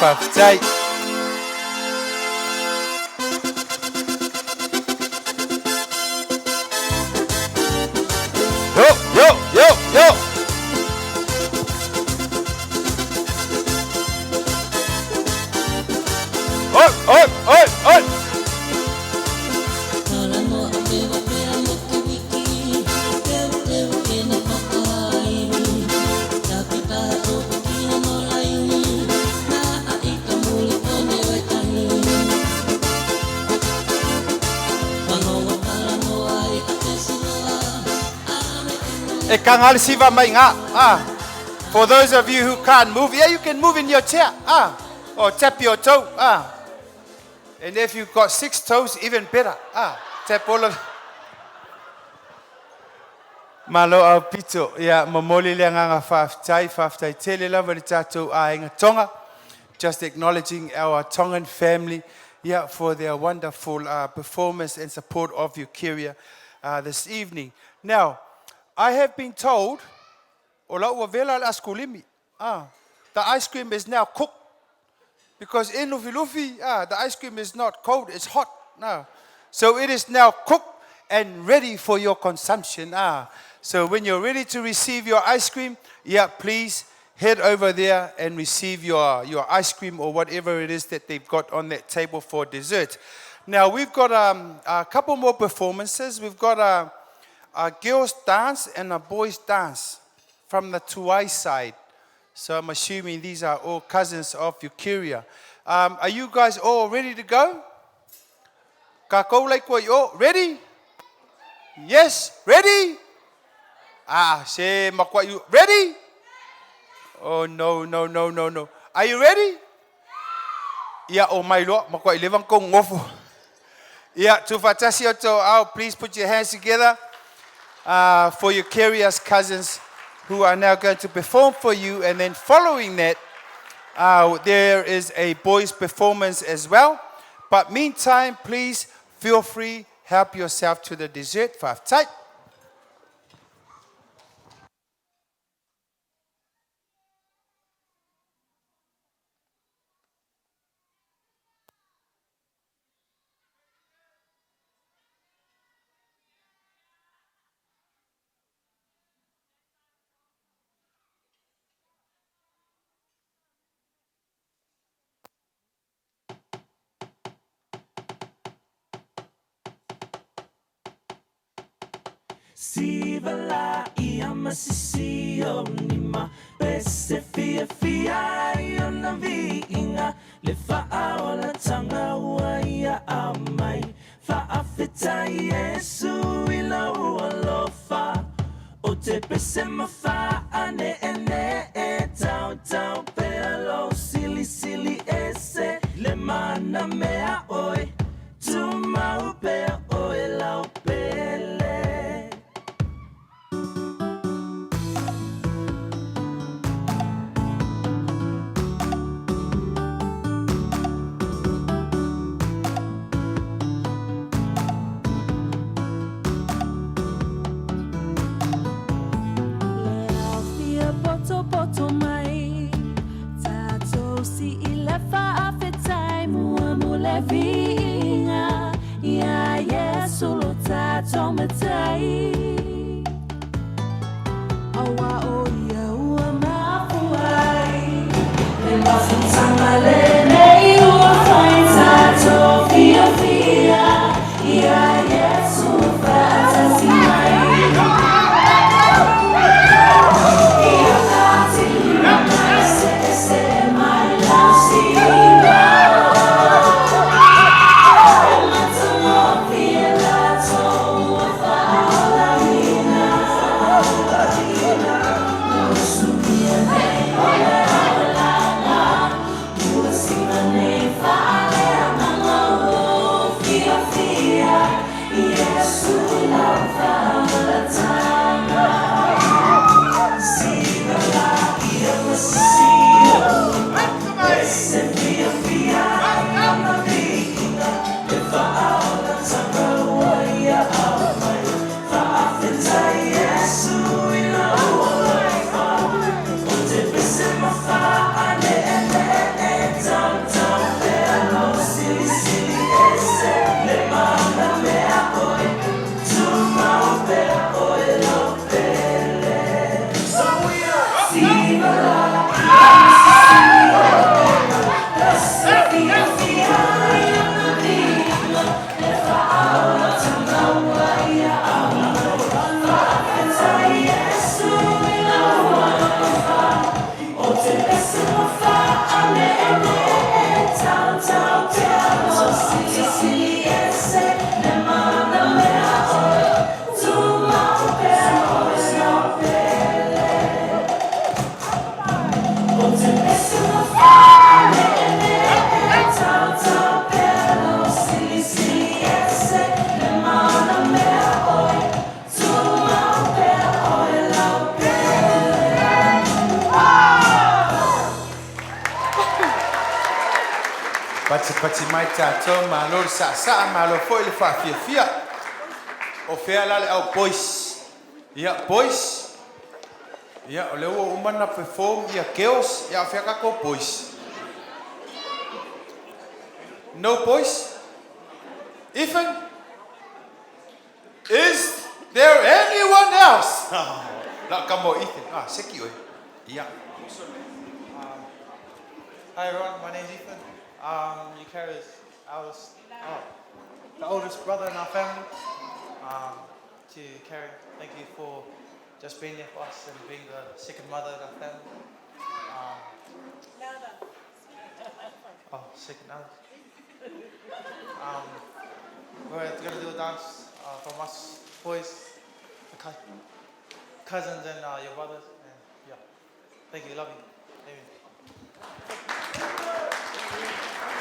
Speaker 1: Faafetai. Yo, yo, yo, yo. Oi, oi, oi, oi. E kangal siva mai ngā. Ah. For those of you who can't move, yeah, you can move in your chair. Ah. Or tap your toe. Ah. And if you've got six toes, even better. Ah. Tap all of. Malo au pito, ia momoli le agaga faafetai, faafetai tele lava le tatou aiga Tonga. Just acknowledging our Tongan family, yeah, for their wonderful performance and support of Eukarya this evening. Now, I have been told, o la ua vela le askulimi. Ah, the ice cream is now cooked. Because in Lufilufi, the ice cream is not cold, it's hot. No. So it is now cooked and ready for your consumption. Ah. So when you're ready to receive your ice cream, yeah, please head over there and receive your ice cream or whatever it is that they've got on that table for dessert. Now, we've got a couple more performances. We've got a girls' dance and a boys' dance from the Tuai side. So I'm assuming these are all cousins of Eukarya. Are you guys all ready to go? Kako like what you all ready? Yes, ready? Ah, se makwa you ready? Oh no, no, no, no, no. Are you ready? Yeah, oh my lord, makwa 11 kong ngofo. Yeah, tufatasi oto out. Please put your hands together for your curious cousins who are now going to perform for you. And then following that, there is a boys' performance as well. But meantime, please feel free, help yourself to the dessert. Five tight.
Speaker 7: Siva la ia masisi o ni ma pese fia fia i ona viinga le faaola tanga ua ia a mai faafetai Iesu i lau alofa o te pese ma ane ene e tau tau pea lo sili sili ese le mana mea oe tumau pea oe lau pele. Le fia poto poto mai tātou si i le faafetai mua mo le viiga ia Iesu lo tātou matai. Aua o ia ua mafua ai le mafutaga lenei ua fai tātou fiafia ia Iesu faatasi mai. Ia fatilima mai se mai lau siva. E matagofie latou ua faaolaina. Ua sumia nei o le olaga. Ua siva nei faaleagaga
Speaker 1: Patipati mai tatou, malo le saasaa, malo foi le faafiafia. O fea la le au boys? Ia, boys? Ia, o lea ua uma ona perform ia girls, ia o fea tatou boys? No boys? Ethan? Is there anyone else? La come on, Ethan. Ah, seki oe. Ia.
Speaker 18: Hi everyone, my name's Ethan. Eucharia's eldest, oh, the oldest brother in our family. To Carrie, thank you for just being there for us and being the second mother in our family. Oh, second eldest. We're going to do a dance from us boys, the cousins and your brothers. And yeah, thank you, love you. Amen.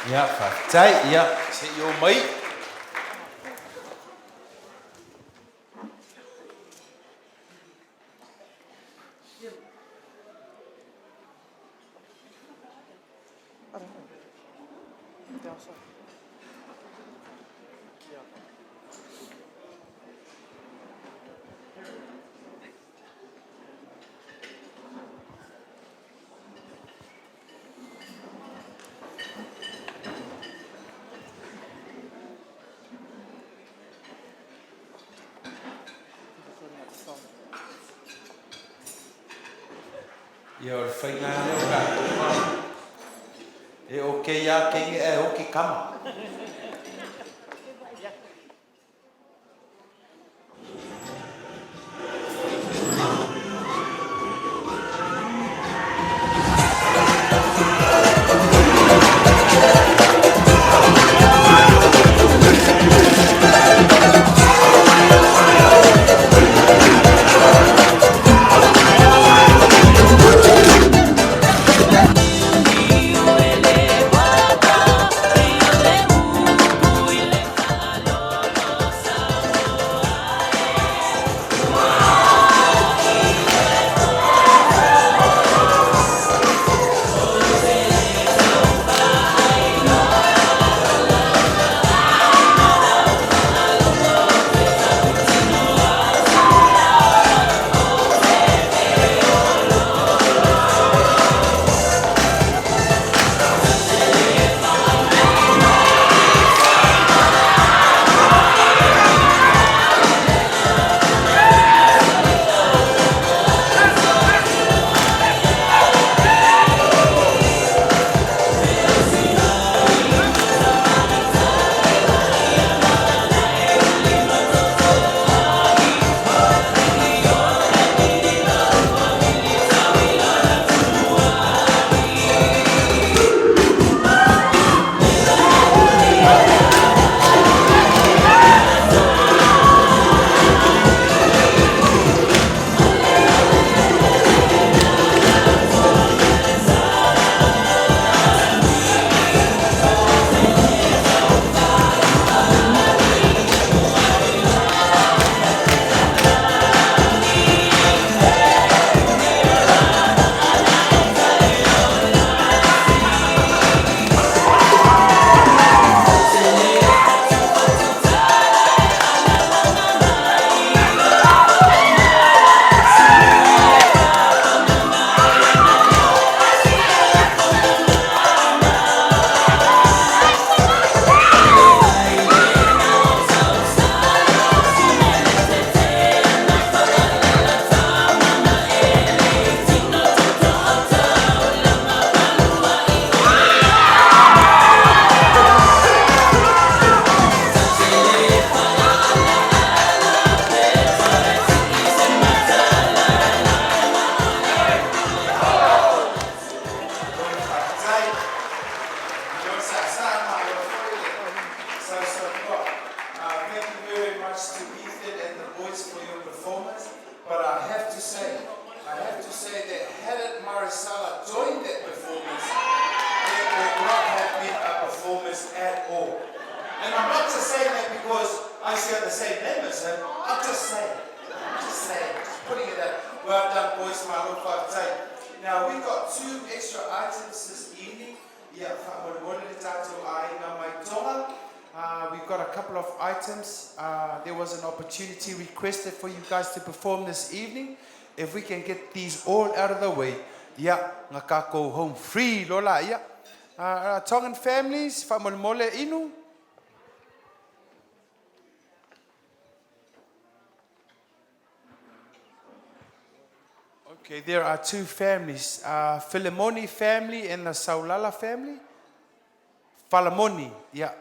Speaker 1: Ia, faafetai. Ia, se i oo mai. Ia, o le faiga lava lea o tatou ma e okay lava teine ae oki tama. Faafetai. Malo le saasaa, malo foi le sausaunoa. Thank you very much to Ethan and the boys for your performance. But I have to say, I have to say that hadn't Marisala joined that performance, it would not have been a performance at all. And I'm not just saying that because I share the same name as him. I'm just saying. I'm just saying. Just putting it out. Well done, boys. Malo faafetai. Now, we've got two extra items this evening. Ia, faamolemole le tatou aiga mai Tonga. We've got a couple of items. There was an opportunity requested for you guys to perform this evening. If we can get these all out of the way, ia, nga kako home free lola, ia. Tongan families, faamolemole inu. Okay, there are two families, Philemoni family and the Saulala family. Falamoni, yeah,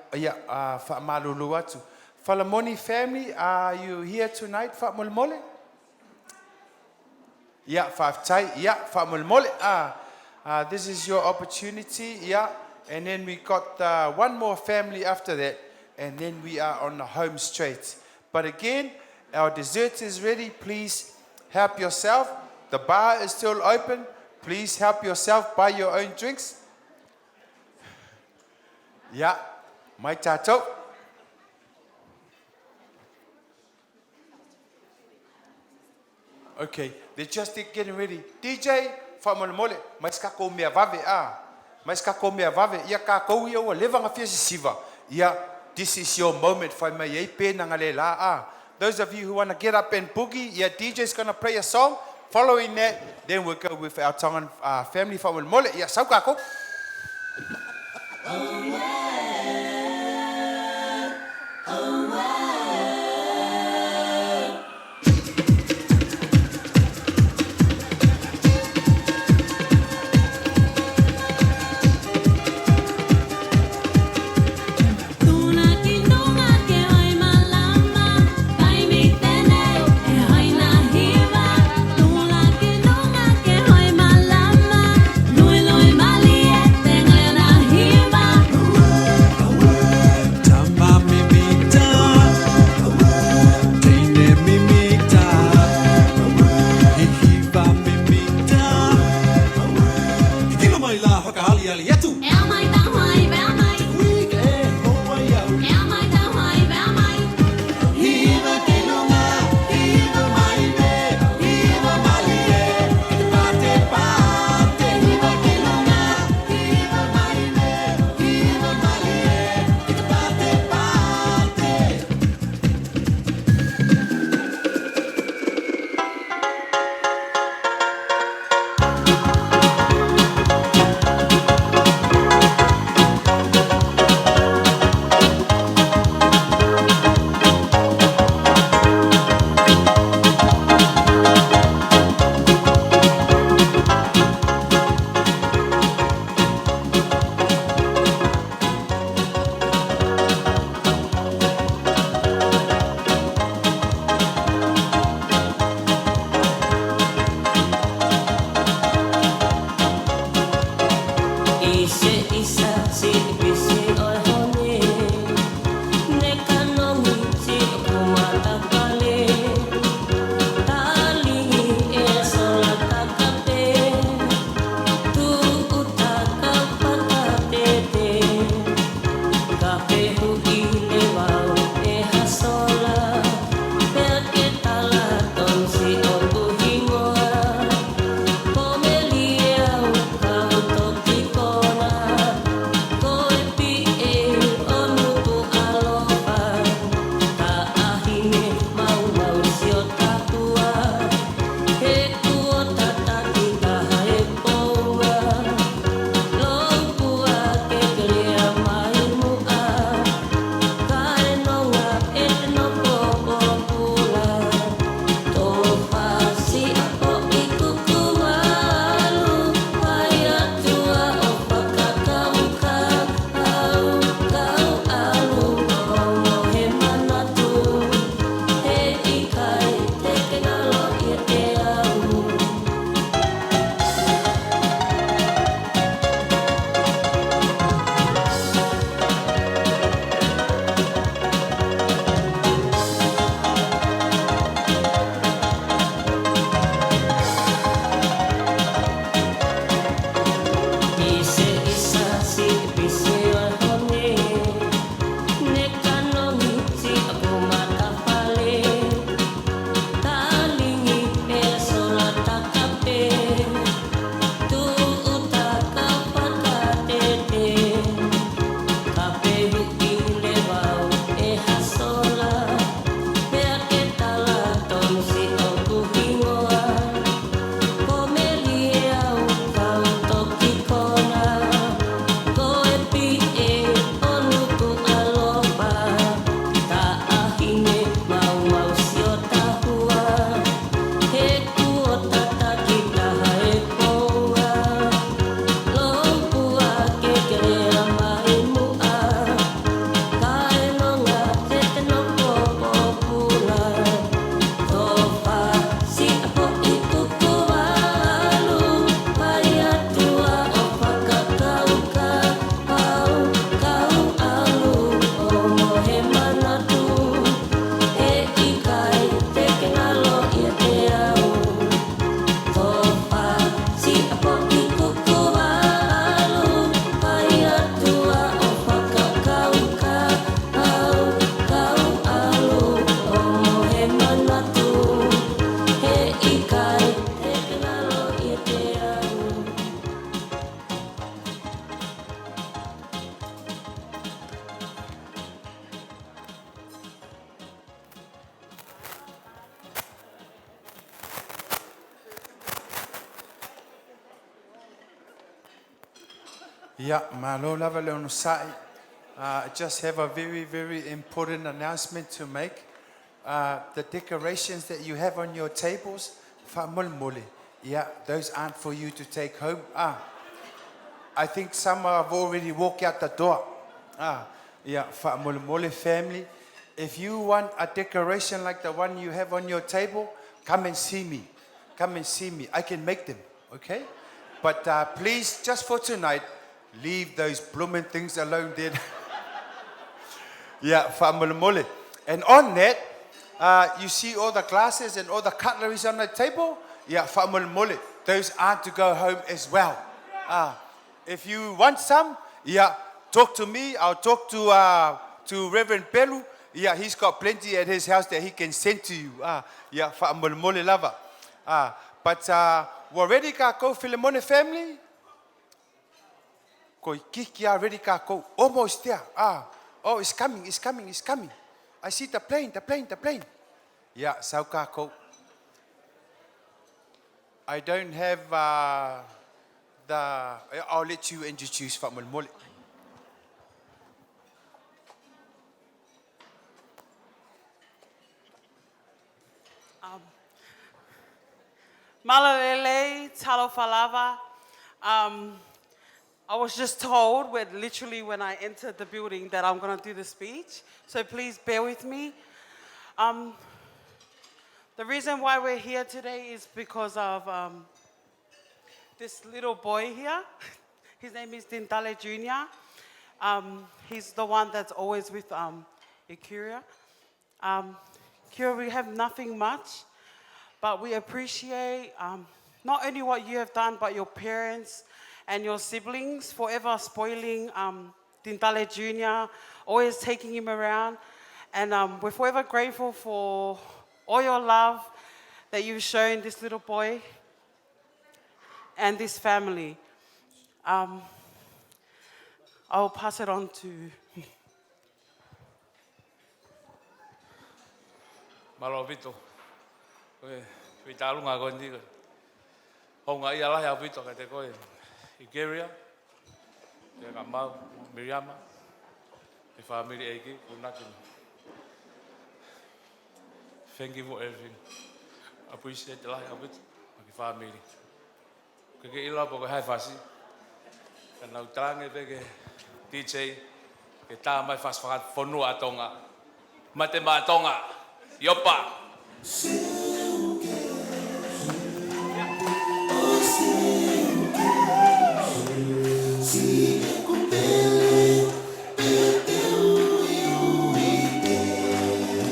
Speaker 1: fa'amalulu atu. Falamoni family, are you here tonight, fa'amolemole? Yeah, fa'afetai, yeah, fa'amolemole. Ah, this is your opportunity, yeah. And then we got one more family after that, and then we are on the home straight. But again, our dessert is ready. Please help yourself. The bar is still open. Please help yourself, buy your own drinks. Yeah, mai tatou. Okay, they're just getting ready. DJ, faamolemole, mai se kako mea vave, ah. Mai se kako mea vave, ia kākou ia ua leva nga fia sisiva. Ia, this is your moment, fai mai ei pe na ngale la, ah. Those of you who want to get up and boogie, yeah, DJ's going to play a song. Following that, then we'll go with our Tongan family, faamolemole. Ia, sau kākou. Ia, malo lava le onosai. I just have a very, very important announcement to make. The decorations that you have on your tables, fa'amolemole, yeah, those aren't for you to take home. Ah, I think some have already walked out the door. Ah, yeah, fa'amolemole family. If you want a decoration like the one you have on your table, come and see me. Come and see me. I can make them, okay? But please, just for tonight, leave those blooming things alone then. Yeah, fa'amolemole. And on that, you see all the glasses and all the cutleries on the table? Yeah, fa'amolemole. Those are to go home as well. If you want some, yeah, talk to me. I'll talk to Reverend Pelu. Yeah, he's got plenty at his house that he can send to you. Yeah, fa'amolemole lava. But we're ready kākou, Filimone family? Koi kiki a ready kākou. Almost there. Ah, oh, it's coming, it's coming, it's coming. I see the plane, the plane, the plane. Yeah, sau kākou. I don't have the... I'll let you introduce fa'amolemole.
Speaker 19: Malalele, Talofalava. I was just told, when, literally when I entered the building, that I'm going to do the speech. So please bear with me. The reason why we're here today is because of this little boy here. His name is Dintale Jr. He's the one that's always with Ikuria. Kira, we have nothing much, but we appreciate not only what you have done, but your parents and your siblings forever spoiling Dintale Jr., always taking him around. And we're forever grateful for all your love that you've shown this little boy and this family. I'll pass it on to
Speaker 20: Malo Vito. Koe whitalunga koe ni koe. Honga ia lahi a Vito ka te koe Ikeria, te ka mau, Miriama, te whamiri eiki, kunakina. Thank you for everything. Appreciate the lahi a Vito, ma ki whamiri. Ke ke ila po ko hai fasi. Ka nau tarange pe ke DJ, ke tā mai fas whakat fonua a tonga. Mate ma tonga. Iopa!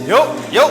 Speaker 1: Yo, yo.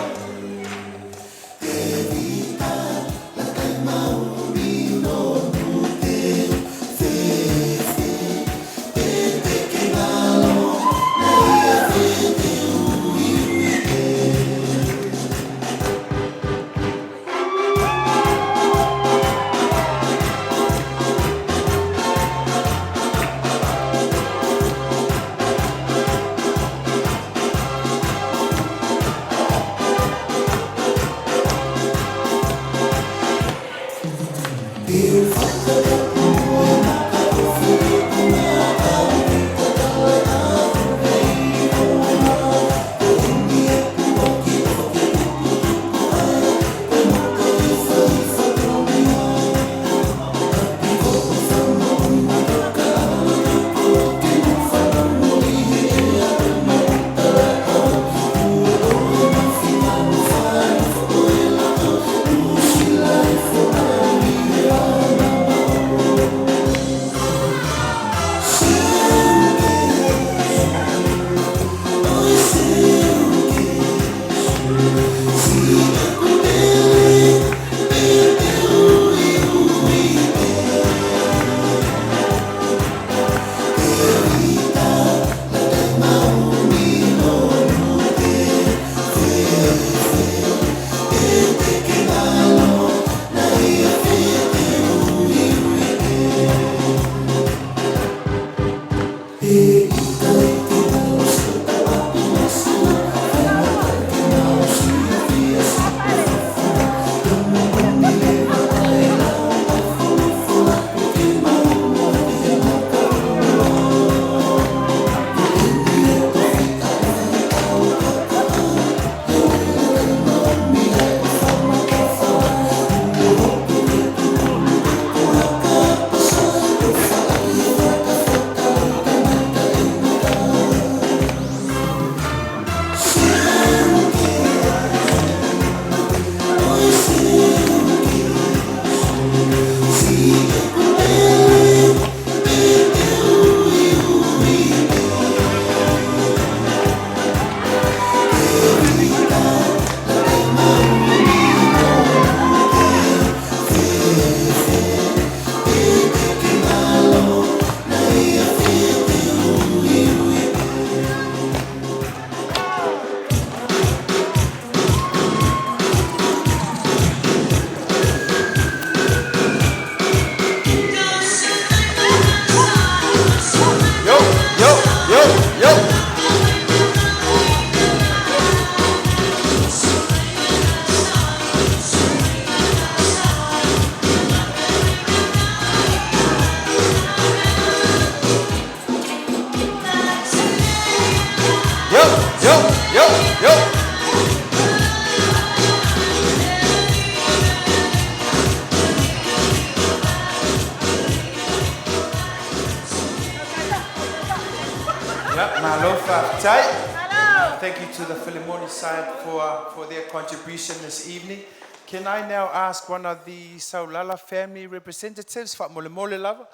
Speaker 1: Fa'afetai. Thank you to the Filimoni side for for their contribution this evening. Can I now ask one of the Saulala family representatives, Fa'amolemole lava,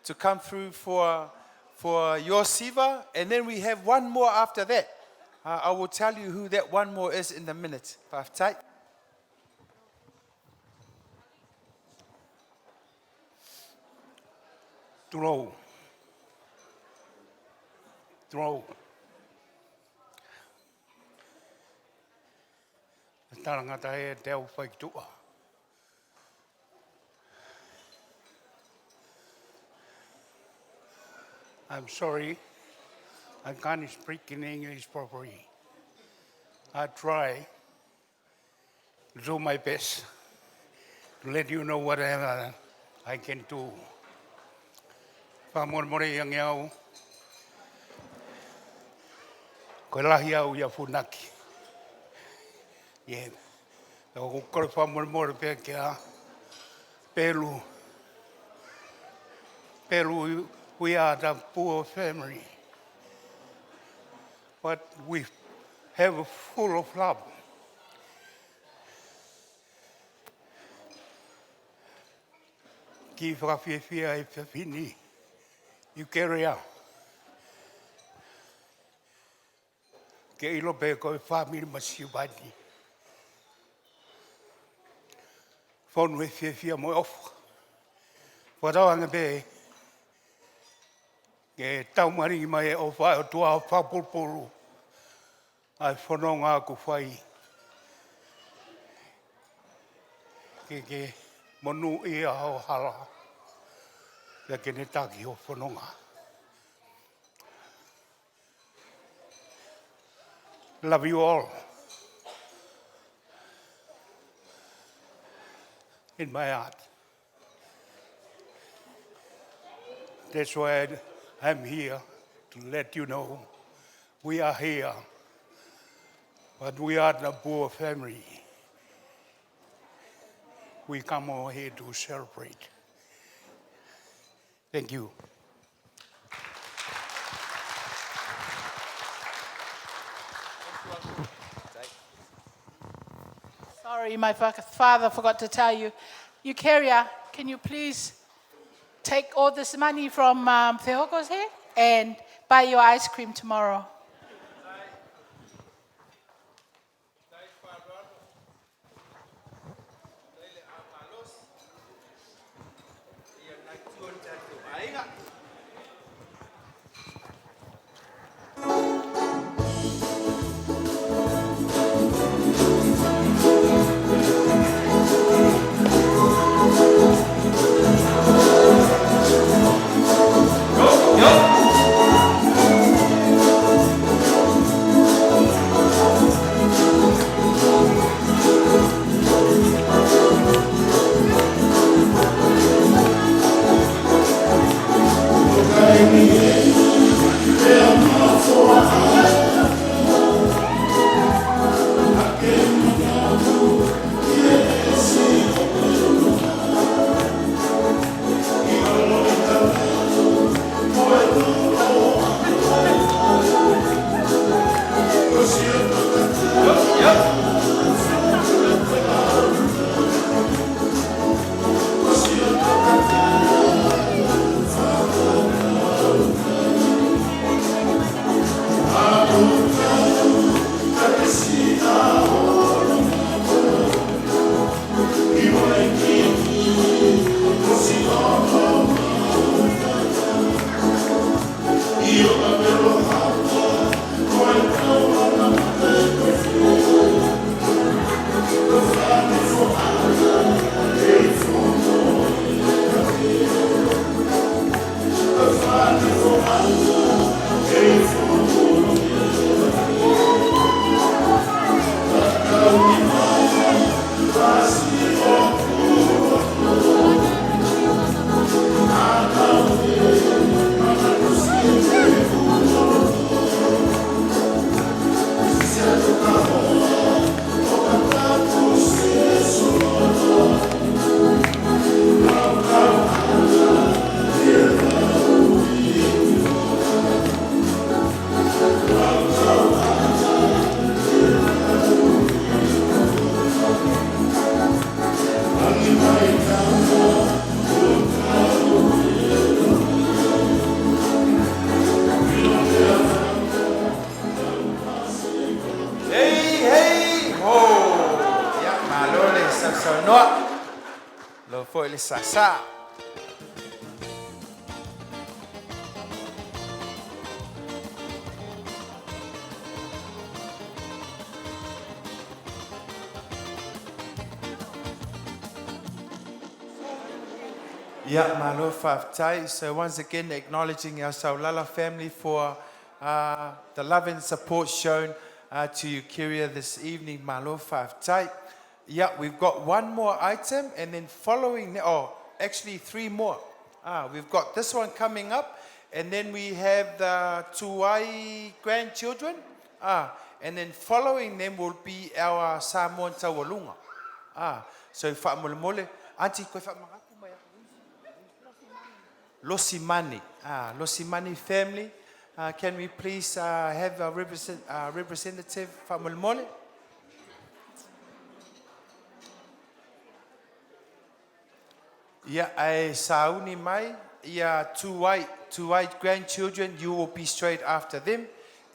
Speaker 1: to come through for your siva? And then we have one more after that. I will tell you who that one more is in a minute. Fa'afetai.
Speaker 21: Tulou. Tulou. E talangata e te au whaitua. I'm sorry, I can't speak in English properly. I try to do my best to let you know whatever I can do. Whamoremore i ange au, koe lahi au ia Funaki. Ye, o kore whamoremore pea kia a Pelu, Pelu, we are the poor family. But we have a full of love. Ki whakawhiawhia e whiawhini, you carry out. Ke ilo pe koe whamiri masi wani. Fonu e whiawhia mo ofa. Whatawa pe ke taumaringi mai e ofa o tua o whapulpulu. Ai whanonga aku whai. Ke ke monu ia o hala. Ia ke ne taki o whanonga. Love you all. In my heart. That's why I'm here to let you know we are here, but we are the poor family. We come over here to celebrate. Thank you.
Speaker 12: Sorry, my father forgot to tell you. Eucharia, can you please take all this money from Tehoko's here and buy your ice cream tomorrow?
Speaker 1: sausaunoa. Malo foi le sāsā. Yeah, malo faafetai. So once again, acknowledging our Saulala family for the love and support shown to Eukarya this evening. Malo faafetai. Yeah, we've got one more item, and then following, oh, actually three more. Ah, we've got this one coming up, and then we have the Tuai grandchildren. Ah, and then following them will be our Samoan Taualuga. Ah, so faamolemole, auntie, koe faamagaku mai. Losimani, ah, Losimani family. Can we please have a representative faamolemole? Ia, ae sauni mai, ia Tuai grandchildren, you will be straight after them.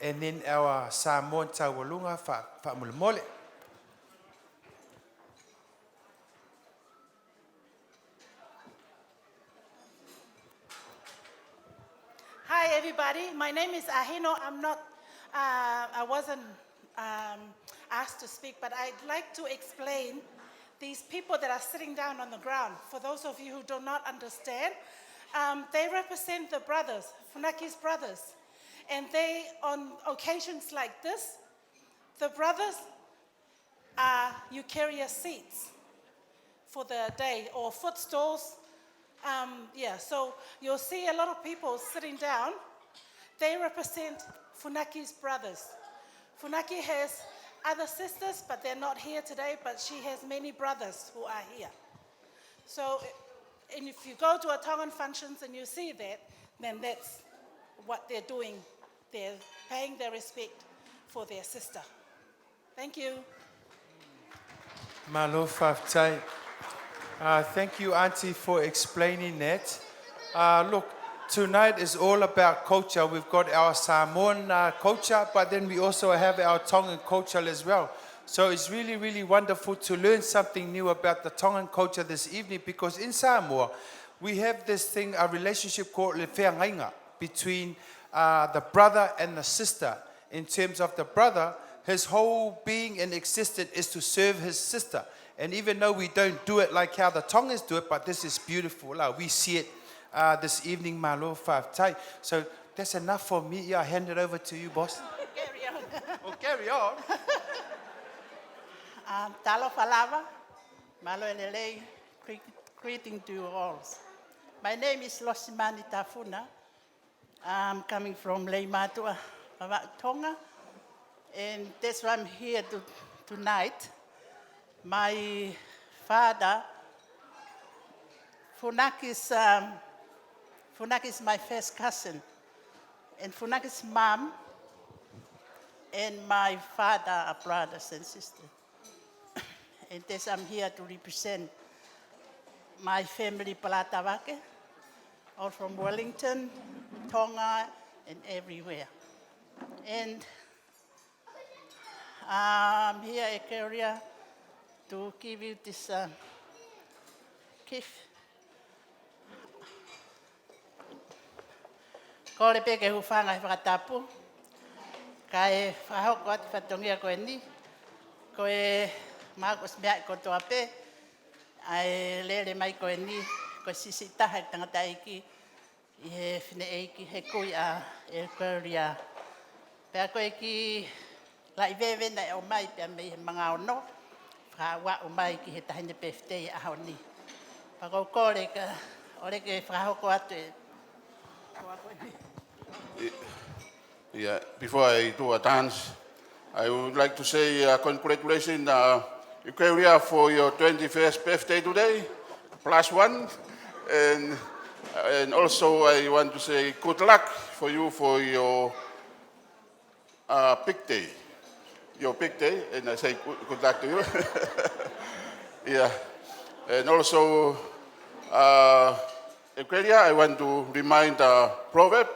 Speaker 1: And then our Samoan Taualuga faamolemole.
Speaker 12: Hi, everybody. My name is Ahino. I'm not, I wasn't asked to speak, but I'd like to explain these people that are sitting down on the ground. For those of you who do not understand, they represent the brothers, Funaki's brothers. And they, on occasions like this, the brothers are Eukarya seats for the day or footstools. Yeah, so you'll see a lot of people sitting down. They represent Funaki's brothers. Funaki has other sisters, but they're not here today, but she has many brothers who are here. So, and if you go to a Tongan functions and you see that, then that's what they're doing. They're paying their respect for their sister. Thank you.
Speaker 1: Malo faafetai. Thank you, Auntie, for explaining that. Look, tonight is all about culture. We've got our Samoan culture, but then we also have our Tongan culture as well. So it's really, really wonderful to learn something new about the Tongan culture this evening because in Samoa, we have this thing, a relationship called le feagaiga, between the brother and the sister. In terms of the brother, his whole being and existence is to serve his sister. And even though we don't do it like how the Tongans do it, but this is beautiful. We see it this evening, malo faafetai. So that's enough for me. Yeah, I hand it over to you, boss.
Speaker 3: Carry on.
Speaker 1: Oh, carry on.
Speaker 3: Talofa lava, malo e lelei, greeting to you all. My name is Losimani Tafuna. I'm coming from Leimatua, Tonga, and that's why I'm here tonight. My father, Funaki is my first cousin, and Funaki's mom and my father are brothers and sisters. And this I'm here to represent my family Palatavake, all from Wellington, Tonga, and everywhere. And I'm here at Korea to give you this gift. Ko le peke huwhanga he whakatapu. Ka e whahoko atu whatongia koe ni. Ko e mākos mea i kotoa pe. Ai lele mai koe ni. Koe sisi taha i tangata eiki. I he whine eiki he kui a e Korea. Pea koe ki lai veve na e o mai pea mei he manga ono. Whakawa o mai ki he tahine pewhitei aho ni. Whakaukore ka ore ke whakahoko atu e.
Speaker 22: Yeah, before I do a dance, I would like to say congratulations, Eukarya, for your 21st birthday today, plus one. And also I want to say good luck for you for your big day. Your big day, and I say good luck to you. Yeah. And also, Eukarya, I want to remind the proverb,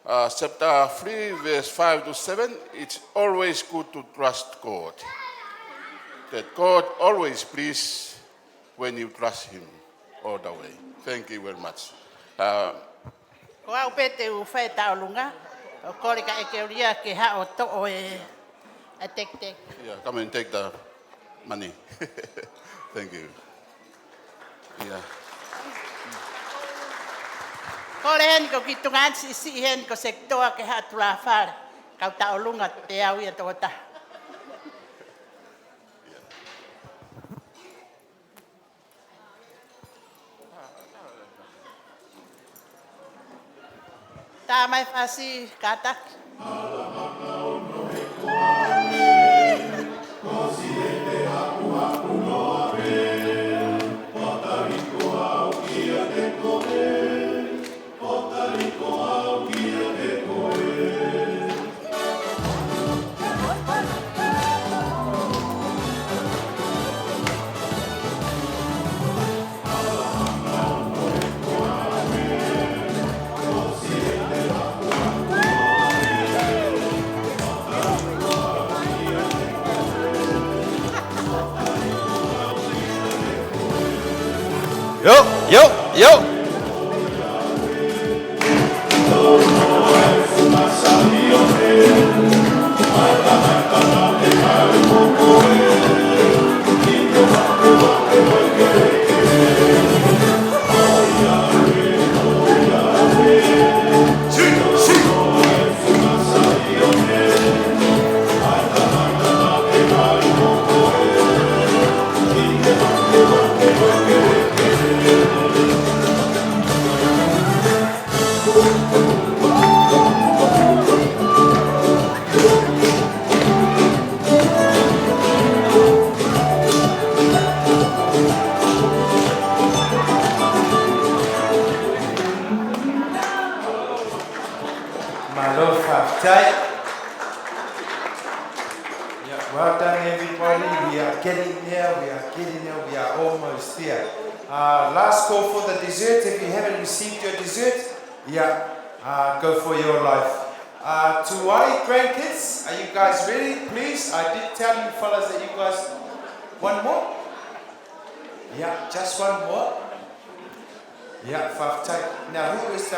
Speaker 22: chapter 3, verse 5 to 7, it's always good to trust God. that God always pleased when you trust Him all the way. Thank you very much.
Speaker 3: Ko au pe te u whae taolunga, o kore ka eke uria ke ha o to o e a tek tek.
Speaker 22: Yeah, come and take the money. Thank you. Yeah.
Speaker 3: Kore hen ko ki tungan si si hen ko sektoa ke ha tula whare. Kau taolunga te au ia tō taha. Tā mai whasi ka taki.
Speaker 18: Yo, yo, yo. Malo Faftai. Yeah, well done everybody. We are getting there, we are getting there, we are almost there. Last call for the dessert. If you haven't received your dessert, yeah, go for your life. Tuai grandkids, are you guys ready? Please, I did tell you fellas that you guys, one more? Yeah, just one more. Yeah, Faftai. Now, who is the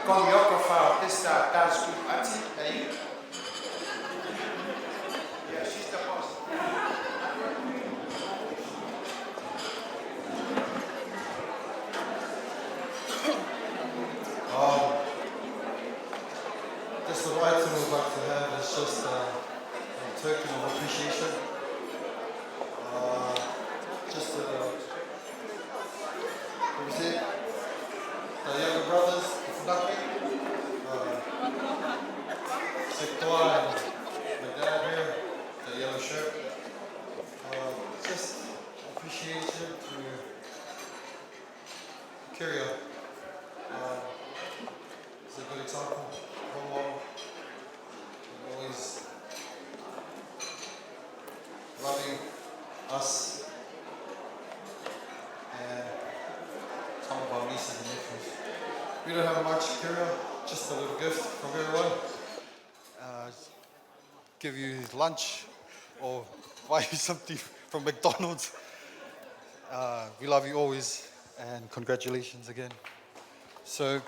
Speaker 18: choreographer of this dance group? Auntie, are you? Yeah, she's the boss.
Speaker 15: This little item we'd like to have is just a token of appreciation. Just represent the younger brothers, the Funaki, Sektoa and my dad here, the yellow shirt. Just appreciation to Kiria. It's a good example, role model, and always loving us and some of our nieces and nephews. We don't have much, Kiria, just a little gift from everyone. Give you lunch or buy you something from McDonald's. We love you always, and congratulations again. So,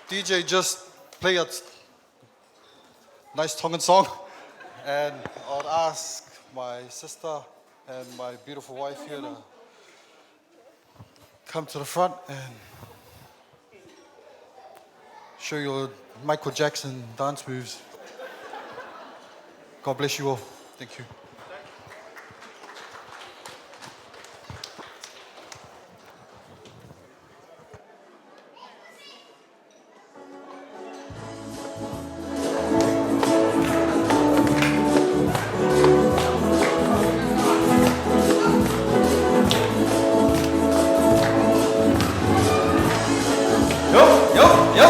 Speaker 15: DJ just play a nice Tongan song, and I'll ask my sister and my beautiful wife here to come to the front and show your Michael Jackson dance moves. God bless you all. Thank you.
Speaker 18: Yo, yo, yo.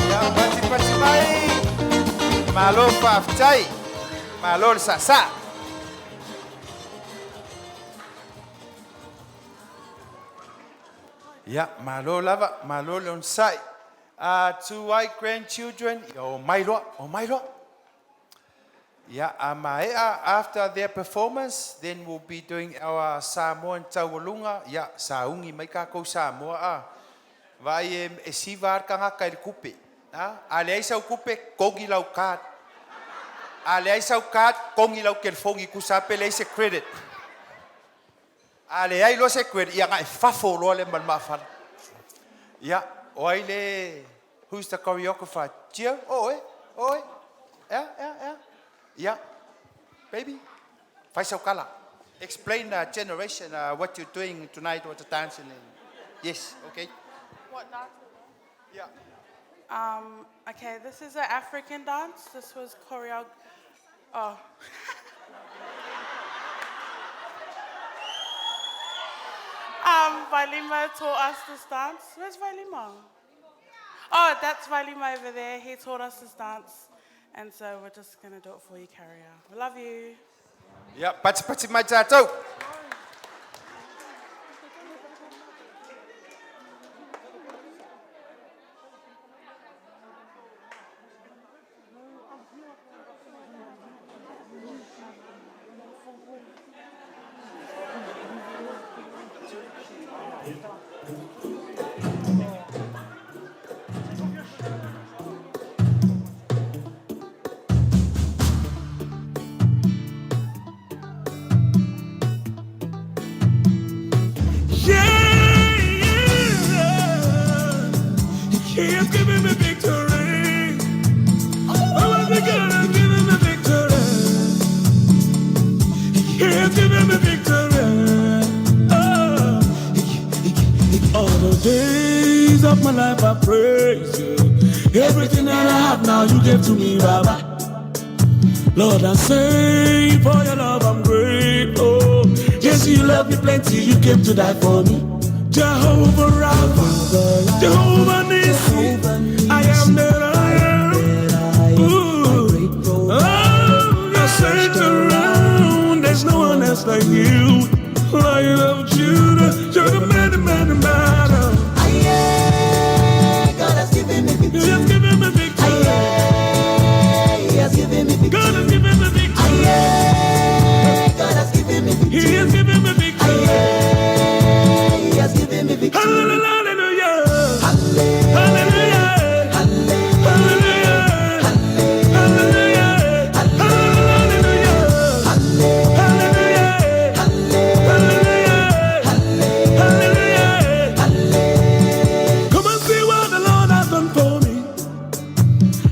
Speaker 1: Ia, pati pati mai. Malo faafetai. Malo le saasaa. Ia, malo lava, malo le onosai. Two white grandchildren, ia o mai loa, o mai loa. Ia, a maea, after their performance, then we'll be doing our Samoan taualuga. Ia, saugi mai kākou Samoa a. Vaai e, e siva lava le tagata i le tupe. A, a leai sau tupe, togi lau card. A leai sau card, togi lau telefoni tusa lava pe leai se credit. A leai loa se credit, ia na e fafo loa lea ma le maafala. Ia, o ai le, who's the choreographer? Gio? O oe? O oe? Ea, ea, ea. Ia, baby, fai sau tala. Explain the generation what you're doing tonight with the dancing. And, yes, okay.
Speaker 12: What dance?
Speaker 1: Yeah.
Speaker 19: Okay, this is an African dance. This was choreog. Oh. Vailima taught us this dance. Where's Vailima? Oh, that's Vailima over there. He taught us this dance. And so we're just going to do it for you, Carrier. We love you.
Speaker 1: Ia, patipati mai tātou.
Speaker 17: Yeah, He has given me victory. Oh, my God has given me victory. He has given me victory. Oh. All the days of my life I praise you. Everything that I have now you gave to me, Baba. Lord, I say for your love I'm grateful. Yes, you love me plenty, you came to die for me. Jehovah Rapha, Jehovah Nissi, I am that I am. Ooh. Oh, I searched around, there's no one else like you. Lion of Judah, you're the man, the man, the man.
Speaker 7: God has given me victory.
Speaker 17: He has given me victory.
Speaker 7: He has given me victory.
Speaker 17: God has given me victory.
Speaker 7: God has given me victory.
Speaker 17: He has given me victory.
Speaker 7: He has given me victory.
Speaker 17: Hallelujah. Hallelujah. Hallelujah. Hallelujah. Hallelujah. Hallelujah. Hallelujah. Hallelujah. Come and see what the Lord has done for me.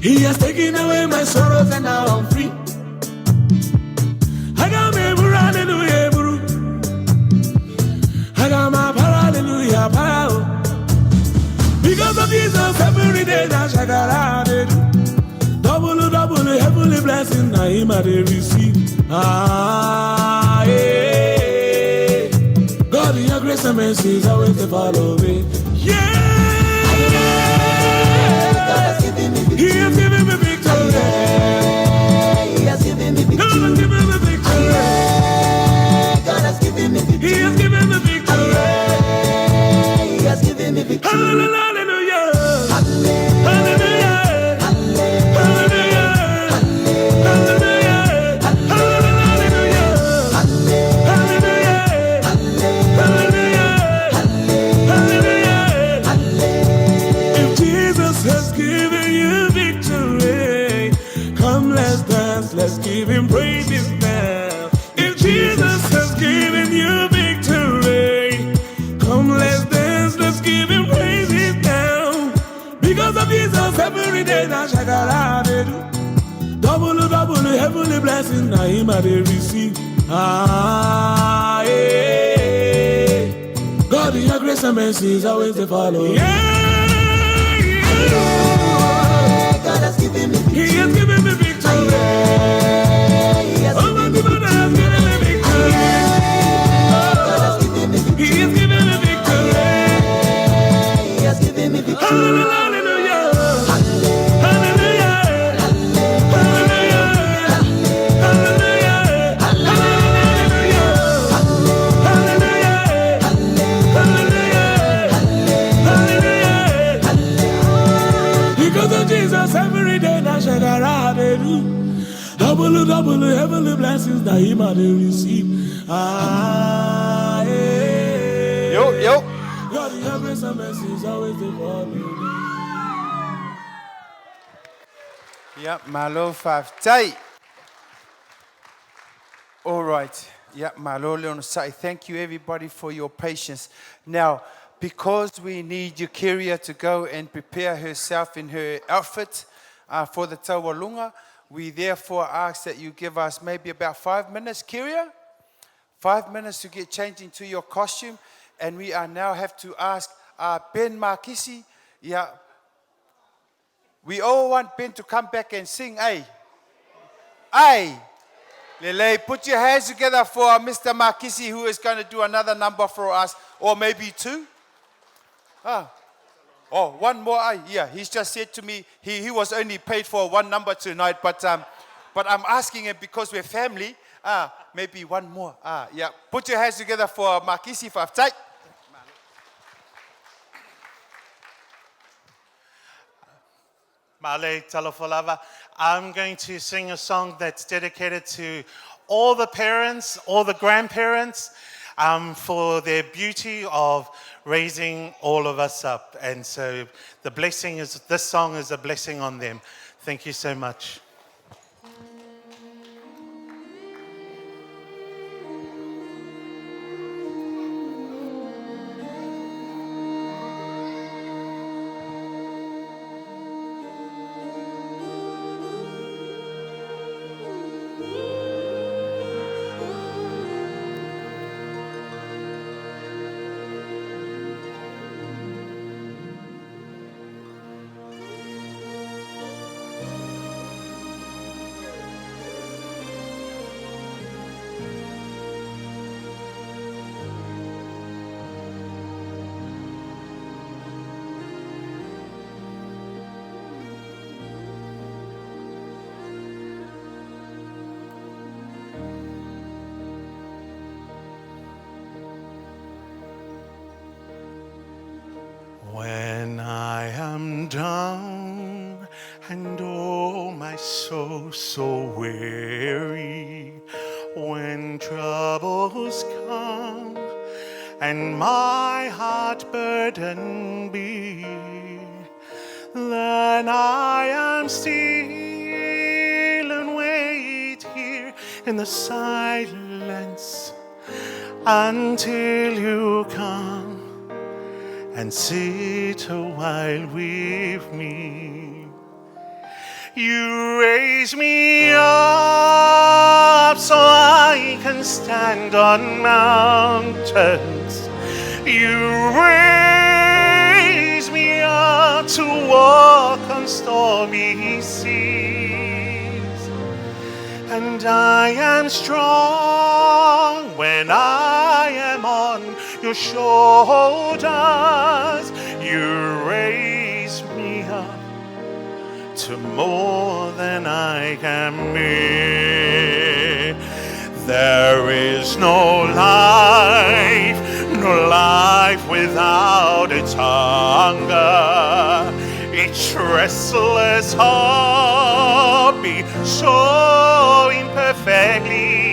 Speaker 17: He has taken away my sorrows and now I'm free. I got me hallelujah, buru. I got my hallelujah, power. Because of Jesus, every day now shakara dey do. Double, double, heavenly blessing, now him I dey receive. Ah, yeah. God, in your grace and mercy is always to follow me. Yeah.
Speaker 7: God has given me victory.
Speaker 17: He has given me victory.
Speaker 7: He has given me
Speaker 17: God
Speaker 7: victory.
Speaker 17: has given me victory.
Speaker 7: God has given me victory.
Speaker 17: He has given me victory.
Speaker 7: He has given me victory.
Speaker 17: Hallelujah. Hallelujah. Hallelujah. Hallelujah. Hallelujah. Hallelujah. Hallelujah. Hallelujah. If Jesus has given you victory, come let's dance, let's give him praises now. If Jesus has given you victory, come let's dance, let's give him praises now. Because of Jesus, every day now shakara dey do. Double, double, heavenly blessing, now him I dey receive. Ah, yeah. God, in your grace and mercy is always to follow. Yeah, yeah.
Speaker 7: God has given me victory.
Speaker 17: He has given me victory.
Speaker 7: He has
Speaker 17: Oh, my
Speaker 7: given me
Speaker 17: God has given me victory. Hallelujah. Hallelujah. Hallelujah. Hallelujah. Hallelujah. Hallelujah. Because of Jesus, every day now shall I do. Double, double, heavenly blessings that he might receive. Ah, yeah.
Speaker 1: Yo, yo.
Speaker 17: God, your grace and mercy is always there for me.
Speaker 1: Yep, malo faftai. All right. Yep, malo leonosai. Thank you everybody for your patience. Now, because we need Yukiria to go and prepare herself in her outfit for the Taualunga, we therefore ask that you give us maybe about 5 minutes, Kiria? 5 minutes to get changed into your costume. And we are now have to ask Ben Markisi, yeah, we all want Ben to come back and sing, eh? Aye. Lele, put your hands together for Mr. Markisi, who is going to do another number for us, or maybe two. Ah. Oh, one more. Aye. Yeah, he's just said to me he was only paid for one number tonight, but I'm asking him because we're family. Ah, maybe one more. Ah, yeah. Put your hands together for Markisi Faftai.
Speaker 14: Male Talofolava. I'm going to sing a song that's dedicated to all the parents, all the grandparents, for their beauty of raising all of us up. And so the blessing is, this song is a blessing on them. Thank you so much. When I am down and oh my soul so weary, when troubles come and my heart burdened be, then I am still and wait here in the silence until you come and sit a while with me. You raise me up so I can stand on mountains. You raise me up to walk on stormy seas. And I am strong when I am on your shoulders. You raise me up to more than I can be. There is no life, no life without its hunger. Each restless heart beats so imperfectly.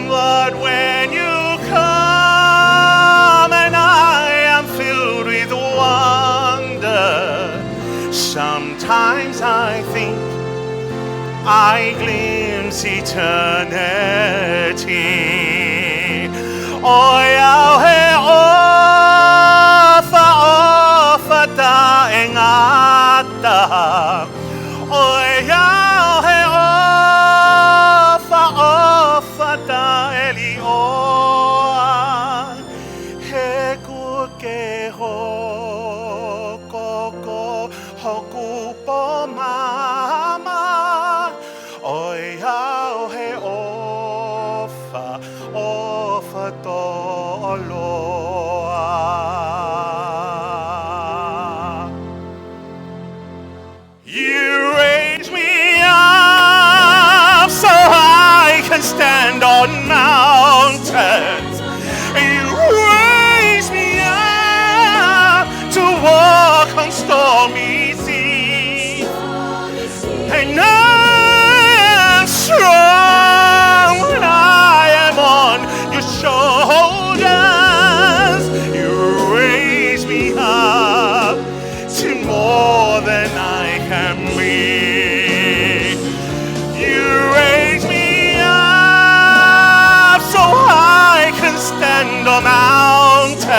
Speaker 14: But when you come and I am filled with wonder, sometimes I think I glimpse eternity. O iau he ofa ofa ta e ngata. O iau he ofa ofa ta e lioa. He kuke hokoko hokupo mama. O iau he ofa ofa tō loa.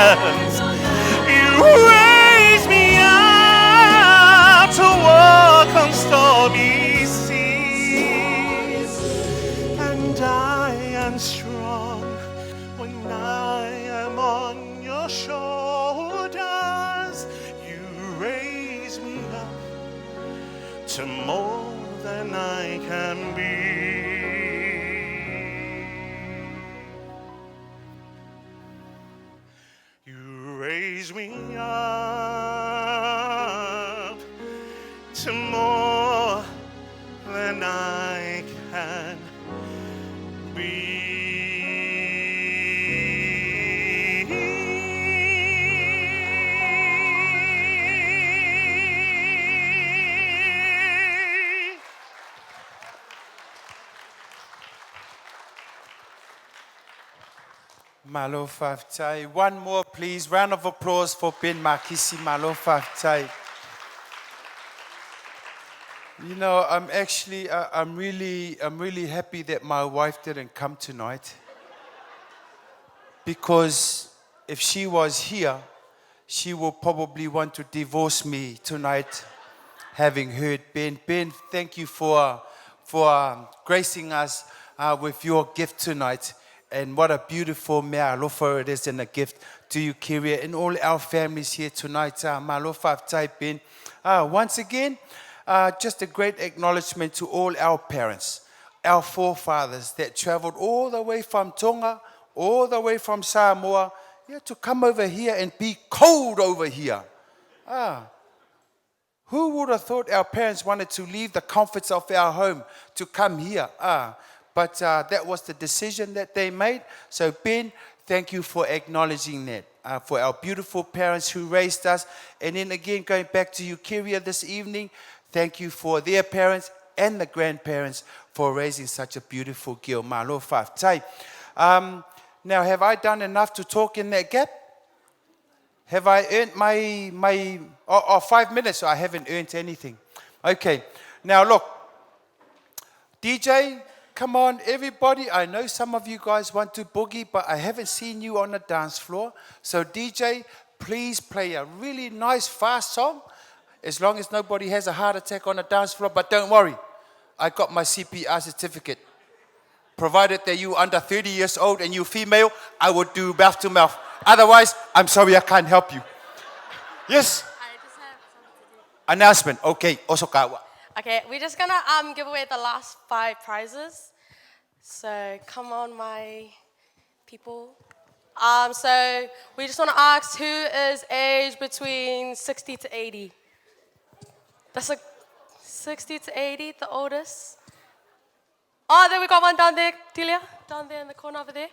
Speaker 14: You raise me up to walk on stormy seas, and I am strong when I am on your shoulders. You raise me up to more than I can be. You raise me up to more than I can be.
Speaker 1: Malo Faftai. One more, please. Round of applause for Ben Makisi Malo Faftai. You know, I'm actually, I'm really, I'm really happy that my wife didn't come tonight. Because if she was here, she will probably want to divorce me tonight, having heard Ben. Ben, thank you for, for gracing us with your gift tonight. And what a beautiful mea alofa it is and a gift to you, Kiria, and all our families here tonight. Malo fa'afetai, Ben. Once again, just a great acknowledgement to all our parents, our forefathers that traveled all the way from Tonga, all the way from Samoa, yeah, to come over here and be cold over here. Ah, who would have thought our parents wanted to leave the comforts of our home to come here? Ah, but that was the decision that they made. So, Ben, thank you for acknowledging that. For our beautiful parents who raised us. And then again, going back to Eukarya this evening, thank you for their parents and the grandparents for raising such a beautiful girl. Malo fa'afetai. Now, have I done enough to talk in that gap? Have I earned my oh, 5 minutes? I haven't earned anything. Okay. Now, look, DJ, come on, everybody. I know some of you guys want to boogie, but I haven't seen you on the dance floor. So, DJ, please play a really nice, fast song. As long as nobody has a heart attack on the dance floor, but don't worry, I got my CPR certificate. Provided that you under 30 years old and you female, I would do mouth to mouth. Otherwise, I'm sorry, I can't help you. Yes?
Speaker 11: I just have something to do.
Speaker 1: Announcement. Okay, Osokawa.
Speaker 11: Okay, we're just gonna give away the last five prizes. So come on, my people. So we just want to ask who is age between 60 to 80. That's like 60 to 80, the oldest. Oh, there we got one down there, Delia, down there in the corner over there.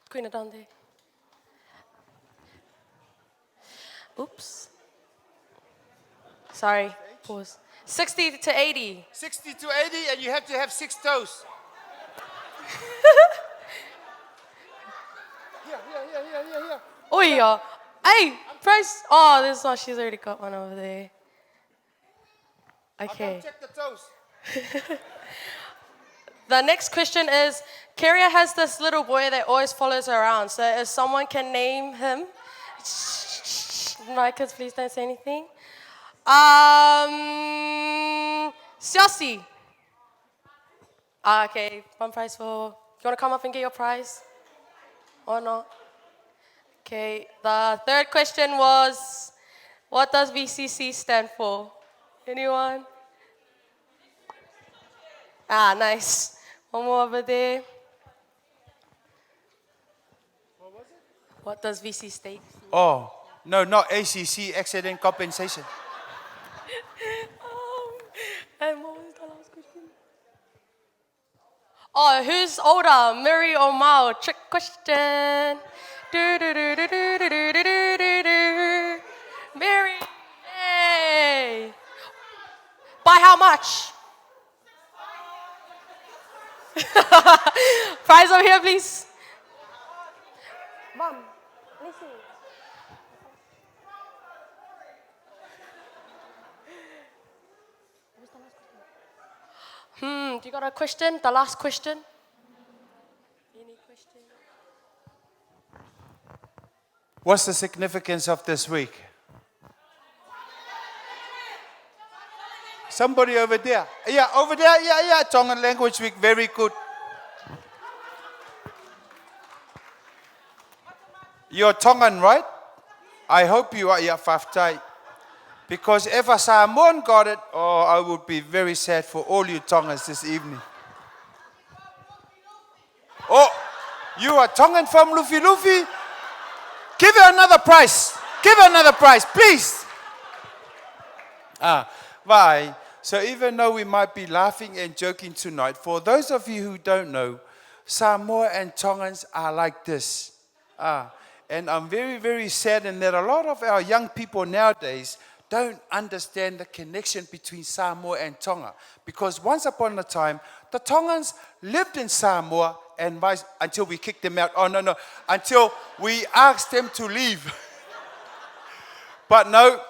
Speaker 11: Queen down there. Oops. Sorry, pause. 60 to 80.
Speaker 1: 60 to 80, and you have to have six toes. Here, here, here, here, here, here.
Speaker 11: Oh, yeah. Hey, price. Oh, this one, she's already got one over there. Okay.
Speaker 1: Check the toes.
Speaker 11: The next question is Keria has this little boy that always follows her around. So if someone can name him, my kids, please don't say anything. Siasi. Ah, okay, one prize for. You want to come up and get your prize? Or not? Okay, the third question was what does VCC stand for? Anyone? Ah, nice. One more over there. What does VC state?
Speaker 1: Oh, no, not ACC, accident compensation.
Speaker 11: And what was the last question? Oh, who's older, Miri or Mao? Trick question. Do, do, do, do, do, do, do, do, do, do. Miri, yay. By how much? Prize over here, please. Mom, listen. Do you got a question? The last question? Any question?
Speaker 1: What's the significance of this week? Somebody over there. Yeah, over there. Yeah, yeah. Tongan Language Week. Very good. You're Tongan, right? I hope you are. Yeah, faftai. Because if a Samoan got it, oh, I would be very sad for all you Tongans this evening. Oh, you are Tongan from Luffy Luffy? Give her another prize. Give her another prize, please. Ah, bye. So even though we might be laughing and joking tonight, for those of you who don't know, Samoa and Tongans are like this. Ah, and I'm very, very saddened that a lot of our young people nowadays don't understand the connection between Samoa and Tonga. Because once upon a time, the Tongans lived in Samoa and vice until we kicked them out. Oh, no, no, until we asked them to leave. But no,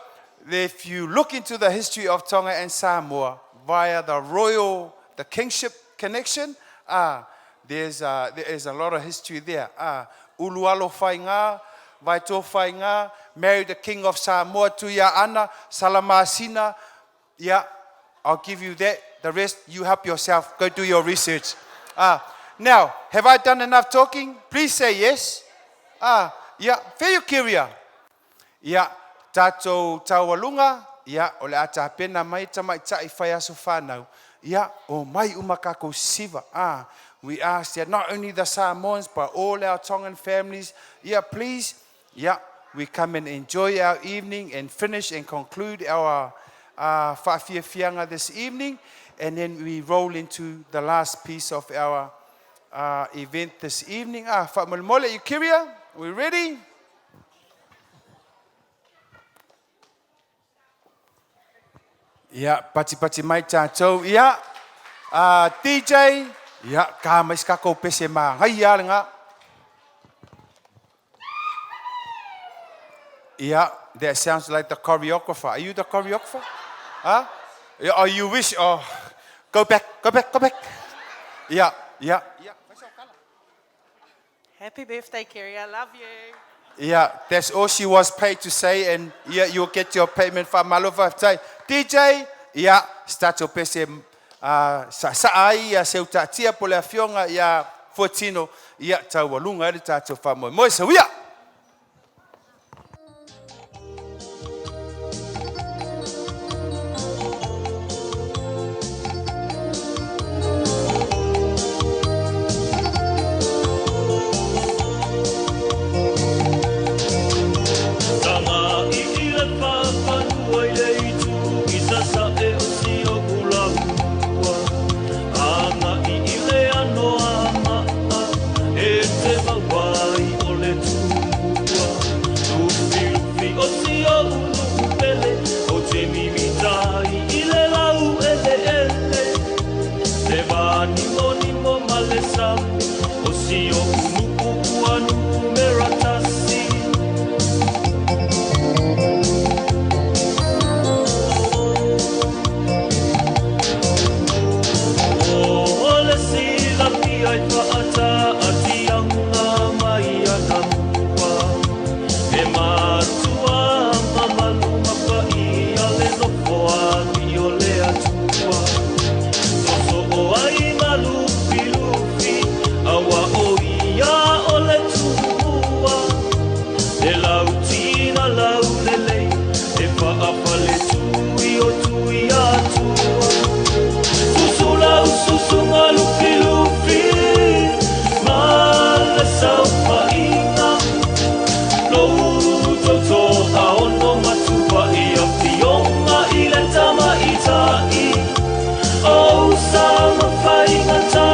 Speaker 1: if you look into the history of Tonga and Samoa via the royal, the kingship connection, there's, there is a lot of history there. Ulualo Fainga, Vaito Fainga, married the king of Samoa, Tuia'ana, Salamasina. Yeah, I'll give you that. The rest, you help yourself. Go do your research. Now, have I done enough talking? Please say yes. Yeah, Feukiria. Ia, tātou taualunga, ia, o le a tapena mai tamaitai fai aso whānau. Ia, o mai uma kākou siva. Ah, we ask that not only the Samoans, but all our Tongan families, yeah, please, yeah, we come and enjoy our evening and finish and conclude our whaafiafianga this evening. And then we roll into the last piece of our event this evening. Ah, whaamolemole, Eukiria, we ready? Ia, patipati mai tātou. Ia, DJ, ia, ka mai se kākou pese māngai ia le ngā. Ia, that sounds like the choreographer. Are you the choreographer? Huh? Yeah, oh, you wish, oh, go back, go back, go back. Yeah, yeah.
Speaker 19: Happy birthday, Kerry. I love you.
Speaker 1: Yeah, that's all she was paid to say, and yeah, you'll get your payment from Malova. DJ, yeah, start your pese sa sa ai ia seu tatia po le afioga ia Fuatino, ia taualuga ai le tatou faamoemoe. Sauia!
Speaker 4: Tama'i i le pāpānua i le itu i sasae o sioʻu laua. Agaʻi i le ano a maʻa e te maua ai o le tua. Lufilufi o sioʻu nuʻu pele o te mimitai i le lau eleele. Le vānimonimo ma le sami o sioʻu nuʻu ua numera tasi. O le silafia i fa'ataatiaga mai ana mua. E matua mamalu mapaia le nofo alii o le Atua. Sosoo ai malufilufi auā o ia o le tumua. Le lautina laulelei e faafaletui o Tuiatua. Susu lau susuga Lufilufi ma le saofaiga. Lou tautoaono matupa'i afioga i le tamaita'i. Ou sa mafaigata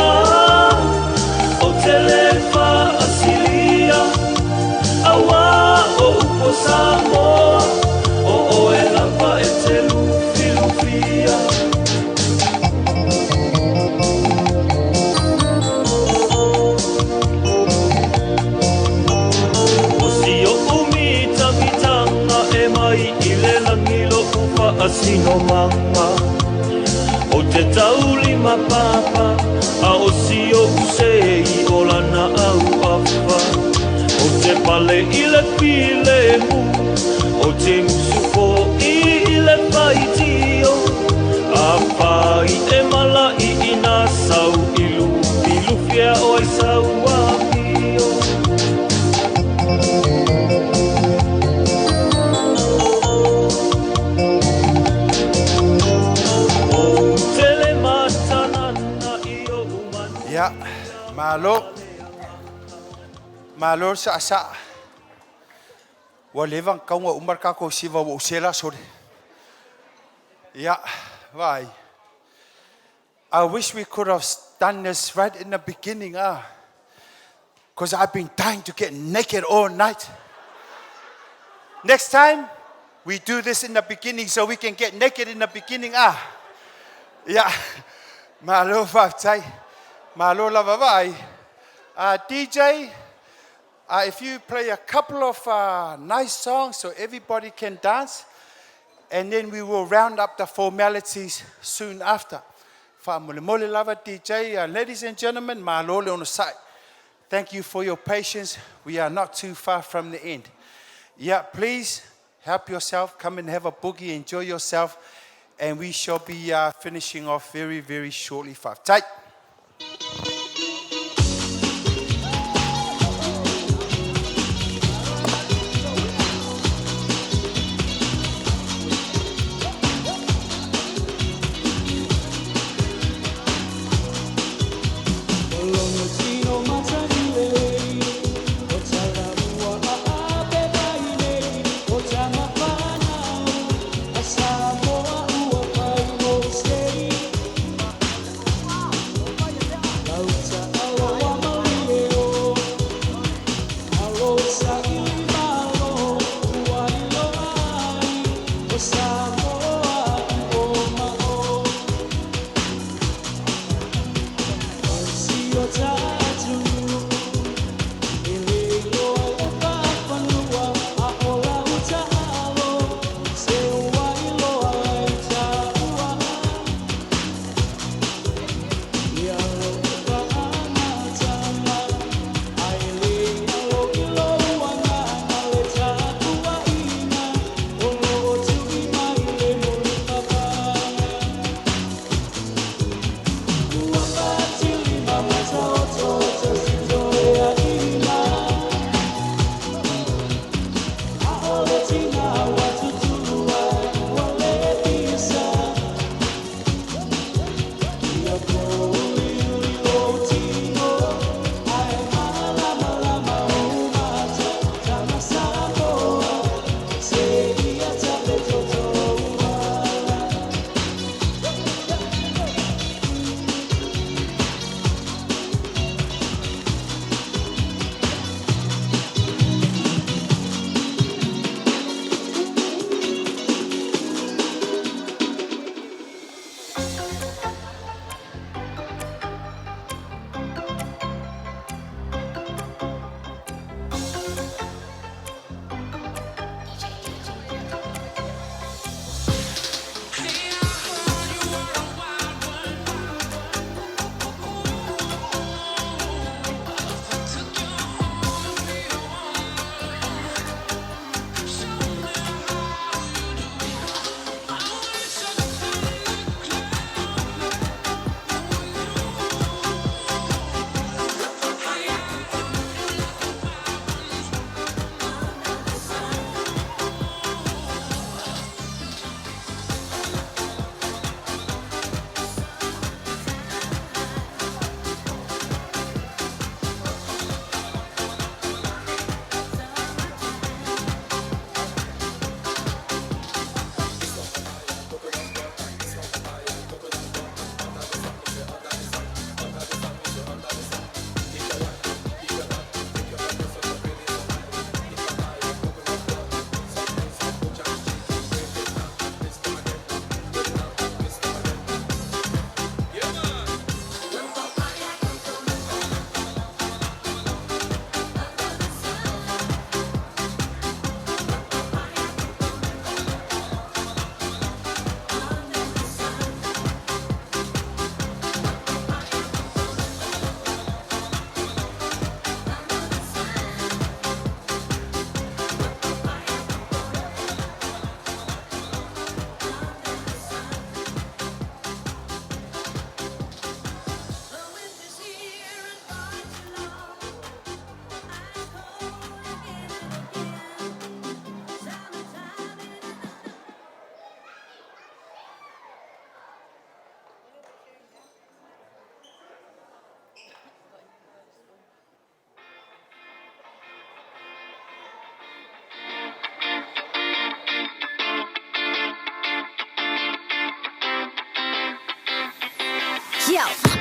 Speaker 4: ou te lē faasilia. Auā o upu o Samoa o oe lava e te lufilufia. O si oʻu mitagitaga e mai i le lagi loʻu faasinomaga. O te taulima papa a o si oʻu sēi o lana auafa. O te Pale i le filemu O te usu fo'i i le faitio Afai e mala'i ina sau i lufilufia o ai sau amio. Ou te le matanana i o'u manu.
Speaker 1: Ia, malo. Malo le saasaa. Ua leva ona tatau ona uma le tatou siva ua ou sela sole. Ia, vaai. I wish we could have done this right in the beginning, ah. Because I've been dying to get naked all night. Next time, we do this in the beginning so we can get naked in the beginning, ah. Ia, malo faafetai. Malo lava vaai. DJ, if you play a couple of nice songs so everybody can dance, and then we will round up the formalities soon after. Faamolemole lava DJ, ladies and gentlemen, malo le onosai. Thank you for your patience. We are not too far from the end. Yeah, please help yourself. Come and have a boogie, enjoy yourself, and we shall be finishing off very, very shortly. Faafetai.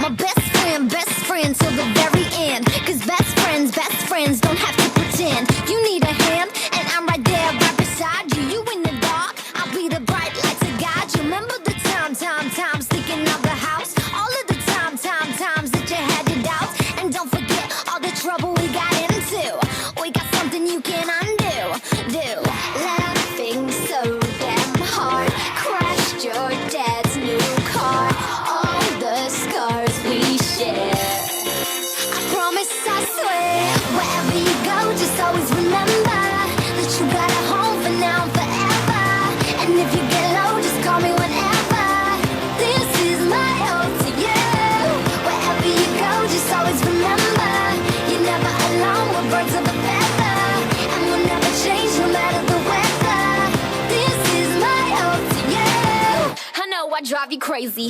Speaker 5: My best friend, best friend till the very end. Cause best friends, best friends don't have to pretend. You need a hand, and I'm right there, right beside you. You in the dark, I'll be the bright light to guide you. Remember the time, time, times thinking of the house. All of the time, time, times that you had your doubts. And don't forget all the trouble we got into. We got something you can undo. Do laughing so damn hard. Crashed your dad's new car. All the scars we share. I promise, I swear, wherever you go, just always remember that you got a home for now and forever. And if you get low, just call me whenever. This is my oath to you. Wherever you go, just always remember you're never alone. We're birds of a feather, and we'll never change no matter the weather. This is my oath to you. I know I drive you crazy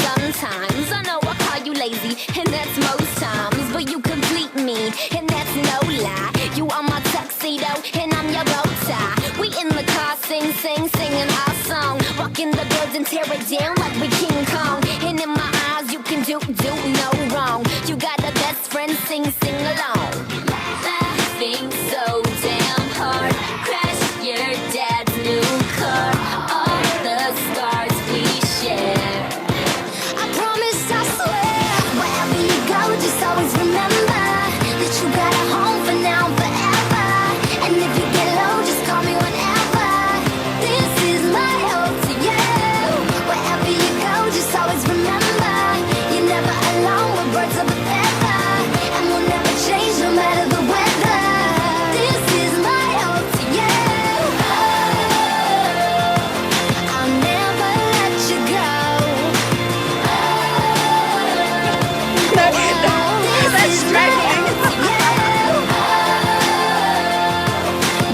Speaker 5: sometimes. I know I call you lazy, and that's most times. But you complete me, and that's no lie. You are my tuxedo, and I'm your bow tie. We in the car, sing, sing, singing our song. Walk in the building, tear it down like we King Kong. And in my eyes, you can do, do no wrong. You got the best friend, sing, sing along. Laughing so damn hard, crash your dad's new car. All the scars we share. I promise, I swear, wherever you go, just always remember that you got a home for now and forever. And if you get low, just call me whenever. This is my oath to you. Wherever you go, just always remember you're never alone. We're birds of a feather, and we'll never change no matter the weather. This is my oath to you. I'll never let you go.
Speaker 9: That's dragging.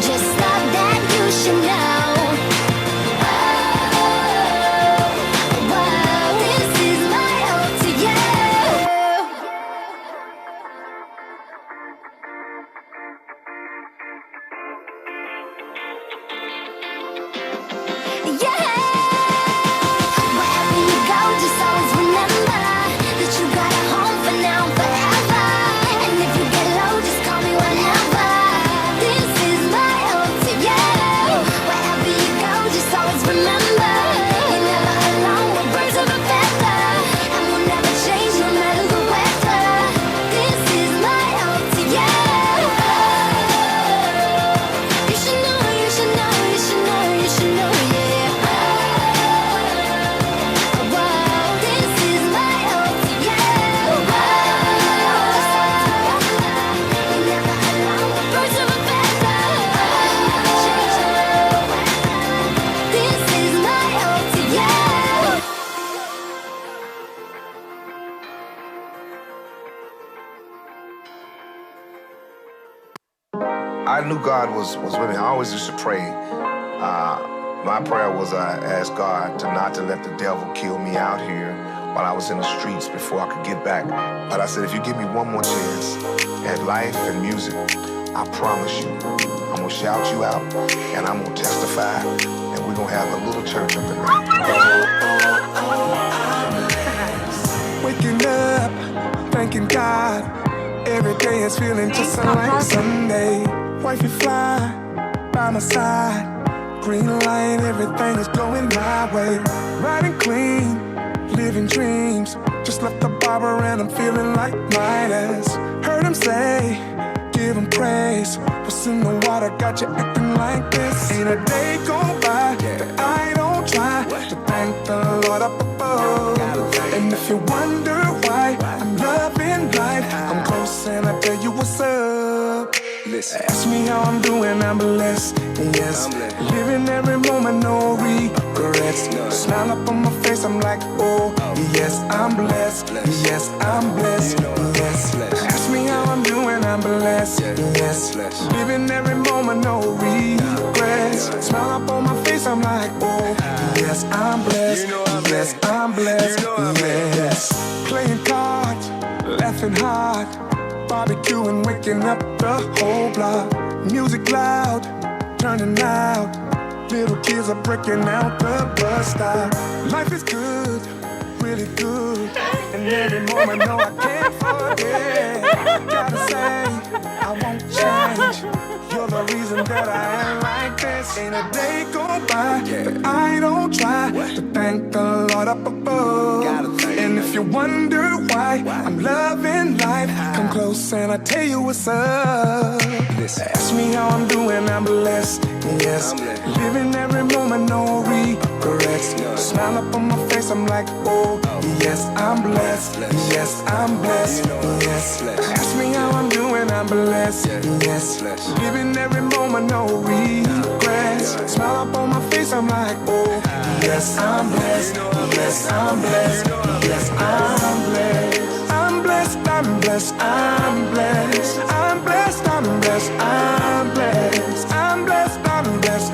Speaker 5: Just thought that you should know. Whoa, this is my oath to you. Yeah. Wherever you go, just always remember that you got a home for now and forever. And if you get low, just call me whenever. This is my oath to you. Wherever you go, just always remember you're never alone. We're birds of a feather, and we'll never change no matter the weather. This is my oath to you. You should know, you should know, you should know, you should know, yeah. Whoa, this is my oath to you. You're never alone. We're birds of a feather. This is my oath to you.
Speaker 23: I knew God was, was with me. I always used to pray. My prayer was I asked God to not to let the devil kill me out here while I was in the streets before I could get back. But I said, if you give me one more chance at life and music, I promise you, I'm gonna shout you out and I'm gonna testify and we're gonna have a little church up in there.
Speaker 24: Waking up, thanking God. Every day is feeling just like Sunday. Wifey fly by my side. Green light, everything is going my way. Riding clean, living dreams. Just left the barber and I'm feeling like Midas. Heard him say, give him praise. What's in the water got you acting like this? Ain't a day go by that I don't try to thank the Lord up above. And if you wonder why I'm loving life, I'm close and I tell you what's up. Listen. Ask me how I'm doing, I'm blessed. Yes, living every moment, no regrets. Smile up on my face, I'm like, oh, yes, I'm blessed. Yes, I'm blessed. Yes, ask me how I'm doing, I'm blessed. Yes, living every moment, no regrets. Smile up on my face, I'm like, oh, yes, I'm blessed. Yes, I'm blessed. Yes, playing cards, laughing hard. Barbecuing, waking up the whole block. Music loud, turning out. Little kids are breaking out the bus stop. Life is good, really good. And every moment, no, I can't forget. Gotta say, I won't change. You're the reason that I am like this. Ain't a day go by that I don't try to thank the Lord up above. And if you wonder why I'm loving life, come close and I tell you what's up. Ask me how I'm doing, I'm blessed. Yes, living every moment, no regrets. Smile up on my face, I'm like, oh, yes, I'm blessed. Yes, I'm blessed. Yes, ask me how I'm doing, I'm blessed. Yes, living every moment, no regrets. Smile up on my face, I'm like, oh, yes, I'm blessed. Yes, I'm blessed. Yes, I'm blessed. I'm blessed, I'm blessed, I'm blessed. I'm blessed, I'm blessed, I'm blessed. I'm blessed, I'm blessed.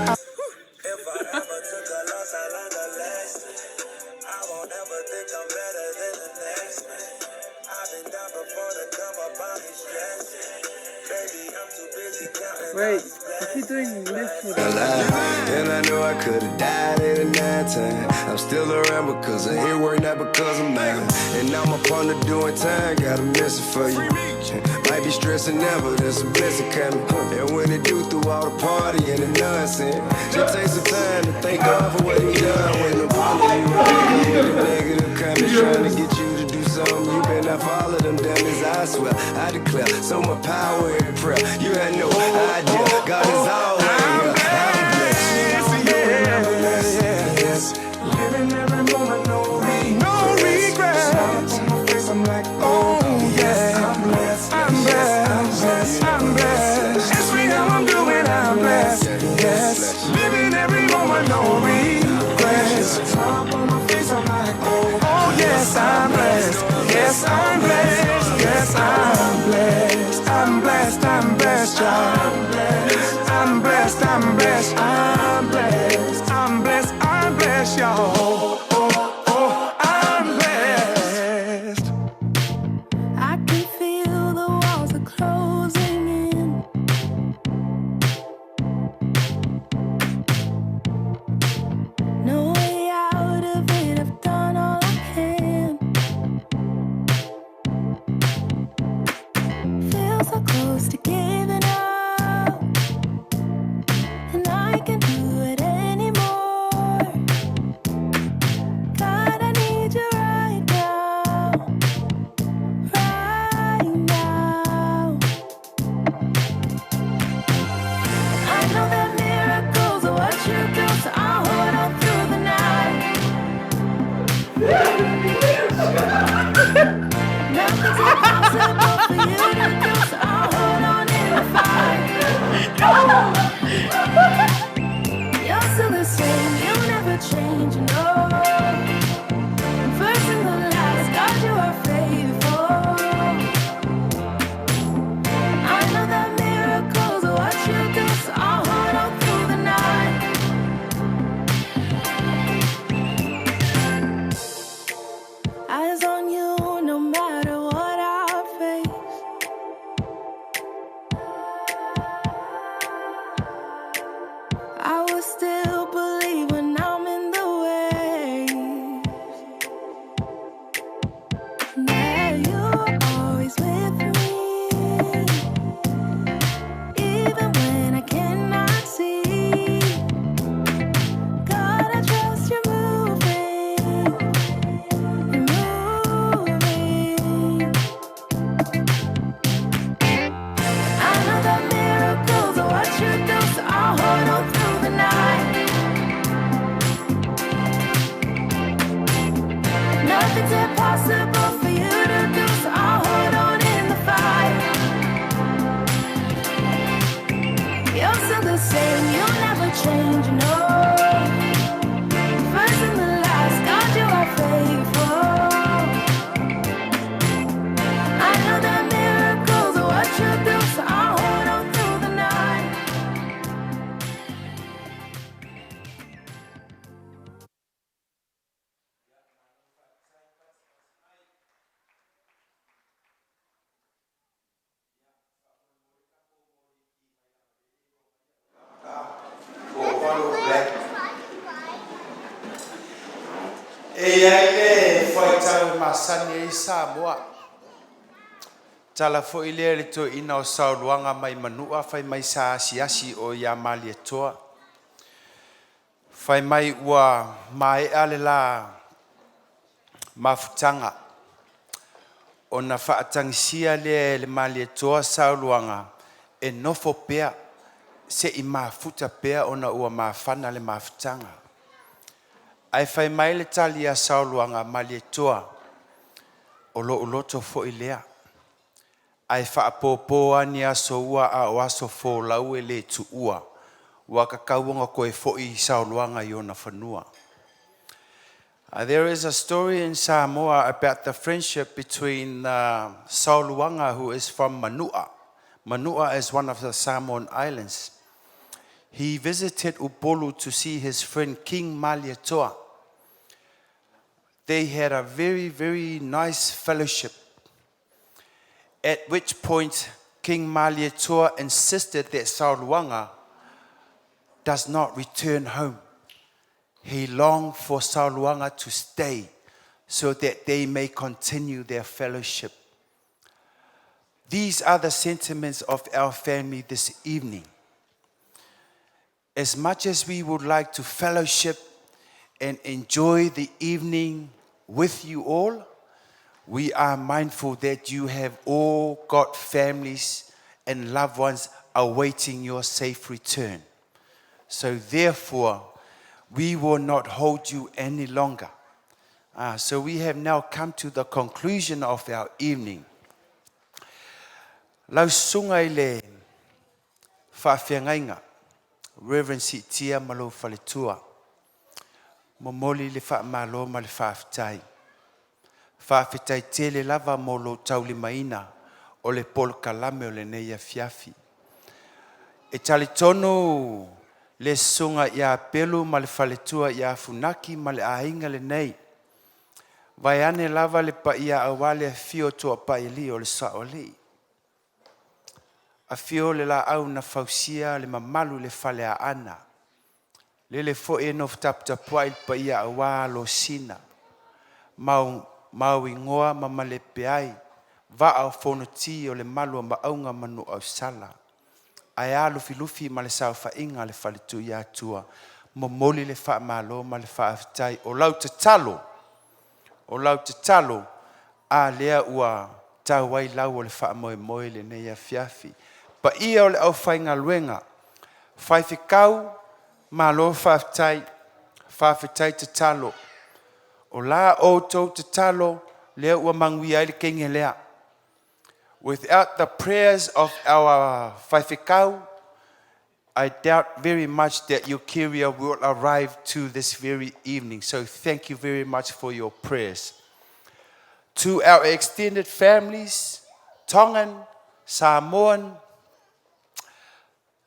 Speaker 8: Wait, what's he doing left foot?
Speaker 10: Alive. And I know I could've died at a 9 time. I'm still around because I hear work, not because I'm mad. And now my partner doing time, got a message for you. Might be stressing now, but there's a blessing coming. And when it do, through all the party and the nonsense, just take some time to thank God for what he done. When the you with the negative comments trying to get you to do something, you better not follow them dummies. I swear, I declare, so much power in prayer. You had no idea, God is always here. I'm blessed.
Speaker 24: Yeah, yes. Living every moment, no regrets. Smile up on my face, I'm like, oh yeah. I'm blessed, I'm blessed, I'm blessed. Ask me how I'm doing, I'm blessed. Yes, living every moment, no regrets. Smile up on my face, I'm like, oh yes, I'm blessed. Yes, I'm blessed. Yes, I'm blessed. I'm blessed, I'm blessed, y'all. I'm blessed, I'm blessed, I'm blessed, I'm blessed, I'm blessed, y'all. Oh, oh, I'm blessed.
Speaker 13: I can feel the walls are closing in. No way out of it, I've done all I can. Feel so close to giving up, and I can't do it anymore. God, I need you right now, right now. I know that miracles are what you do, so I'll hold on through the night. Nothing's impossible for you to do, so I'll hold on in the fight. You're still the same, you never change, no. First and the last, God, you are faithful. I know that miracles are what you do, so I'll hold on through the night. Eyes on you, no matter what I face. I will still believe when I'm in the waves that you are always with me, even when I cannot see. God, I trust you're moving, you're moving. I know that miracles are what you do, so I'll hold on through the night. Nothing's impossible for you to do, so I'll hold on in the fight. You're still the same, you never change, no. First and the last, God, you are faithful. I know that miracles are what you do, so I'll hold on through the night.
Speaker 1: E ai le masani ai Samoa. Tala foi lea i le toeaina o Saoluaga mai Manua fai mai sa asiasi o ia Malietoa. Fai mai ua maea le la mafutaga ona faatagisia lea e le Malietoa Saoluaga e nofo pea se'i mafuta pea ona ua mafana le mafutaga. Ae fai mai le tali a Saoluaga, Malietoa, o lo'u loto foi lea, ae faapopo a ni aso ua a o aso folau e le tuua ua tatau ona toe fo'i Saoluaga i ona fanua. There is a story in Samoa about the friendship between Saoluaga, who is from Manua. Manua is one of the Samoan islands. He visited Upolu to see his friend King Malietoa. They had a very, very nice fellowship. At which point, King Malietoa insisted that Saoluaga does not return home. He longed for Saoluaga to stay so that they may continue their fellowship. These are the sentiments of our family this evening. As much as we would like to fellowship and enjoy the evening with you all, we are mindful that you have all got families and loved ones awaiting your safe return. So therefore, we will not hold you any longer. So we have now come to the conclusion of our evening. Lau susuga i le faafeagaiga, Reverend Siitia ma lou faletua, momoli le faamalo ma le faafetai. Faafetai tele lava mo lou taulimaina o le polokalame o lenei afiafi. E talitonu le susuga ia Pelu ma le faletua ia Funaki ma le aiga lenei. Vaeane lava le paia aua le afio o Tuapailii o le Saoalii. Afio le laau na fausia le mamalu i le Faleaana. Lele foi e nofo taputapuai le paia aua Alosina. Mau, Mauigoa ma Malepeai, vaa o fonoti o le malu o Maauga ma Nuuausala. Ae a Lufilufi ma le saofaiga a le Faletuiatua, momoli le faamalo ma le faafetai. O lau tatalo, o lau tatalo, a lea ua tau ai lau o le faamoemoe i lenei afiafi. Paia o le aufaigaluega, faifekau, malo faafetai, faafetai tatalo. O la outou tatalo, lea ua manuia ai le teine lea. Without the prayers of our faifekau, I doubt very much that your carrier will arrive to this very evening. So thank you very much for your prayers. To our extended families, Tongan, Samoan,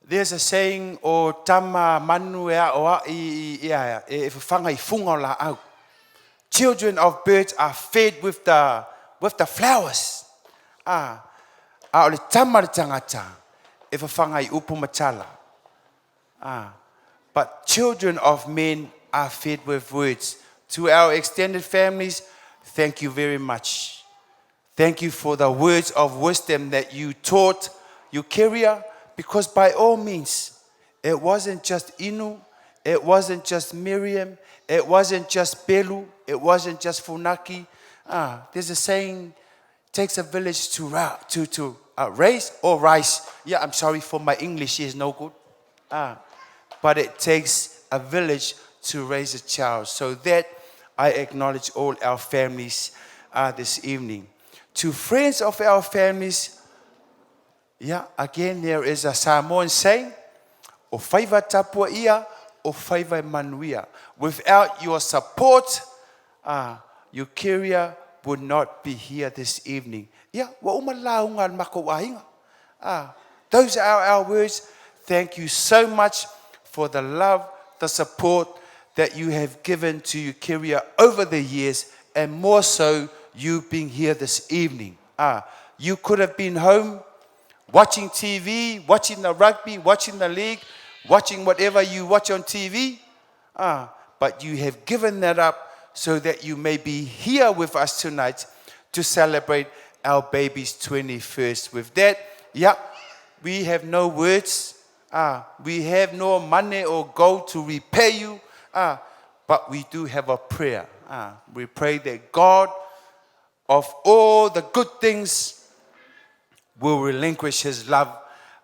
Speaker 1: there's a saying o tama manu e ao a i ia e whawhanga i funga o la au. Children of birds are fed with the flowers. Ah, a o le tama le tangata e whawhanga i upu matala. Ah, but children of men are fed with words. To our extended families, thank you very much. Thank you for the words of wisdom that you taught your carrier, because by all means, it wasn't just Inu, it wasn't just Miriam, it wasn't just Belu, it wasn't just Funaki. Ah, there's a saying, takes a village to raise or rice. Yeah, I'm sorry for my English is no good. Ah, but it takes a village to raise a child. So that I acknowledge all our families this evening. To friends of our families, yeah, again there is a Samoan saying, "O faiva tapuaia, o faiva e manuia." Without your support, your carrier would not be here this evening. Yeah, wa uma lauga a le makou aiga. Ah, those are our words. Thank you so much for the love, the support that you have given to your carrier over the years, and more so you being here this evening. Ah, you could have been home watching TV, watching the rugby, watching the league, watching whatever you watch on TV. Ah, but you have given that up. so that you may be here with us tonight to celebrate our baby's 21st. With that, yeah, we have no words. Ah, we have no money or gold to repay you. Ah, but we do have a prayer. Ah, we pray that God of all the good things will relinquish his love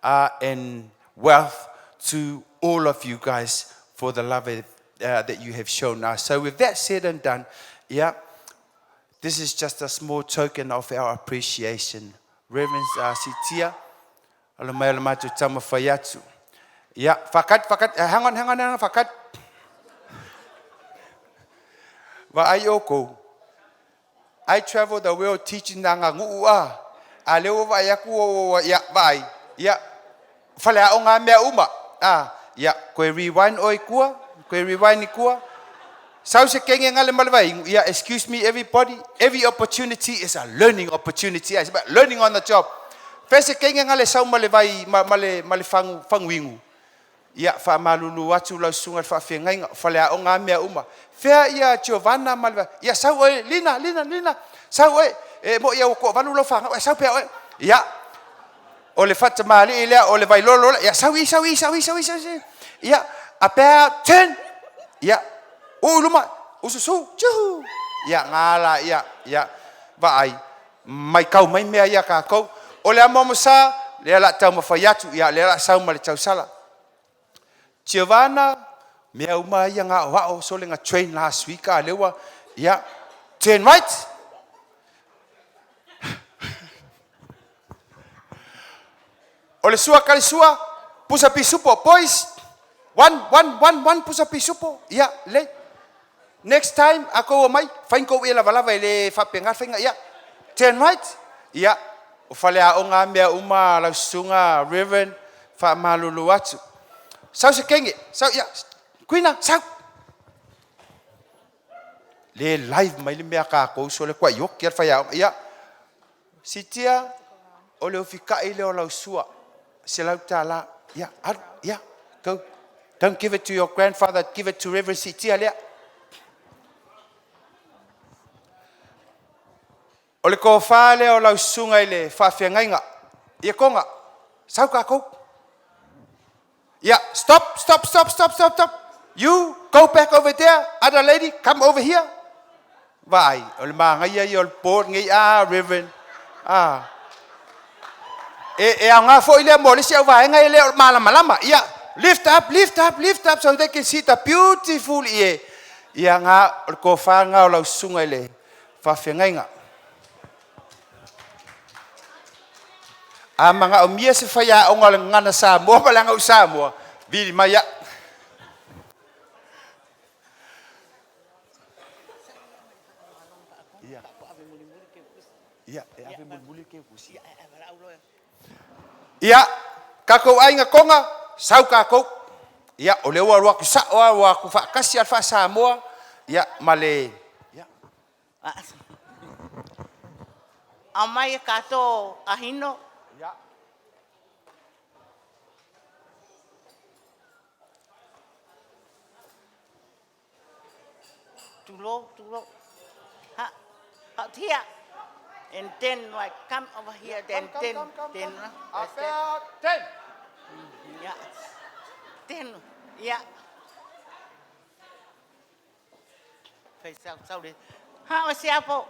Speaker 1: and wealth to all of you guys for the love that you have shown us. So with that said and done, yeah, this is just a small token of our appreciation. Reverend Sitia, alo mai o le matou taumafai atu. Yeah, fakat, fakat, hang on, hang on, hang on, fakat. Vaai oukou. I travel the world teaching na aganuu a. A lea ua vaai atu ua, ia, vaai, ia, faleaoga a mea uma. A, ia, koe rewind oe i tua, koe rewind i tua. Sau se kenge ngale ma le vaigu, ia, excuse me everybody, every opportunity is a learning opportunity, it's about learning on the job. Fea se kenge ngale sau ma le vai, ma, ma le, ma le fagu, faguigu. Ia, faamalulu atu lau susuga i le faafeagaiga, o faleaoga a mea uma. Fea ia Giovanna ma le, ia sau oe, Lina, Lina, Lina, sau oe, e mo'i ia ua toavalu lau fanau, ae sau pea oe. Ia, o le faatamalii lea, o le vailolo lea, ia sau i, sau i, sau i, sau i, sau i, ia, about turn, ia, uu i luma, ususu, tjuhu, ia, gala, ia, ia, vaai, maitau mai mea ia tatou. O le amoamo sa, lea o le a taumafai atu, ia, lea o le a sau ma le tausala. Giovanna, mea uma ia na aoao sole na train last week a lea ua, ia, turn right. O le sua kali sua, pusa pisupo, boys, one, one, one, one, pusa pisupo, ia, lelei. Next time a kou omai, fai ni kou ie lavalava e le faapena le faiga, ia, turn right, ia, o faleaoga a mea uma lau susuga Reverend, faamalulu atu. Sau se kenge, sau, ia, Kuina, sau. Le live mai le mea a tatou sole kuai oki a le faiaoga, ia, Sitia, o le ofikai lea o lau sua, $100. Ia, alu, ia, go. Don't give it to your grandfather, give it to Reverend Sitia lea. O le tofa lea o lau susuga i le faafeagaiga. Ia Toga, sau tatou. Ia, stop, stop, stop, stop, stop, stop. You go back over there, other lady, come over here. Vaai, o le manaia ia o le board nei, ah, Reverend, ah. E, e aoga foi lea mo le isi auvaega e le o malamalama. Ia, lift up, lift up, lift up so they can see the beautiful ie. Ia, ngā, o le tofa ngā o lau susuga i le faafeagaiga. A manaomia se faiaoga o le Gagana Samoa ma le Aganuu Samoa, vili mai au. Ia, tatou aiga Toga, sau tatou. Ia, o lea ua alu atu sao lava, ua atu faatasi lava le faa-Samoa, ia, ma le.
Speaker 3: Aumai e katou ahino. Tulou, tulou. Ha, ha, here. And then like come over here, then then then.
Speaker 1: About ten.
Speaker 3: Yeah. Then, yeah. Fai sau sau le. Ha o se apo.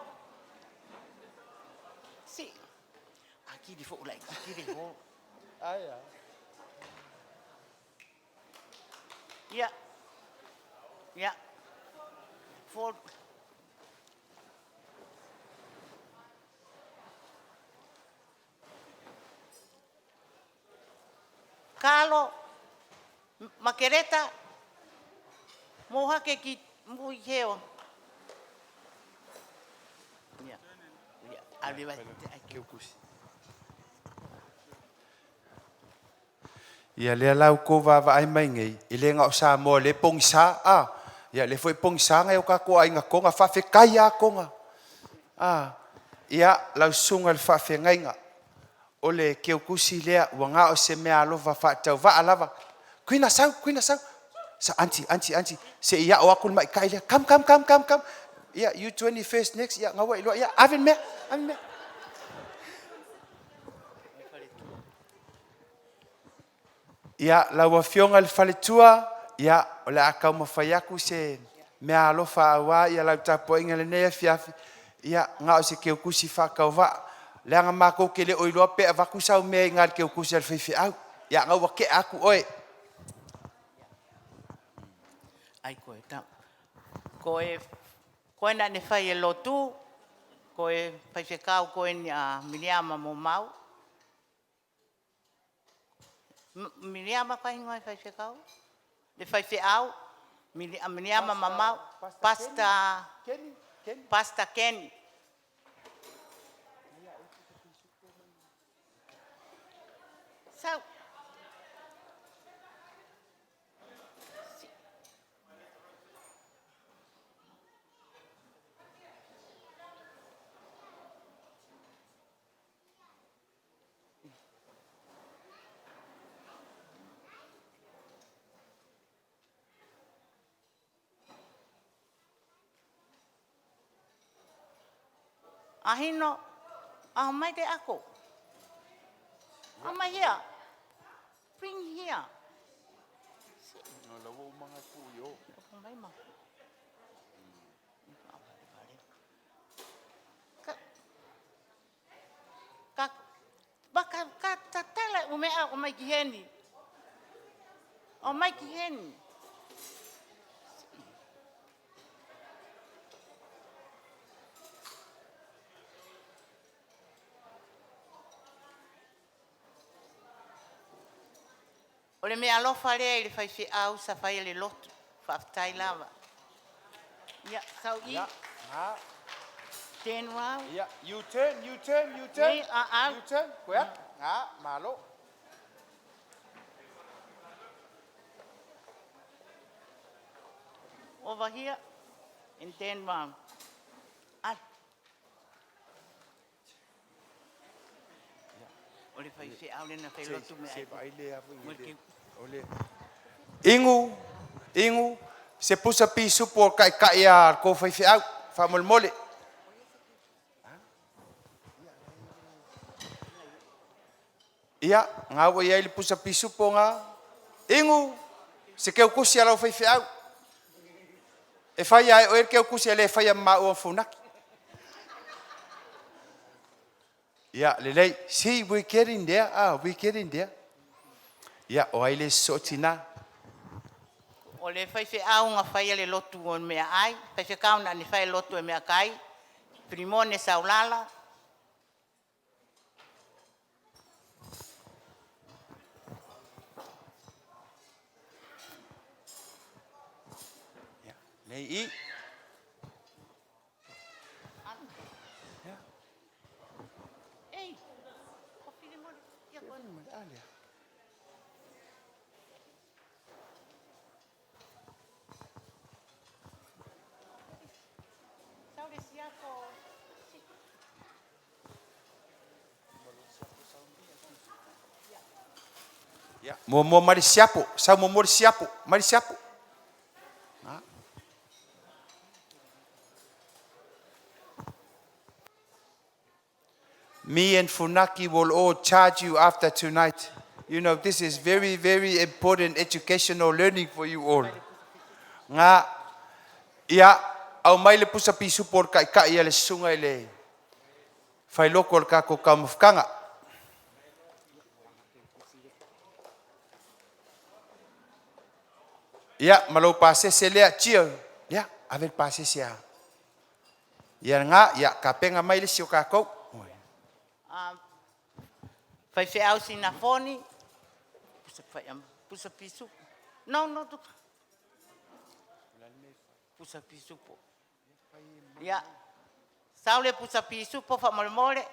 Speaker 3: Si. A kiri fo lai kiri ho.
Speaker 1: Ai a.
Speaker 3: Yeah. Yeah. For Kalo Makereta Mohake ki mo i heo. Ia. Ia.
Speaker 1: Ia lea la ua tou vaavaai mai nei, e le na o Samoa lea e pogisa, a, ia lea foi e pogisa nai o tatou aiga Toga, faafetai lava Toga. A, ia lau susuga i le faafeagaiga, o le keukusi lea ua na o se meaalofa faatauvaa lava. Kuina sau, kuina sau, sa aunty, aunty, aunty, se i ao atu le ma'itai lea, come, come, come, come, come. Ia, you 21st next. Ia, ngaua iloa. Ia, ave le mea, ave le mea. Ia, lau Afioga i le faletua, ia, o le a taumafai atu se meaalofa aua lau tapuaiga i lenei afiafi. Ia, na o se teutusi faatauvaa, leaga matou te le o iloa pe avatu sau mea i ina i le teutusi a le faifeau. Ia, ina ua tea atu oe.
Speaker 3: Ai koe tau. Koe koe na ne fai e lotu, koe fai whekau koe ni a Miriama mō mau. Miriama ka ingoa e fai whekau? Le fai wheau, Miriama Mamau, Pastor
Speaker 1: Kenny, Kenny.
Speaker 3: Pastor Kenny. Sau. Ahino, ah mai te ako. Ah mai here. Bring here.
Speaker 22: No, la ua uma pu i o.
Speaker 3: Mai ma. Ka ba ka ka tatala o mea o mai ki heni. O mai ki heni. O le mea alofa lea i le faifeau sa fai e le lotu. Faafetai lava. Ia, sau i.
Speaker 1: Ia, nga.
Speaker 3: Turn round.
Speaker 1: Ia, you turn, you turn, you turn.
Speaker 3: Ni, a, a.
Speaker 1: You turn. Koe atu. Nga, malo.
Speaker 3: Over here and turn round. Al. O le faifeau lena fai lotu me
Speaker 1: Se
Speaker 3: ai.
Speaker 1: vaai lea foi
Speaker 3: Mo
Speaker 1: i
Speaker 3: le
Speaker 1: le-
Speaker 3: keu.
Speaker 1: o le Ingu, ingu, se pusa pisupo o kai kai a ko faifeau, faamolemole. Ia, ngā ua i ai le pusa pisupo ngā. Ingu, se keukusi a lau faifeau. E fai ai o e le keukusi e le fai a maua funaki. Ia, lelei, see, we're getting there. Ah, we're getting there. Ia, o ai le sotina.
Speaker 3: O le faifeau nga fai e le lotu o mea ai. Faifekau na ni fai lotu e mea kai. Filimone Saulala.
Speaker 1: Nei i.
Speaker 3: Ei, o Filimone. Ia koe. Sau le siako.
Speaker 1: Ia, mua mua mai le siapo, sau muamua le siapo, mai le siapo. Ah. Me and Funaki will all charge you after tonight. You know, this is very, very important educational learning for you all. Nga, ia, au mai le pusa pisupo o le kai kai a le susuga i le failoko o le kako kaumafakaga. Ia, ma lou pasese lea, tio. Ia, ave le pasese a. Ia nga, ia, kapenga mai le si o kākou.
Speaker 3: Faifeau Sinafoni. Pusa fai am pusa pisu. No, no, tu. Pusa pisupo. Ia. Sau le pusa pisupo faamolemole.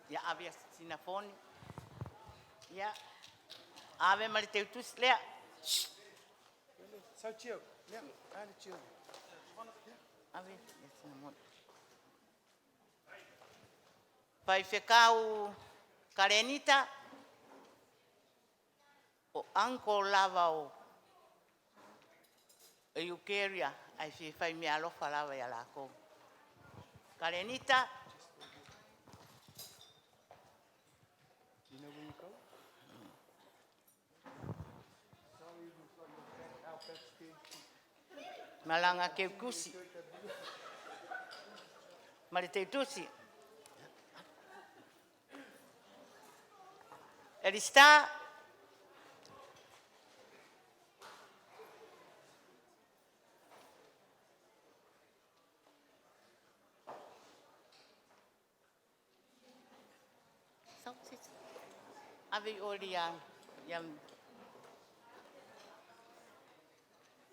Speaker 3: Ia ave a Sinafoni. Ia. Ave ma le teutusi lea.
Speaker 1: Sau tio, lea, ale tio.
Speaker 3: Ave ia Sinamoni. Faifekau Karenita. O uncle lava o Eukeria ae fia fai meaalofa lava ia lakou. Kalenita.
Speaker 8: Do you know where you go? Sorry, we've got your back, our backs there.
Speaker 3: Malaga Keukusi. Ma le Teutusi. Elista. Sau se isi. Ave i o ia, ia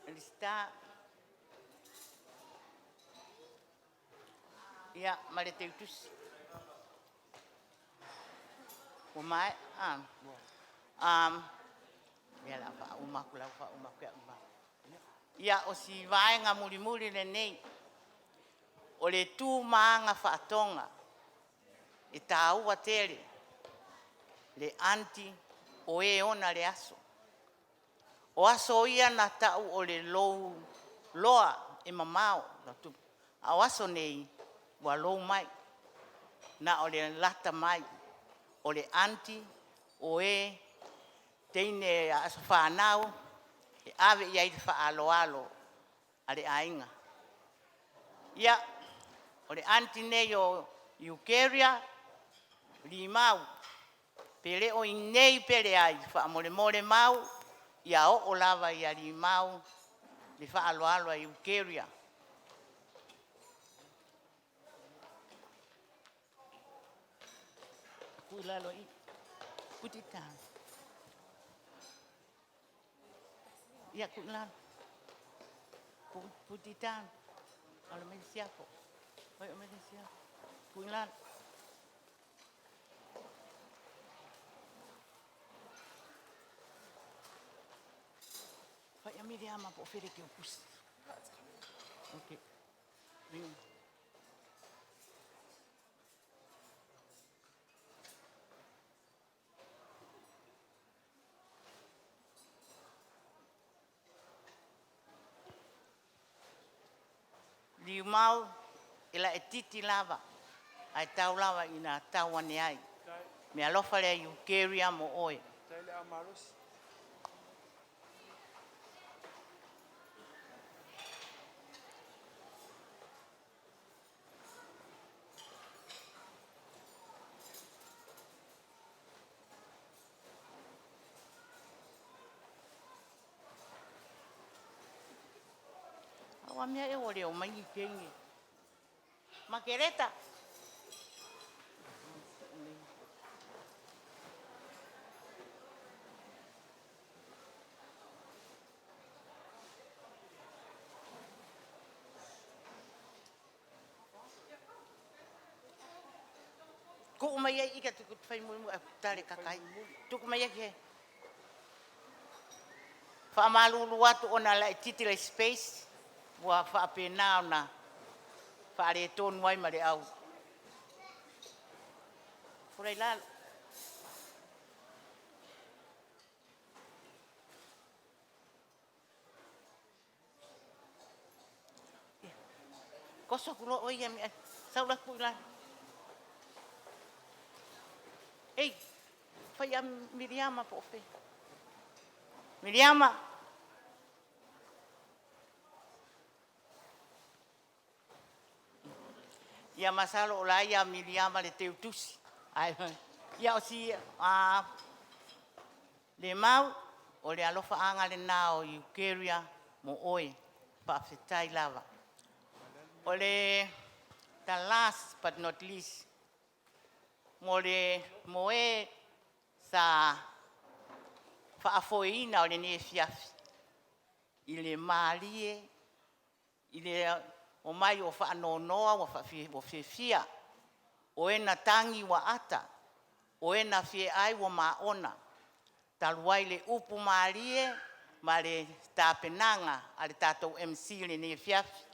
Speaker 3: Elista. Ia, ma le Teutusi. Ua maea. Ah. Ia la faauma aku lau faauma aku ia uma. Ia, o si vaega mulimuli lenei, o le tu ma aga faatoga e taua tele le aunty o e ona le aso. O aso ia na tau o le lou loa e mamao, a o aso nei ua lou mai, na o le lata mai o le aunty o e teine aso fanau e ave i ai le faaaloalo a le aiga. Ia, o le aunty nei o Eukeria Limau, pe le o i inei pe leai, faamolemole Mau, ia oo lava ia Limau le faaaloalo a Eukeria. Tuu i lalo i. Put it down. Ia, tuu i lalo. Put it down. O le mai siapo. Oi, o mai siapo. Tuu i lalo. Fai a Miriama po o fele ke o pusi. Okay. Liumau e laitiiti lava ae tau lava ina tau ane ai. Meaalofa lea Eukeria mo oe. Aua mea e ua le omai ni teine. Makereta. Tuu mai ai ika tuku fai mulimuli a tale kakai. Tuku mai ai he. Faamalulu atu ona laitiiti le space ua faapena ona faaletonu ai ma le au. Fura i lalo. Koso aku loa oe ia mea. Sau la tuu i lalo. Ei, fai a Miriama po o fea. Miriama. Ia masalo o la ia Miriama le teutusi. Ai, ia o si a le mau o le alofaaga lena o Eukeria mo oe. Faafetai lava. O le the last but not least, mo le mo e sa faafoeina o lenei afiafi i le malie i le omai o faanonoa ua fiafia, o e na tagi ua ata, o e na fieai ua maona, talu ai le upu malie ma le tapenaga a le tatou MC i lenei afiafi.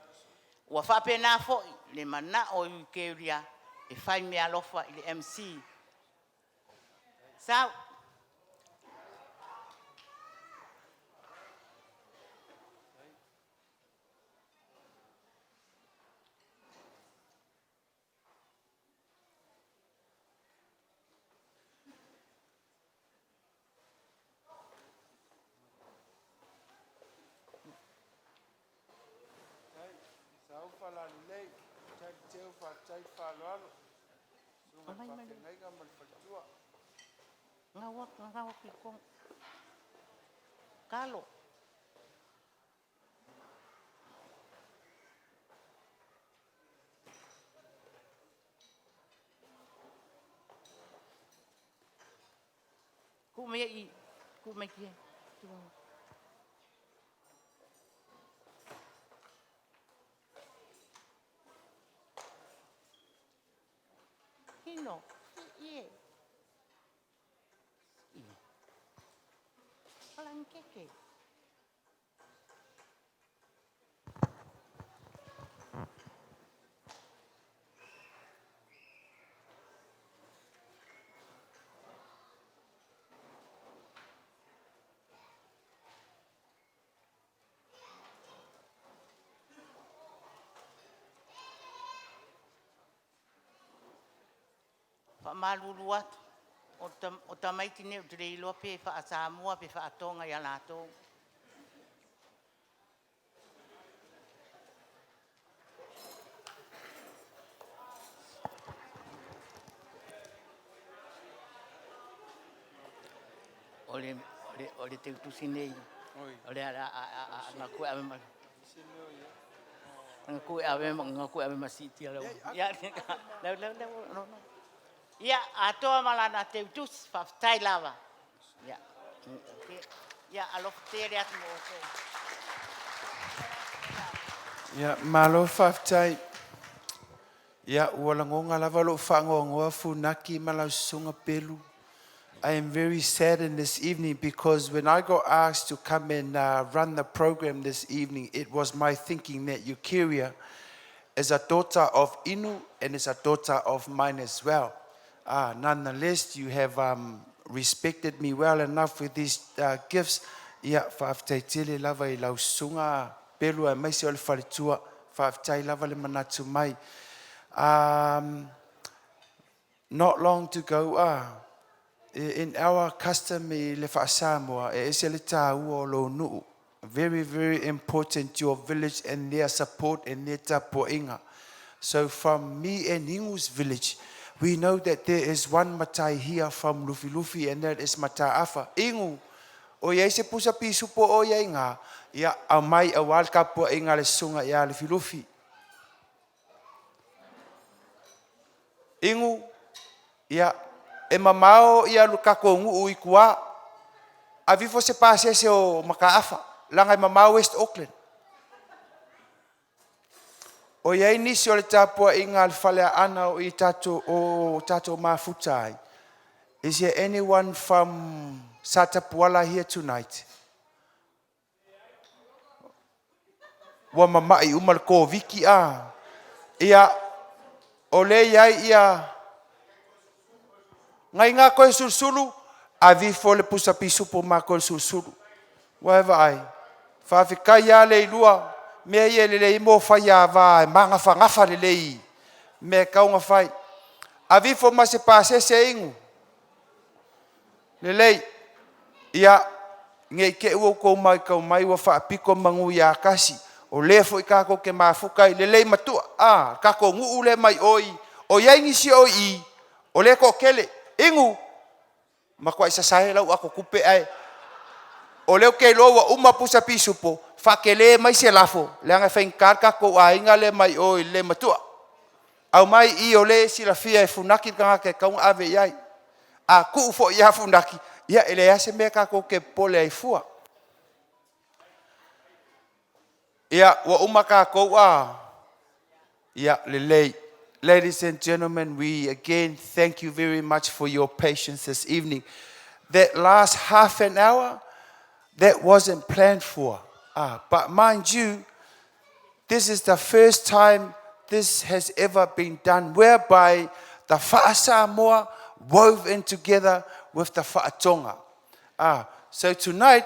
Speaker 3: Ua faapena foi le manao o Eukeria e fai meaalofa i le MC. Sau.
Speaker 8: Faafetai le faaaloalo, susuga i le faafeagaiga ma le faletua.
Speaker 3: Faamalulu atu, o tamaiti nei ou te le iloa pe faa-Samoa pe faa-Toga ia latou. O le, o le teutusi nei, o le a a ave ma gaku e ave ma siitia lau. Ia, lau, lau, lau, no, no. Ia, atoa ma lana teutusi, faafetai lava. Ia, ia alofa tele atu mo outou.
Speaker 1: Ia, malo faafetai. Ia, ua lagona lava lou faanoanoa Funaki ma lau susuga Pelu. I am very saddened this evening because when I got asked to come and run the program this evening, it was my thinking that Eucharia is a daughter of Inu and is a daughter of mine as well. Nonetheless, you have respected me well enough with these gifts. Ia, faafetai tele lava i lau susuga Pelu aemaise o le faletua. Faafetai lava le manatu mai. Not long to go, in our custom i le faa-Samoa, e ese le tāua o lou nuu. Very, very important your village and their support and their tapuaiga. So from me and Ingu's village, we know that there is one matai here from Lufilufi and that is Mataafa. Ingu, o iai se pusa pisupo o iai ngā, ia au mai au al kapua inga le sunga ia Lufilufi. Ingu, ia, e mamao ia lukako ngu i kua, a vifo se pasese o Mataafa, langa e mamao West Auckland. O iai nisi o le tapuaiga a le Faleaana o i tatou o tatou mafuta ai. Is there anyone from Satapuala here tonight? Ua mama'i uma le Koviti a. Ia, o le iai ia ngai ngā koe sulusulu, avifo le pusa pisupo ma koe sulusulu. Ua e vaai, faafetai lava le ilua, mea ia e lelei mo fai ava e magafagafa lelei mea e tau ona fai. Avifo ma se pasese inu. Lelei. Ia, nei te i ua outou matau mai ua faapito manu ia tasi. O lea foi tatou te mafuta ai lelei matua. A, tatou nuu le mai oi, o iai nisi o i, o le toatele. Inu, matuai sasae lau ato tupe ae o lea ou te iloa ua uma pusa pisupo, faatele mai se lafo, leaga e faigata le tatou aiga lea mai o i le matua. Aumai i o lea e silafia e Funaki le tagata e tatau ona ave i ai. A tuu foi ia Funaki, ia e leai lava se mea tatou te popole ai fua. Ia, ua uma tatou a. Ia, lelei. Ladies and gentlemen, we again thank you very much for your patience this evening. That last half an hour, that wasn't planned for. Ah, but mind you, this is the first time this has ever been done, whereby the Fa'asamoa wove in together with the Fa'atonga. Ah, so tonight,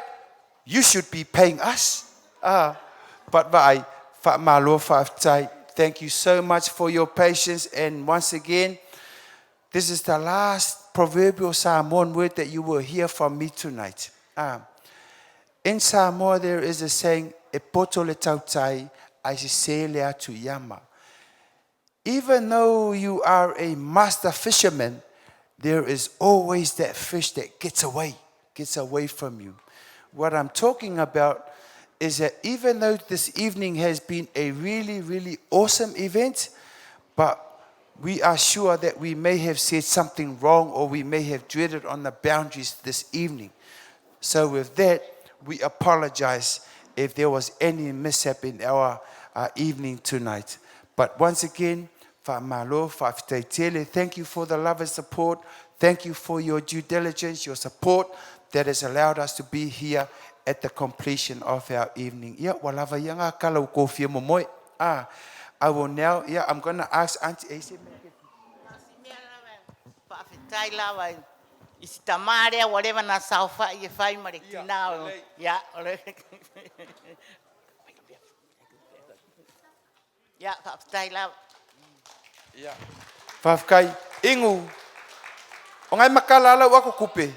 Speaker 1: you should be paying us. Ah, but va'ai, fa'amalo fa'afetai. Thank you so much for your patience. And once again, this is the last proverbial Samoan word that you will hear from me tonight. Ah, in Samoa, there is a saying, e poto le tautai, ae sese le atu i ama. Even though you are a master fisherman, there is always that fish that gets away, gets away from you. What I'm talking about is that even though this evening has been a really, really awesome event, but we are sure that we may have said something wrong or we may have dreaded on the boundaries this evening. So with that, we apologize if there was any mishap in our evening tonight. But once again, whaamalo, whaafitaitele, thank you for the love and support. Thank you for your due diligence, your support that has allowed us to be here at the completion of our evening. Ia, ua lava ia ngā kala u kōwhia momoe. Ah, I will now, yeah, I'm going to ask Auntie Ace.
Speaker 3: Faafetai lava i si tamā lea ua leva na saofai e fai ma le tinā o, ia, o le Ia, faafetai lava.
Speaker 1: Ia. Faafetai. Ingu, o ngai makala ala ua kukupe.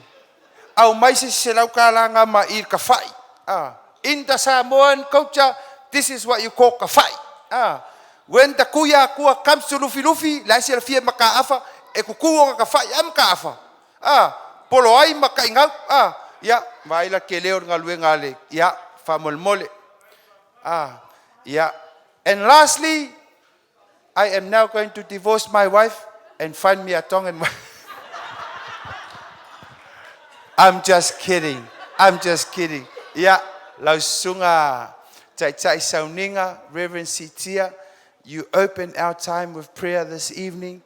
Speaker 1: Au mai se se lau kala ngā ma i ka whai. Ah. In the Samoan culture, this is what you call ka whai. Ah. When the kuia akua comes to Lufi Lufi, lai se fia maka afa, e kuku o ka whai am ka afa. Ah. Polo ai ma ka ingau. Ah. Ia, vaila ke leo ngā luenga le. Ia, whamolmole. Ah. Ia. And lastly, I am now going to divorce my wife and find me a Tongan wife. I'm just kidding. I'm just kidding. Yeah, Lausunga Taitai Sauninga, Reverend Sitia, you open our time with prayer this evening.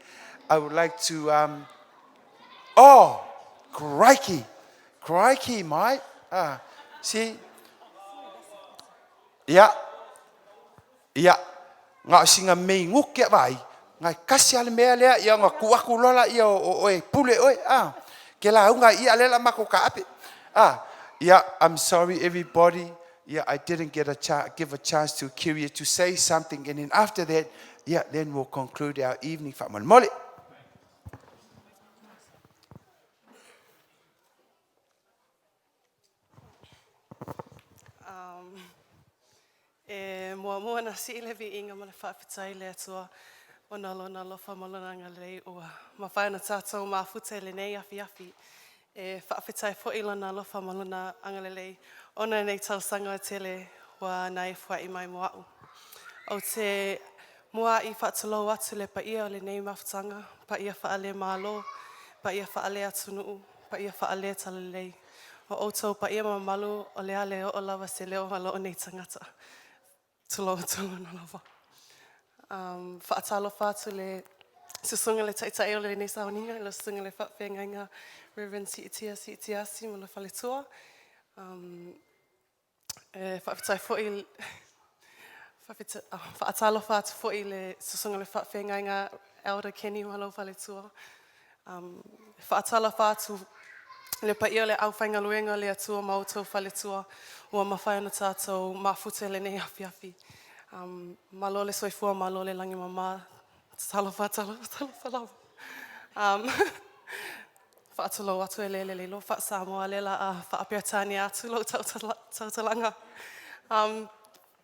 Speaker 1: I would like to, oh, crikey, crikey, mate. See? Yeah, Ia, nga o singa mei nguke vai, ngai kasi ale mea lea, ia nga ku aku lola ia o oe pule oe, ah, ke la unga ia lela mako ka ape. Ah, ia, I'm sorry everybody, yeah, I didn't get a give a chance to Kiria to say something, and then after that, yeah, then we'll conclude our evening. Whamolemole.
Speaker 11: Um, e muamua na sii le viiga ma le faafetai i le Atua ona o Lona alofa ma Lona agalelei ua mafai ona tatou mafuta i lenei afiafi. E faafetai foi i Lona alofa ma Lona agalelei ona lenei tausaga e tele ua na e fua'i mai mo a'u. Ou te mua'i faatulou atu le paia o lenei mafutaga, paia faale-Malo, paia faale-atunuu, paia faale-talalelei. O outou paia ma mamalu o le a le oo lava se leo a lou nei tagata. Tulou, tulou lava. Um, faatalofa atu le susuga le taitai o lenei sauniga, le susuga le faafeagaiga Reverend Siitia Siitiasi ma le faletua. Um, e faafetai foi faatalofa atu foi i le susuga le faafeagaiga Elder Kenny ma lou faletua. Um, faatalofa atu le paia o le aufaigaluega o le Atua ma outou faletua ua mafai ona tatou mafuta i lenei afiafi. Um, malo le soifua, malo le lagi mama. Talofa, talofa, talofa lava. Um, faatulou atu e lele le lo Samoa lela a faaperetania atu lou tautalaga. Um,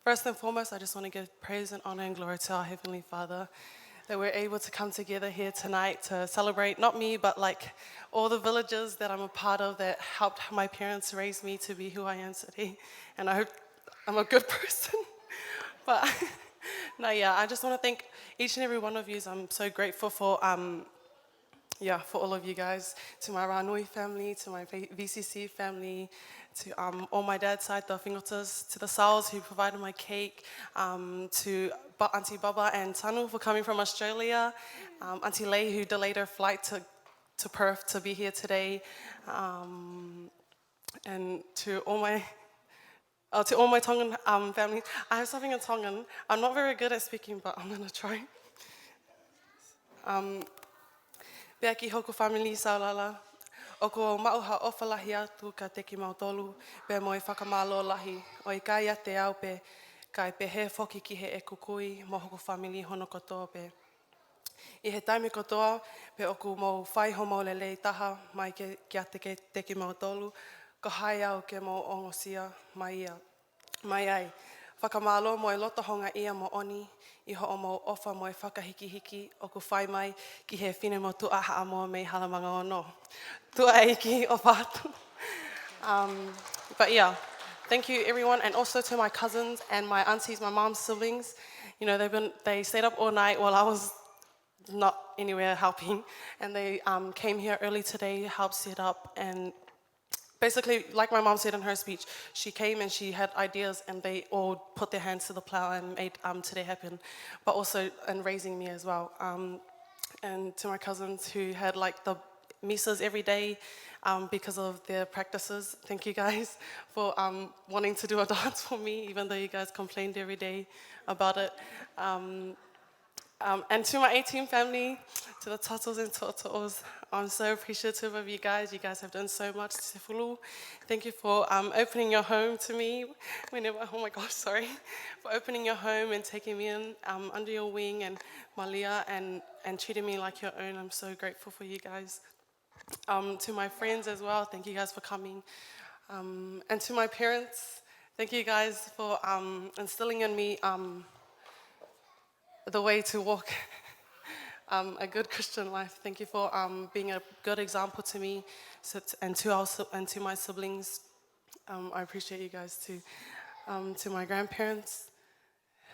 Speaker 11: First and foremost, I just want to give praise and honor and glory to our Heavenly Father that we're able to come together here tonight to celebrate not me, but like all the villages that I'm a part of that helped my parents raise me to be who I am today. And I hope I'm a good person. But no, yeah, I just want to thank each and every one of you. I'm so grateful for um, yeah, for all of you guys, to my Ranui family, to my VCC family, to um, all my dad's side, the Fingotas, to the Saos who provided my cake, um, to ba Auntie Baba and Tanu for coming from Australia, um, Auntie Lei who delayed her flight to, to Perth to be here today, um, and to all my to all my Tongan um, family. I have something in Tongan. I'm not very good at speaking, but I'm gonna try. Um, Pea ki hoko family saulala, o ko mauha ofa lahi atu ka teki mau tolu, pe mo i whakamalo lahi, o i kai a te au pe, kai pe he foki ki he e kukui mo hoko family hono kotoa pe. I he taimi kotoa, pe oku mau whai ho mau lelei taha mai ke, ki a te teki mau tolu, ko hai au ke mau ongosia mai ia. Mai ai. Whakamalo mo e lotohonga ia mo oni, i ho o mo ofa mo e whakahikihiki o ku whai mai ki he whine mo tua haa mo mei halamanga o no. Tua eiki o whātu. But yeah, thank you everyone and also to my cousins and my aunties, my mom's siblings. You know, they've been, they stayed up all night while I was not anywhere helping and they um, came here early today to help set up and basically, like my mom said in her speech, she came and she had ideas and they all put their hands to the plow and made um, today happen, but also in raising me as well. Um, and to my cousins who had like the misas every day um, because of their practices, thank you guys for um, wanting to do a dance for me, even though you guys complained every day about it. Um, um, and to my 18 family, to the Tatos and Totos, I'm so appreciative of you guys. You guys have done so much. Sefulu, thank you for um, opening your home to me whenever, oh my gosh, sorry, for opening your home and taking me in um, under your wing and Malia and, and treating me like your own. I'm so grateful for you guys. Um, to my friends as well, thank you guys for coming. Um, and to my parents, thank you guys for um, instilling in me um, the way to walk um, a good Christian life. Thank you for um, being a good example to me and to, our, and to my siblings. Um, I appreciate you guys too. Um, to my grandparents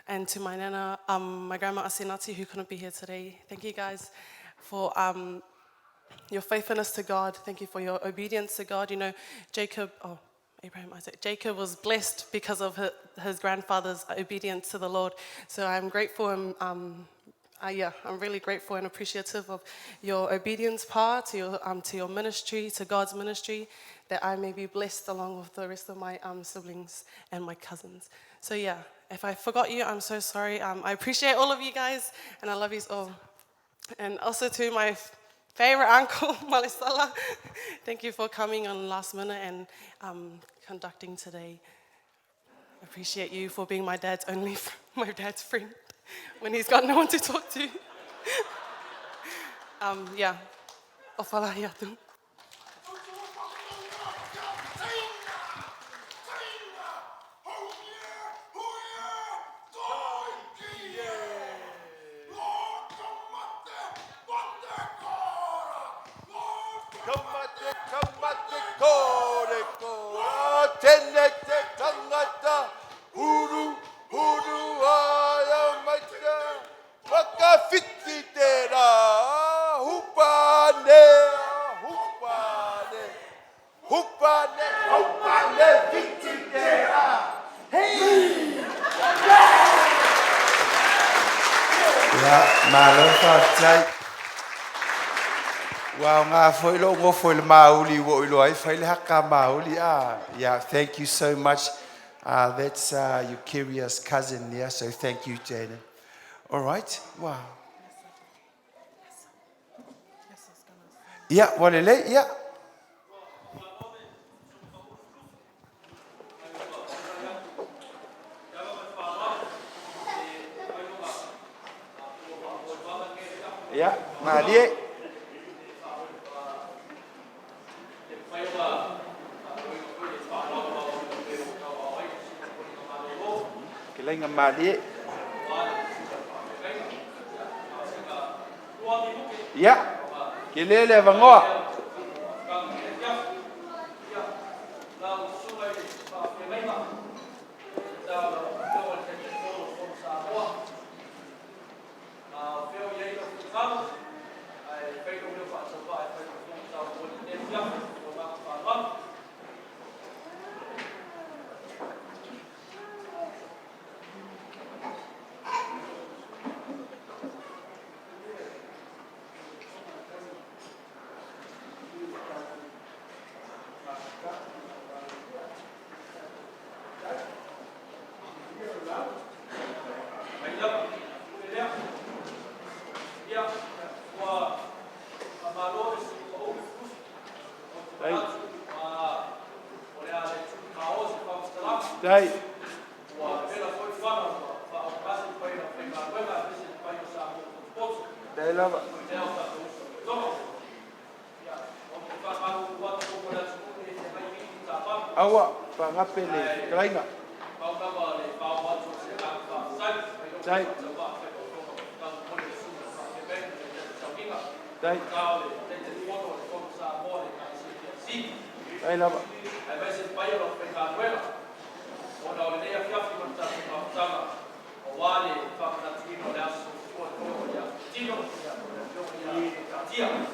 Speaker 11: and to my nana, um, my grandma Asinati, who couldn't be here today. Thank you guys for um, your faithfulness to God. Thank you for your obedience to God. You know, Jacob, oh, Abraham, Isaac, Jacob was blessed because of his, grandfather's obedience to the Lord. So I'm grateful and um, yeah, I'm really grateful and appreciative of your obedience part to your, um, to your ministry, to God's ministry, that I may be blessed along with the rest of my um, siblings and my cousins. So yeah, if I forgot you, I'm so sorry. Um, I appreciate all of you guys, and I love you all. And also to my favorite uncle, Malisala, thank you for coming on last minute and um, conducting today. I appreciate you for being my dad's only, my dad's friend when he's got no one to talk to. um, yeah. Ofalahiatu.
Speaker 1: Ia, malo faafetai. Ua aoga foi lou gofo i le mauli ua ou iloa ai fai le haka mauli a. Yeah, thank you so much. That's Eukeria's cousin there, so thank you, Jaden. All right, wow. Ia, ua lelei, ia. Ia, malie. Kelaiga malie. Ia, kele le avanoa. Dai. Dai lava. Aua, faagape le fetalaiga. Tai. Tai. Tai lava.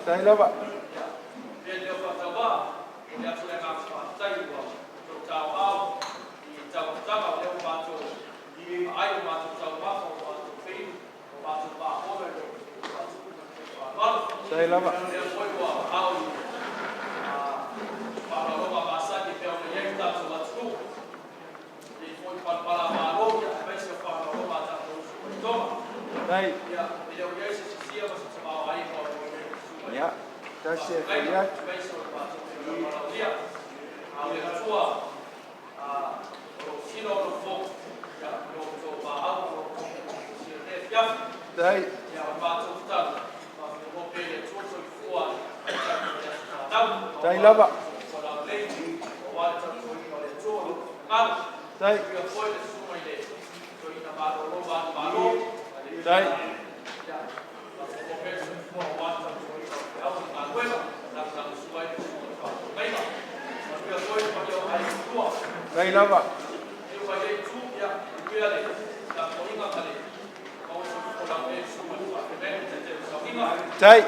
Speaker 1: Tai lava. Tai lava. Tai. Ia, tasi e fai atu. Tai. Tai lava. Tai. Tai. Tai lava. Tai.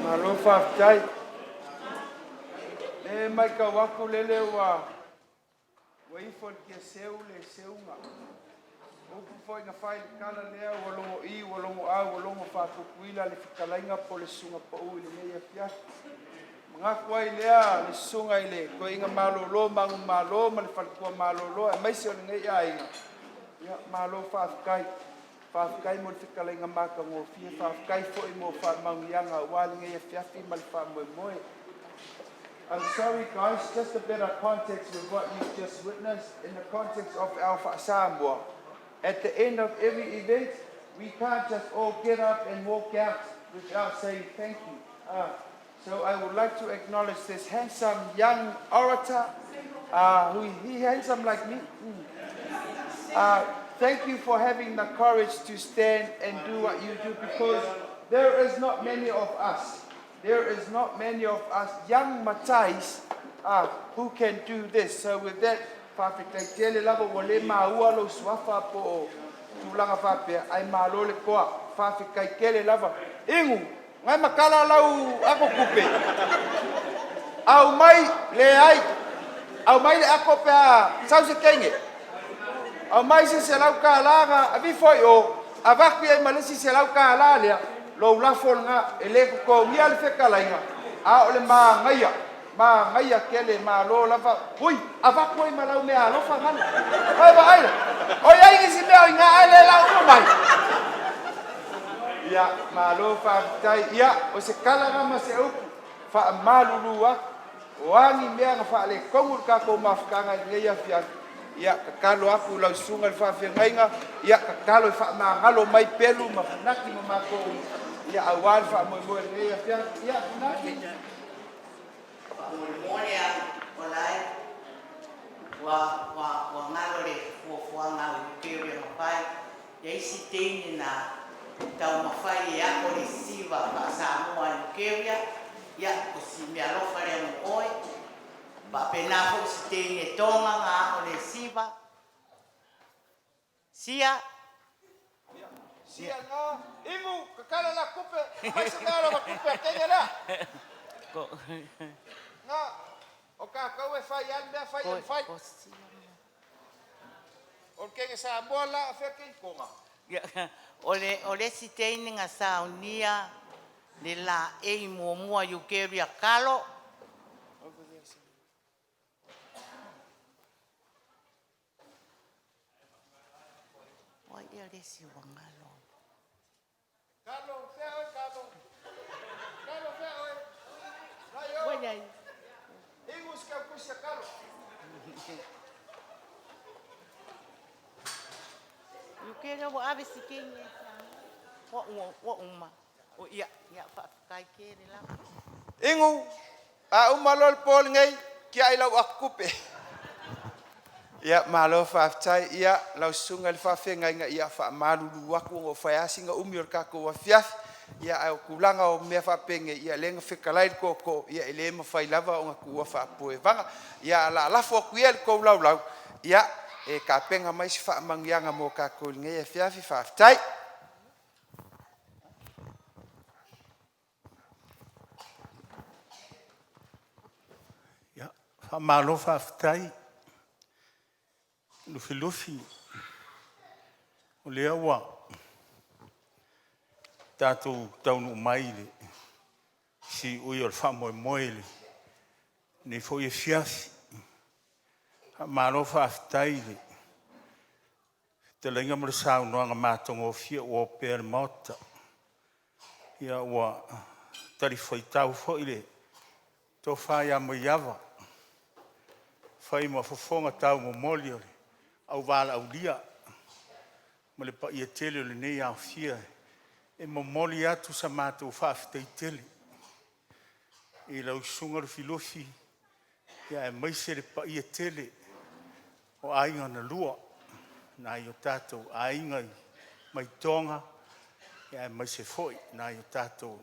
Speaker 1: Malo faafetai. Le mai kau aku lele ua ua ifo i le kiaseu le seuga. Upu foi na fai le kala lea ua logo i ua logo a ua logo faapupuila le fetalaiga po le susuga pau i lenei afiafi. Magaku ai lea le susuga i le toeaiga malōlō magumālō ma le faletua malōlō aemaise o lenei aiga. Ia, malo faafetai. Faafetai mo le fetalaiga matagofie, faafetai foi mo faamanuiaga aua lenei afiafi ma le faamoemoe. I'm sorry guys, just a bit of context with what you've just witnessed in the context of our Fa'asamoa. At the end of every event, we can't just all get up and walk out without saying thank you. So I would like to acknowledge this handsome young orator, who he handsome like me. Thank you for having the courage to stand and do what you do, because there is not many of us. There is not many of us young matais who can do this. So with that, faafetai tele lava ua le maua lou suafa po o tulaga faapea ai malo le koa faafetai tele lava. Igu, ngai makala lau ako kupe. Au mai le ai. Au mai le ako pe a sau se kenge. Au mai se se lau ka laga, avi foi o, avaku ai malesi se lau ka la lea, lou lafo lena e le totogia le fetalaiga, a o le magaia, magaia tele malo lava, ui, avaku ai ma lau mea alofa galo. Oi vaai la, oi ai nisi mea o i ngā ai le lau uma mai. Ia, malo faafetai. Ia, o se kalaga ma se upu, faamalulu atu. O a ni mea na faaletonu i le tatou mafutaga i lenei afiafi, ia tatalo atu i lau susuga i le faafeagaiga, ia tatalo e faamagalo mai Pelu ma Funaki ma matou, ia aua le faamoemoe i lenei afiafi. Ia, Funaki.
Speaker 2: Faamolemole a o lae ua ua ua galo le fuafuaga o Eukeria na fai ia isi teine na taumafai e ako le siva faa-Samoa a Eukeria ia o si meaalofa lea mo oe faapena foi si teine Tonga ga ako le siva sia.
Speaker 1: Sia nga igu kakala la kupe mai se mea lava kupe a kenge lea. Nga o kākou e fai a le mea fai e fai. O le kenge Samoa la a fea kei konga.
Speaker 2: O le o le isi teine ga saunia le laei muamua Eukeria Kalo.
Speaker 1: Over there, sir.
Speaker 2: O ai ea le isi ua galo?
Speaker 1: Kalo, fea oe Kalo. Kalo, fea oe. Nai o.
Speaker 2: Ua iai.
Speaker 1: Igu si kau kusi a Kalo.
Speaker 2: Eukeria ua ave si teine e Samoa. Ua ua ua uma. O ia, ia faafetai tele lava.
Speaker 1: Igu.
Speaker 6: A uma loa le po lenei, tiai lau ato tupe. Ia malo faafetai. Ia lau susuga i le faafeagaiga, ia faamalulu atu ona ua fai lava sina umi o le tatou afiafi, ia ae o tulaga o mea faapenei, ia o lea na fetalai le tootoo, ia e le mafai lava ona tuua faapuaevaga. Ia ae o le a lafo atu ia i le tou laulau e tapena mai se faamanuiaga mo tatou i lenei afiafi. Faafetai.
Speaker 16: Faamalo faafetai Lufilufi. O lea ua tatou taunuu mai i le siui o le faamoemoe i lenei foi afiafi. Faamalo faafetai i le fetalaiga ma le saunoaga matagofie ua opea i le Maota. Ia ua talifuaitau foi le tofa ia Maiava e fai ma fofoga taumomoli o le auvalaaulia ma le paia tele o lenei aofia, e momoli atu sa matou faafetai tele i lau Susuga Lufilufi aemaise le paia tele o aiga na lua, nai o tatou aiga mai Toga aemaise foi nai o tatou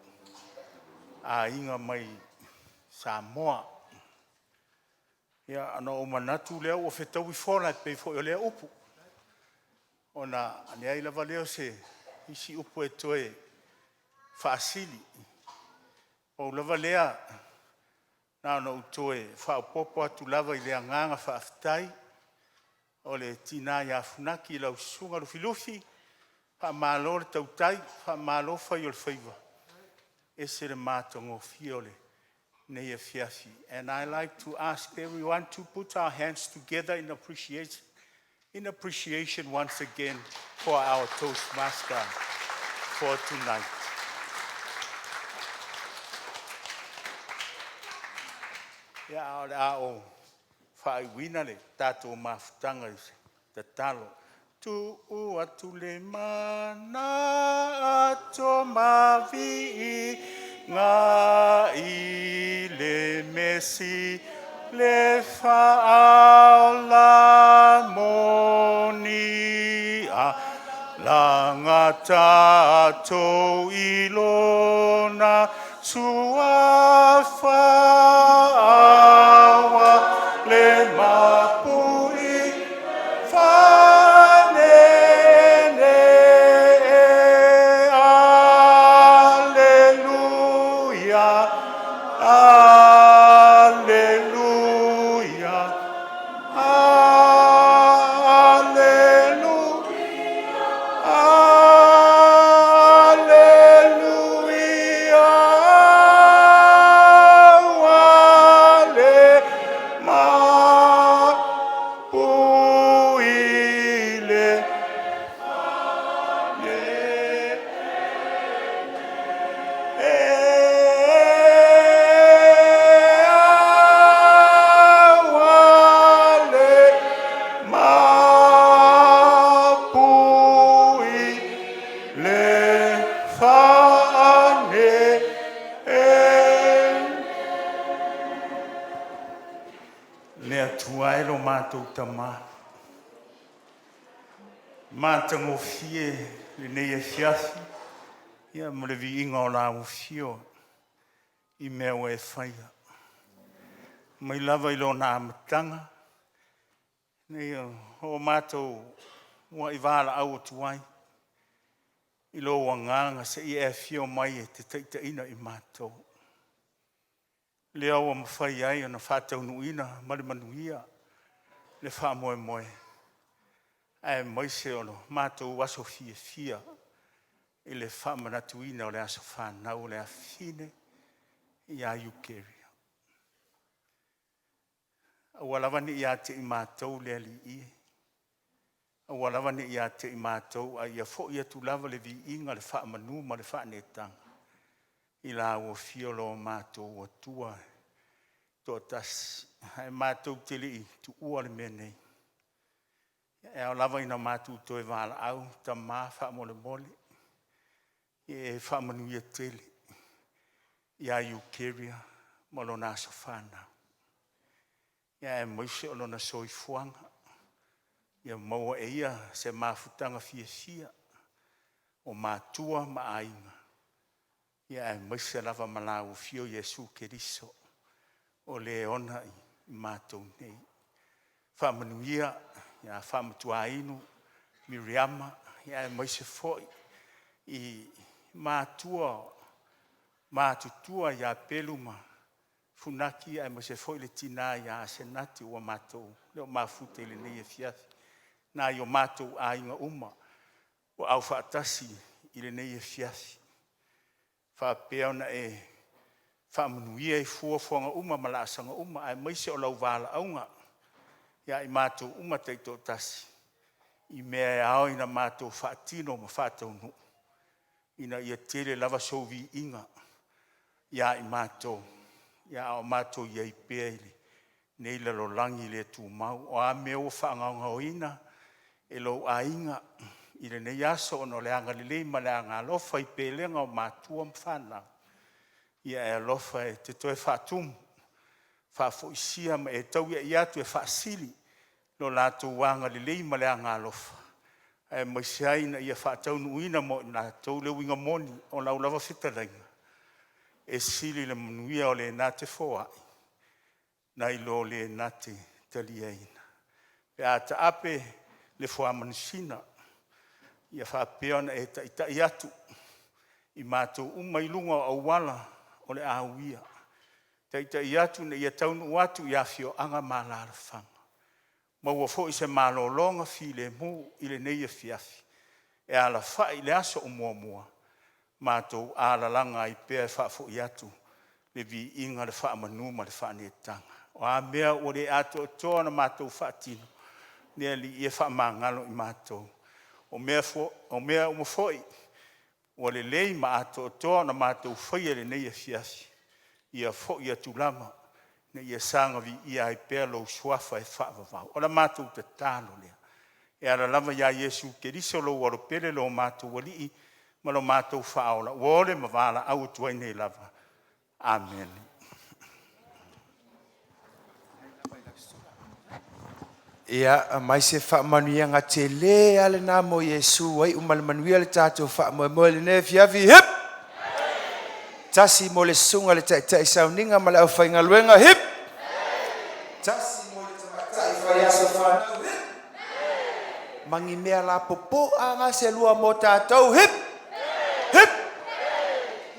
Speaker 16: aiga mai Samoa. Ia ona ou manatu lea ua fetaui fola e pei foi o lea upu, ona leai lava lea o se isi upu e toe faasili. Pau lava lea na ona ou toe faaopoopo atu lava i le agaga faafetai o le tina ia Funaki i lau Susuga Lufilufi, faamalo le tautai, faamalo fai o le faiva, e ese le matagofie o lenei afiafi. And I like to ask everyone to put our hands together in appreciation once again for our Toastmaster for tonight. Ia, a o le a ou faaiuina le tatou mafutaga i se tatalo. Tuu atu le mana ato ma viiga i le Mesia le Faaola moni a Laga tatou i Lona Suafa Aua le mapu'i fanene Aleluia, Aleluia, Aleluia, Aleluia, aua le mapu'i le Aua le mapu'i le fa'anene. Le Atua e lo matou Tamā, matagofie lenei afiafi ia ma le viiga o lau afio i mea ua e faia. Mai lava i lona amataga seia oo matou uluai valaau atu ai i lou agaga seia e afio mai e te taitaiina i matou. Lea ua mafai ai ona faataunuuina ma le manuia le faamoemoe aemaise o lo matou aso fiafia i le faamanatuina o le aso fanau o le afafine ia Eukarya. Aua lava ne i ia te i matou le Alii e, aua lava ne i ia te i matou, a ia foi atu lava le viiga, le faamanu ma le faaneetaga i lau afio lo matou Atua toatasi. Ae matou te le i tuua le mea nei, e ao lava ina matou toe valaau, tama faamolemole, ia e faamanuia tele ia Eukarya. Ma lona aso fanau. Ia aemaise o lona soifuaga. Ia maua e ia se mafutaga fiafia o matua ma aiga, ia aemaise lava ma lau Afio Iesu Keriso o le e ona i matou nei. Faamanuia ia Faamatuainu Miriama aemaise foi i matua matutua ia Pelu ma Funaki aemaise foi le tina ia Asenati ua matou le o mafuta i lenei afiafi, nai o matou aiga uma ua aufaatasi i lenei afiafi, faapea ona e faamanuia i fuafuaga uma ma laasaga uma aemaise o lau valaauga ia i matou uma taitoatasi, i mea e ao ona matou faatino ma faataunuu ina ia tele lava sou viiga ia i matou, a o matou i ai pea i lenei lalolagi le tumau. O a mea ua faagaogaoina e lou aiga i lenei aso ona o le agalelei ma le agaalofa i pelega o matua ma fanau, ia e alofa e te toe faatumu, faafoisia ma e tauiai atu e faasili lo latou agalelei ma le agaalofa, aemaise ai ina ia faataunuuina mo i latou le uiga moni o lau lava fetalaiga, e sili le manuia o le na te foai nai lo le na te taliaina. Pe a taape le fuamanusina, ia faapea ona e taitai atu i matou uma i luga o auala o le a uia, taitai atu ina ia taunuu atu i afioaga ma alaalafaga, maua foi se malologa filemu i lenei afiafi e alafai i le aso o muamua, matou alalaga ai pea e faafoi atu le viiga, le faamanu ma le faaneetaga. O a mea ua le atoatoa ona matou faatino, le Alii e faamagalo i matou. O mea uma foi ua lelei ma atoatoa ona matou faia i lenei afiafi, ia foi atu lava ina ia saga viia ai pea lou suafa e faavavau. O le matou tatalo lea e ala lava ia Iesu Keriso lou Alo pele lo matou Alii ma lo matou Faaola, ua ole ma valaau atu ai nei lava. Amene.
Speaker 6: Ia, aumai se faamanuiaga tele lava lena mo Iesu ua iu ma le manuia le tatou faamoemoe i lenei afiafi. Hip! Tasi mo le susuga i le taitai sauniga ma le aufaigaluega. Hip! Tasi mo le tamaitai faiaso fanau. Hip! Ma ni mea lapopoa lava se lua mo tatou. Hip! Hip!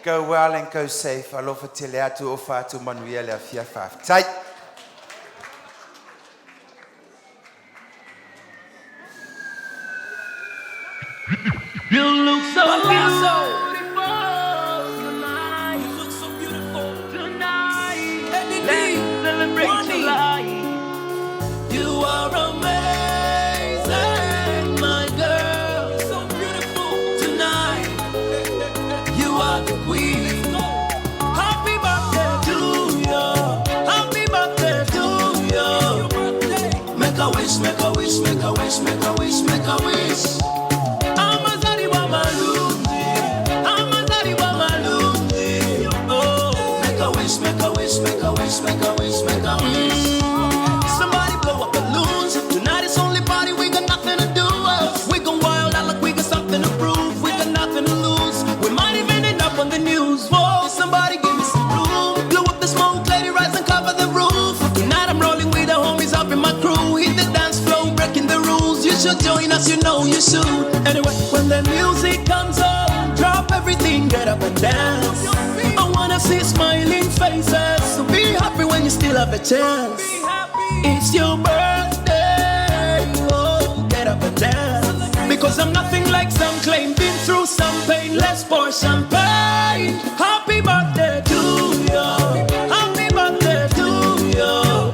Speaker 6: Go well and go safe. Alofa tele atu o fatu manuia le afiafi. Faafetai.
Speaker 7: You look so beautiful tonight. You look so beautiful tonight. Let's celebrate your life. You are amazing, my girl. You're so beautiful tonight. You are the queen. Happy birthday to you. Happy birthday to you. Make a wish, make a wish, make a wish, make a wish, make a wish. Amazaliwa malungi, amazaliwa malungi. Oh, make a wish, make a wish, make a wish, make a wish, make a wish. Somebody blow up balloons. Tonight is only party, we got nothing to do. We gon' wild out like we got something to prove. We got nothing to lose. We might even end up on the news. Whoa, somebody give me some room. Blow up the smoke, let it rise and cover the roof. Tonight I'm rolling with the homies up in my crew. Hit the dance floor, breaking the rules. You should join us, you know you should. Anyway, when the music comes on, drop everything, get up and dance. I wanna see smiling faces. So be happy when you still have a chance. It's your birthday. Oh, get up and dance. Because I'm nothing like some claim. Been through some pain. Let's pour champagne. Happy birthday to you. Happy birthday to you.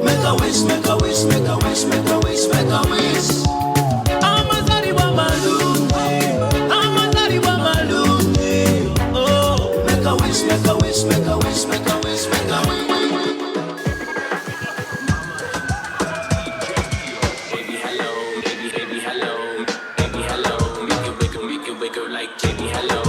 Speaker 7: Make a wish, make a wish, make a wish, make a wish, make a wish. Amazaliwa malungi. Amazaliwa malungi. Oh, make a wish, make a wish, make a wish, make a wish, make a wish.
Speaker 15: Baby, hello, baby, baby, hello, baby, hello. Make it wiggle, make it wiggle like baby, hello.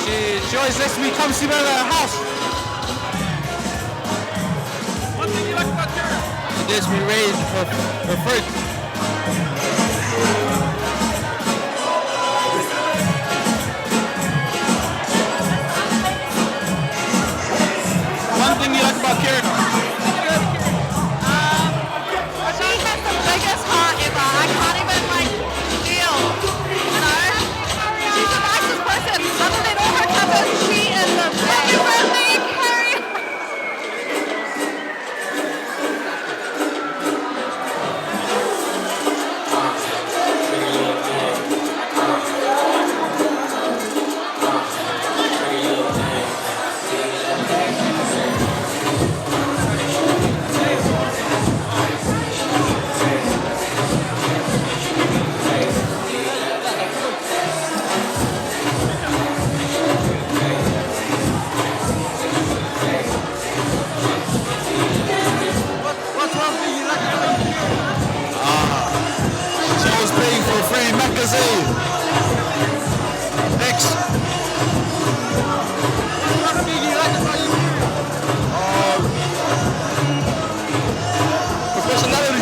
Speaker 15: She, she always lets me come sleep over at her house.
Speaker 8: One thing you like about Karen?
Speaker 15: She gets me raised for free.
Speaker 8: One thing you like about Karen?
Speaker 9: She has the biggest heart ever. I can't even like deal. You know? She's the nicest person. Other than all her covers, she is the Happy birthday, Carrie.
Speaker 15: What's one thing you like about Karen? She always paying for free magazine. Next.
Speaker 8: One thing you like about you, Karen?
Speaker 15: Professionality.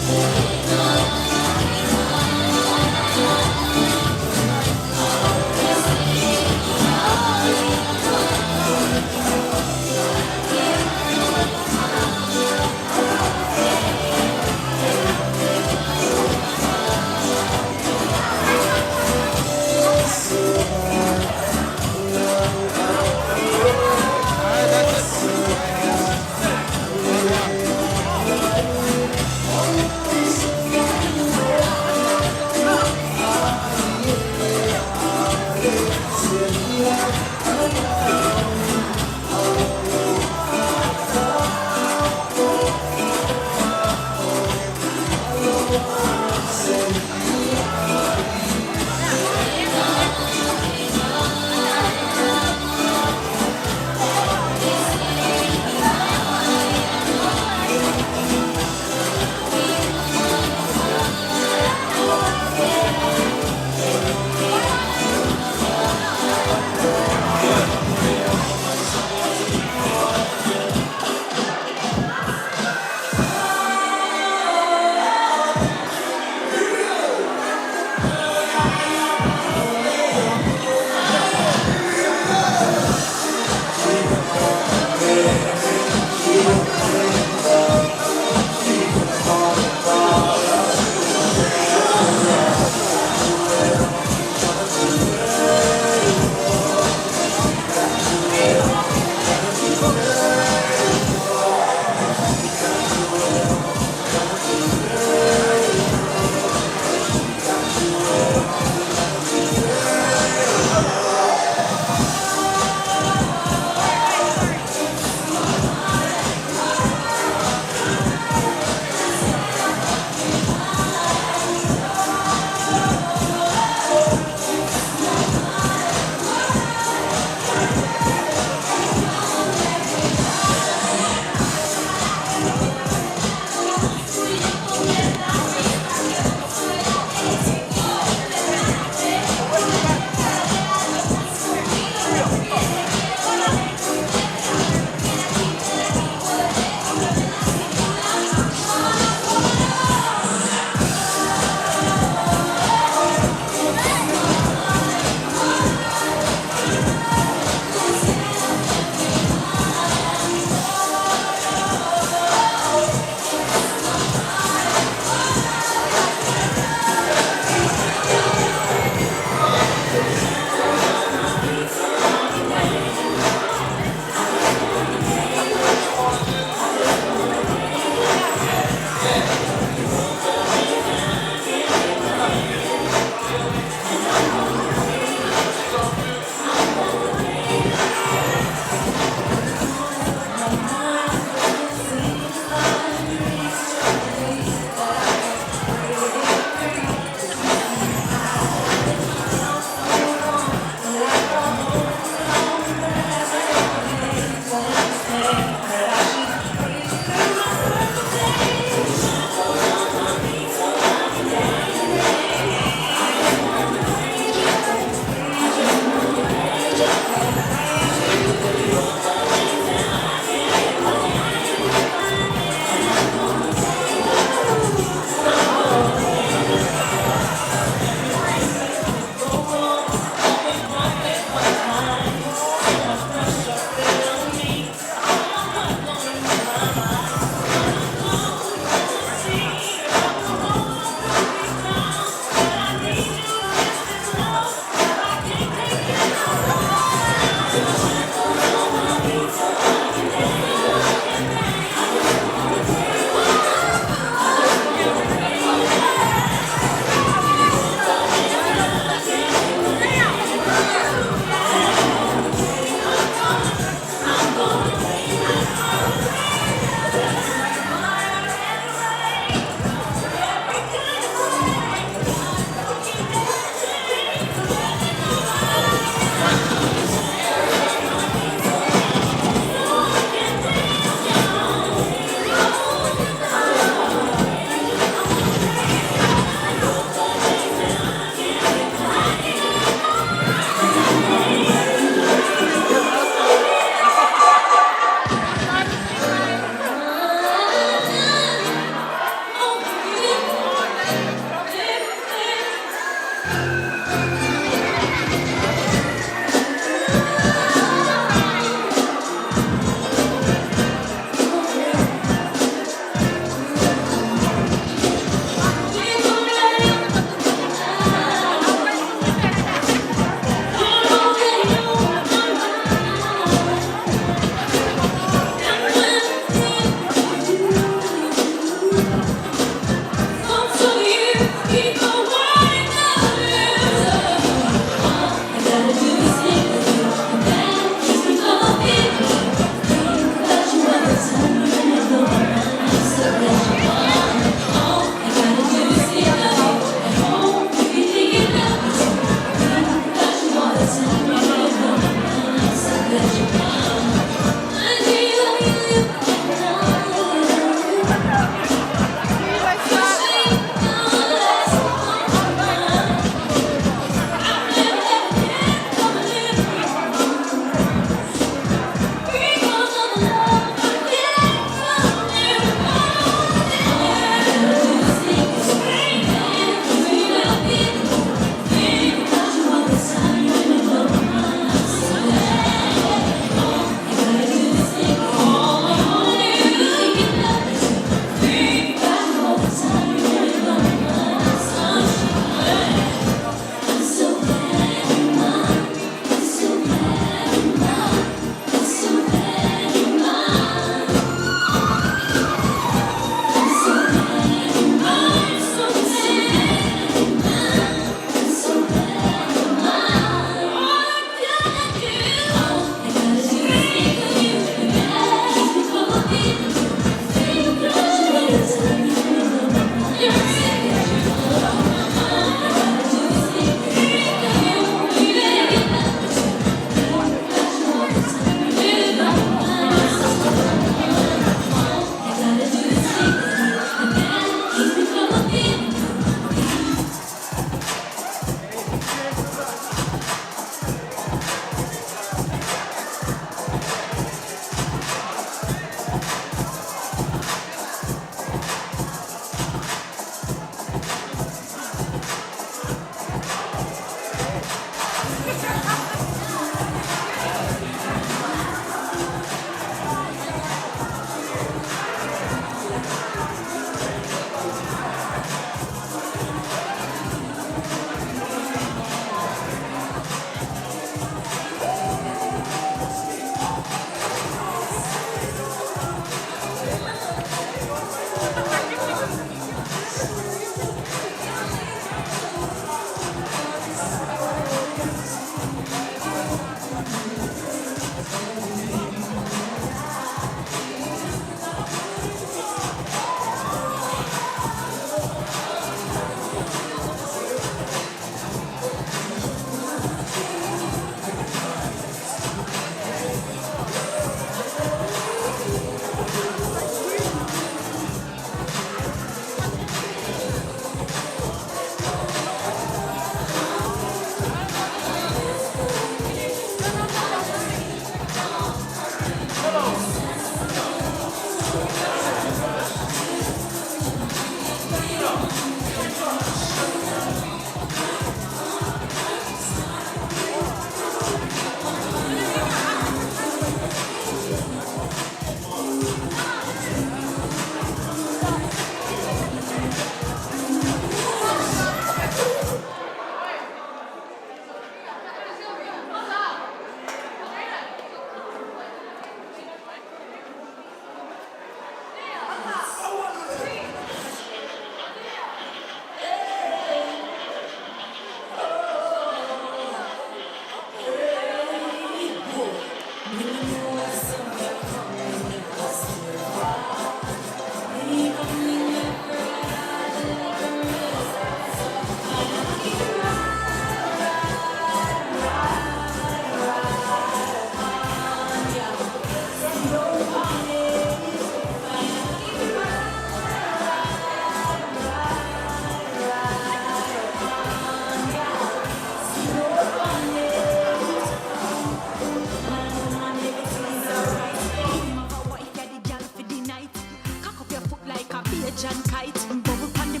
Speaker 12: John Kite. Bubble pon the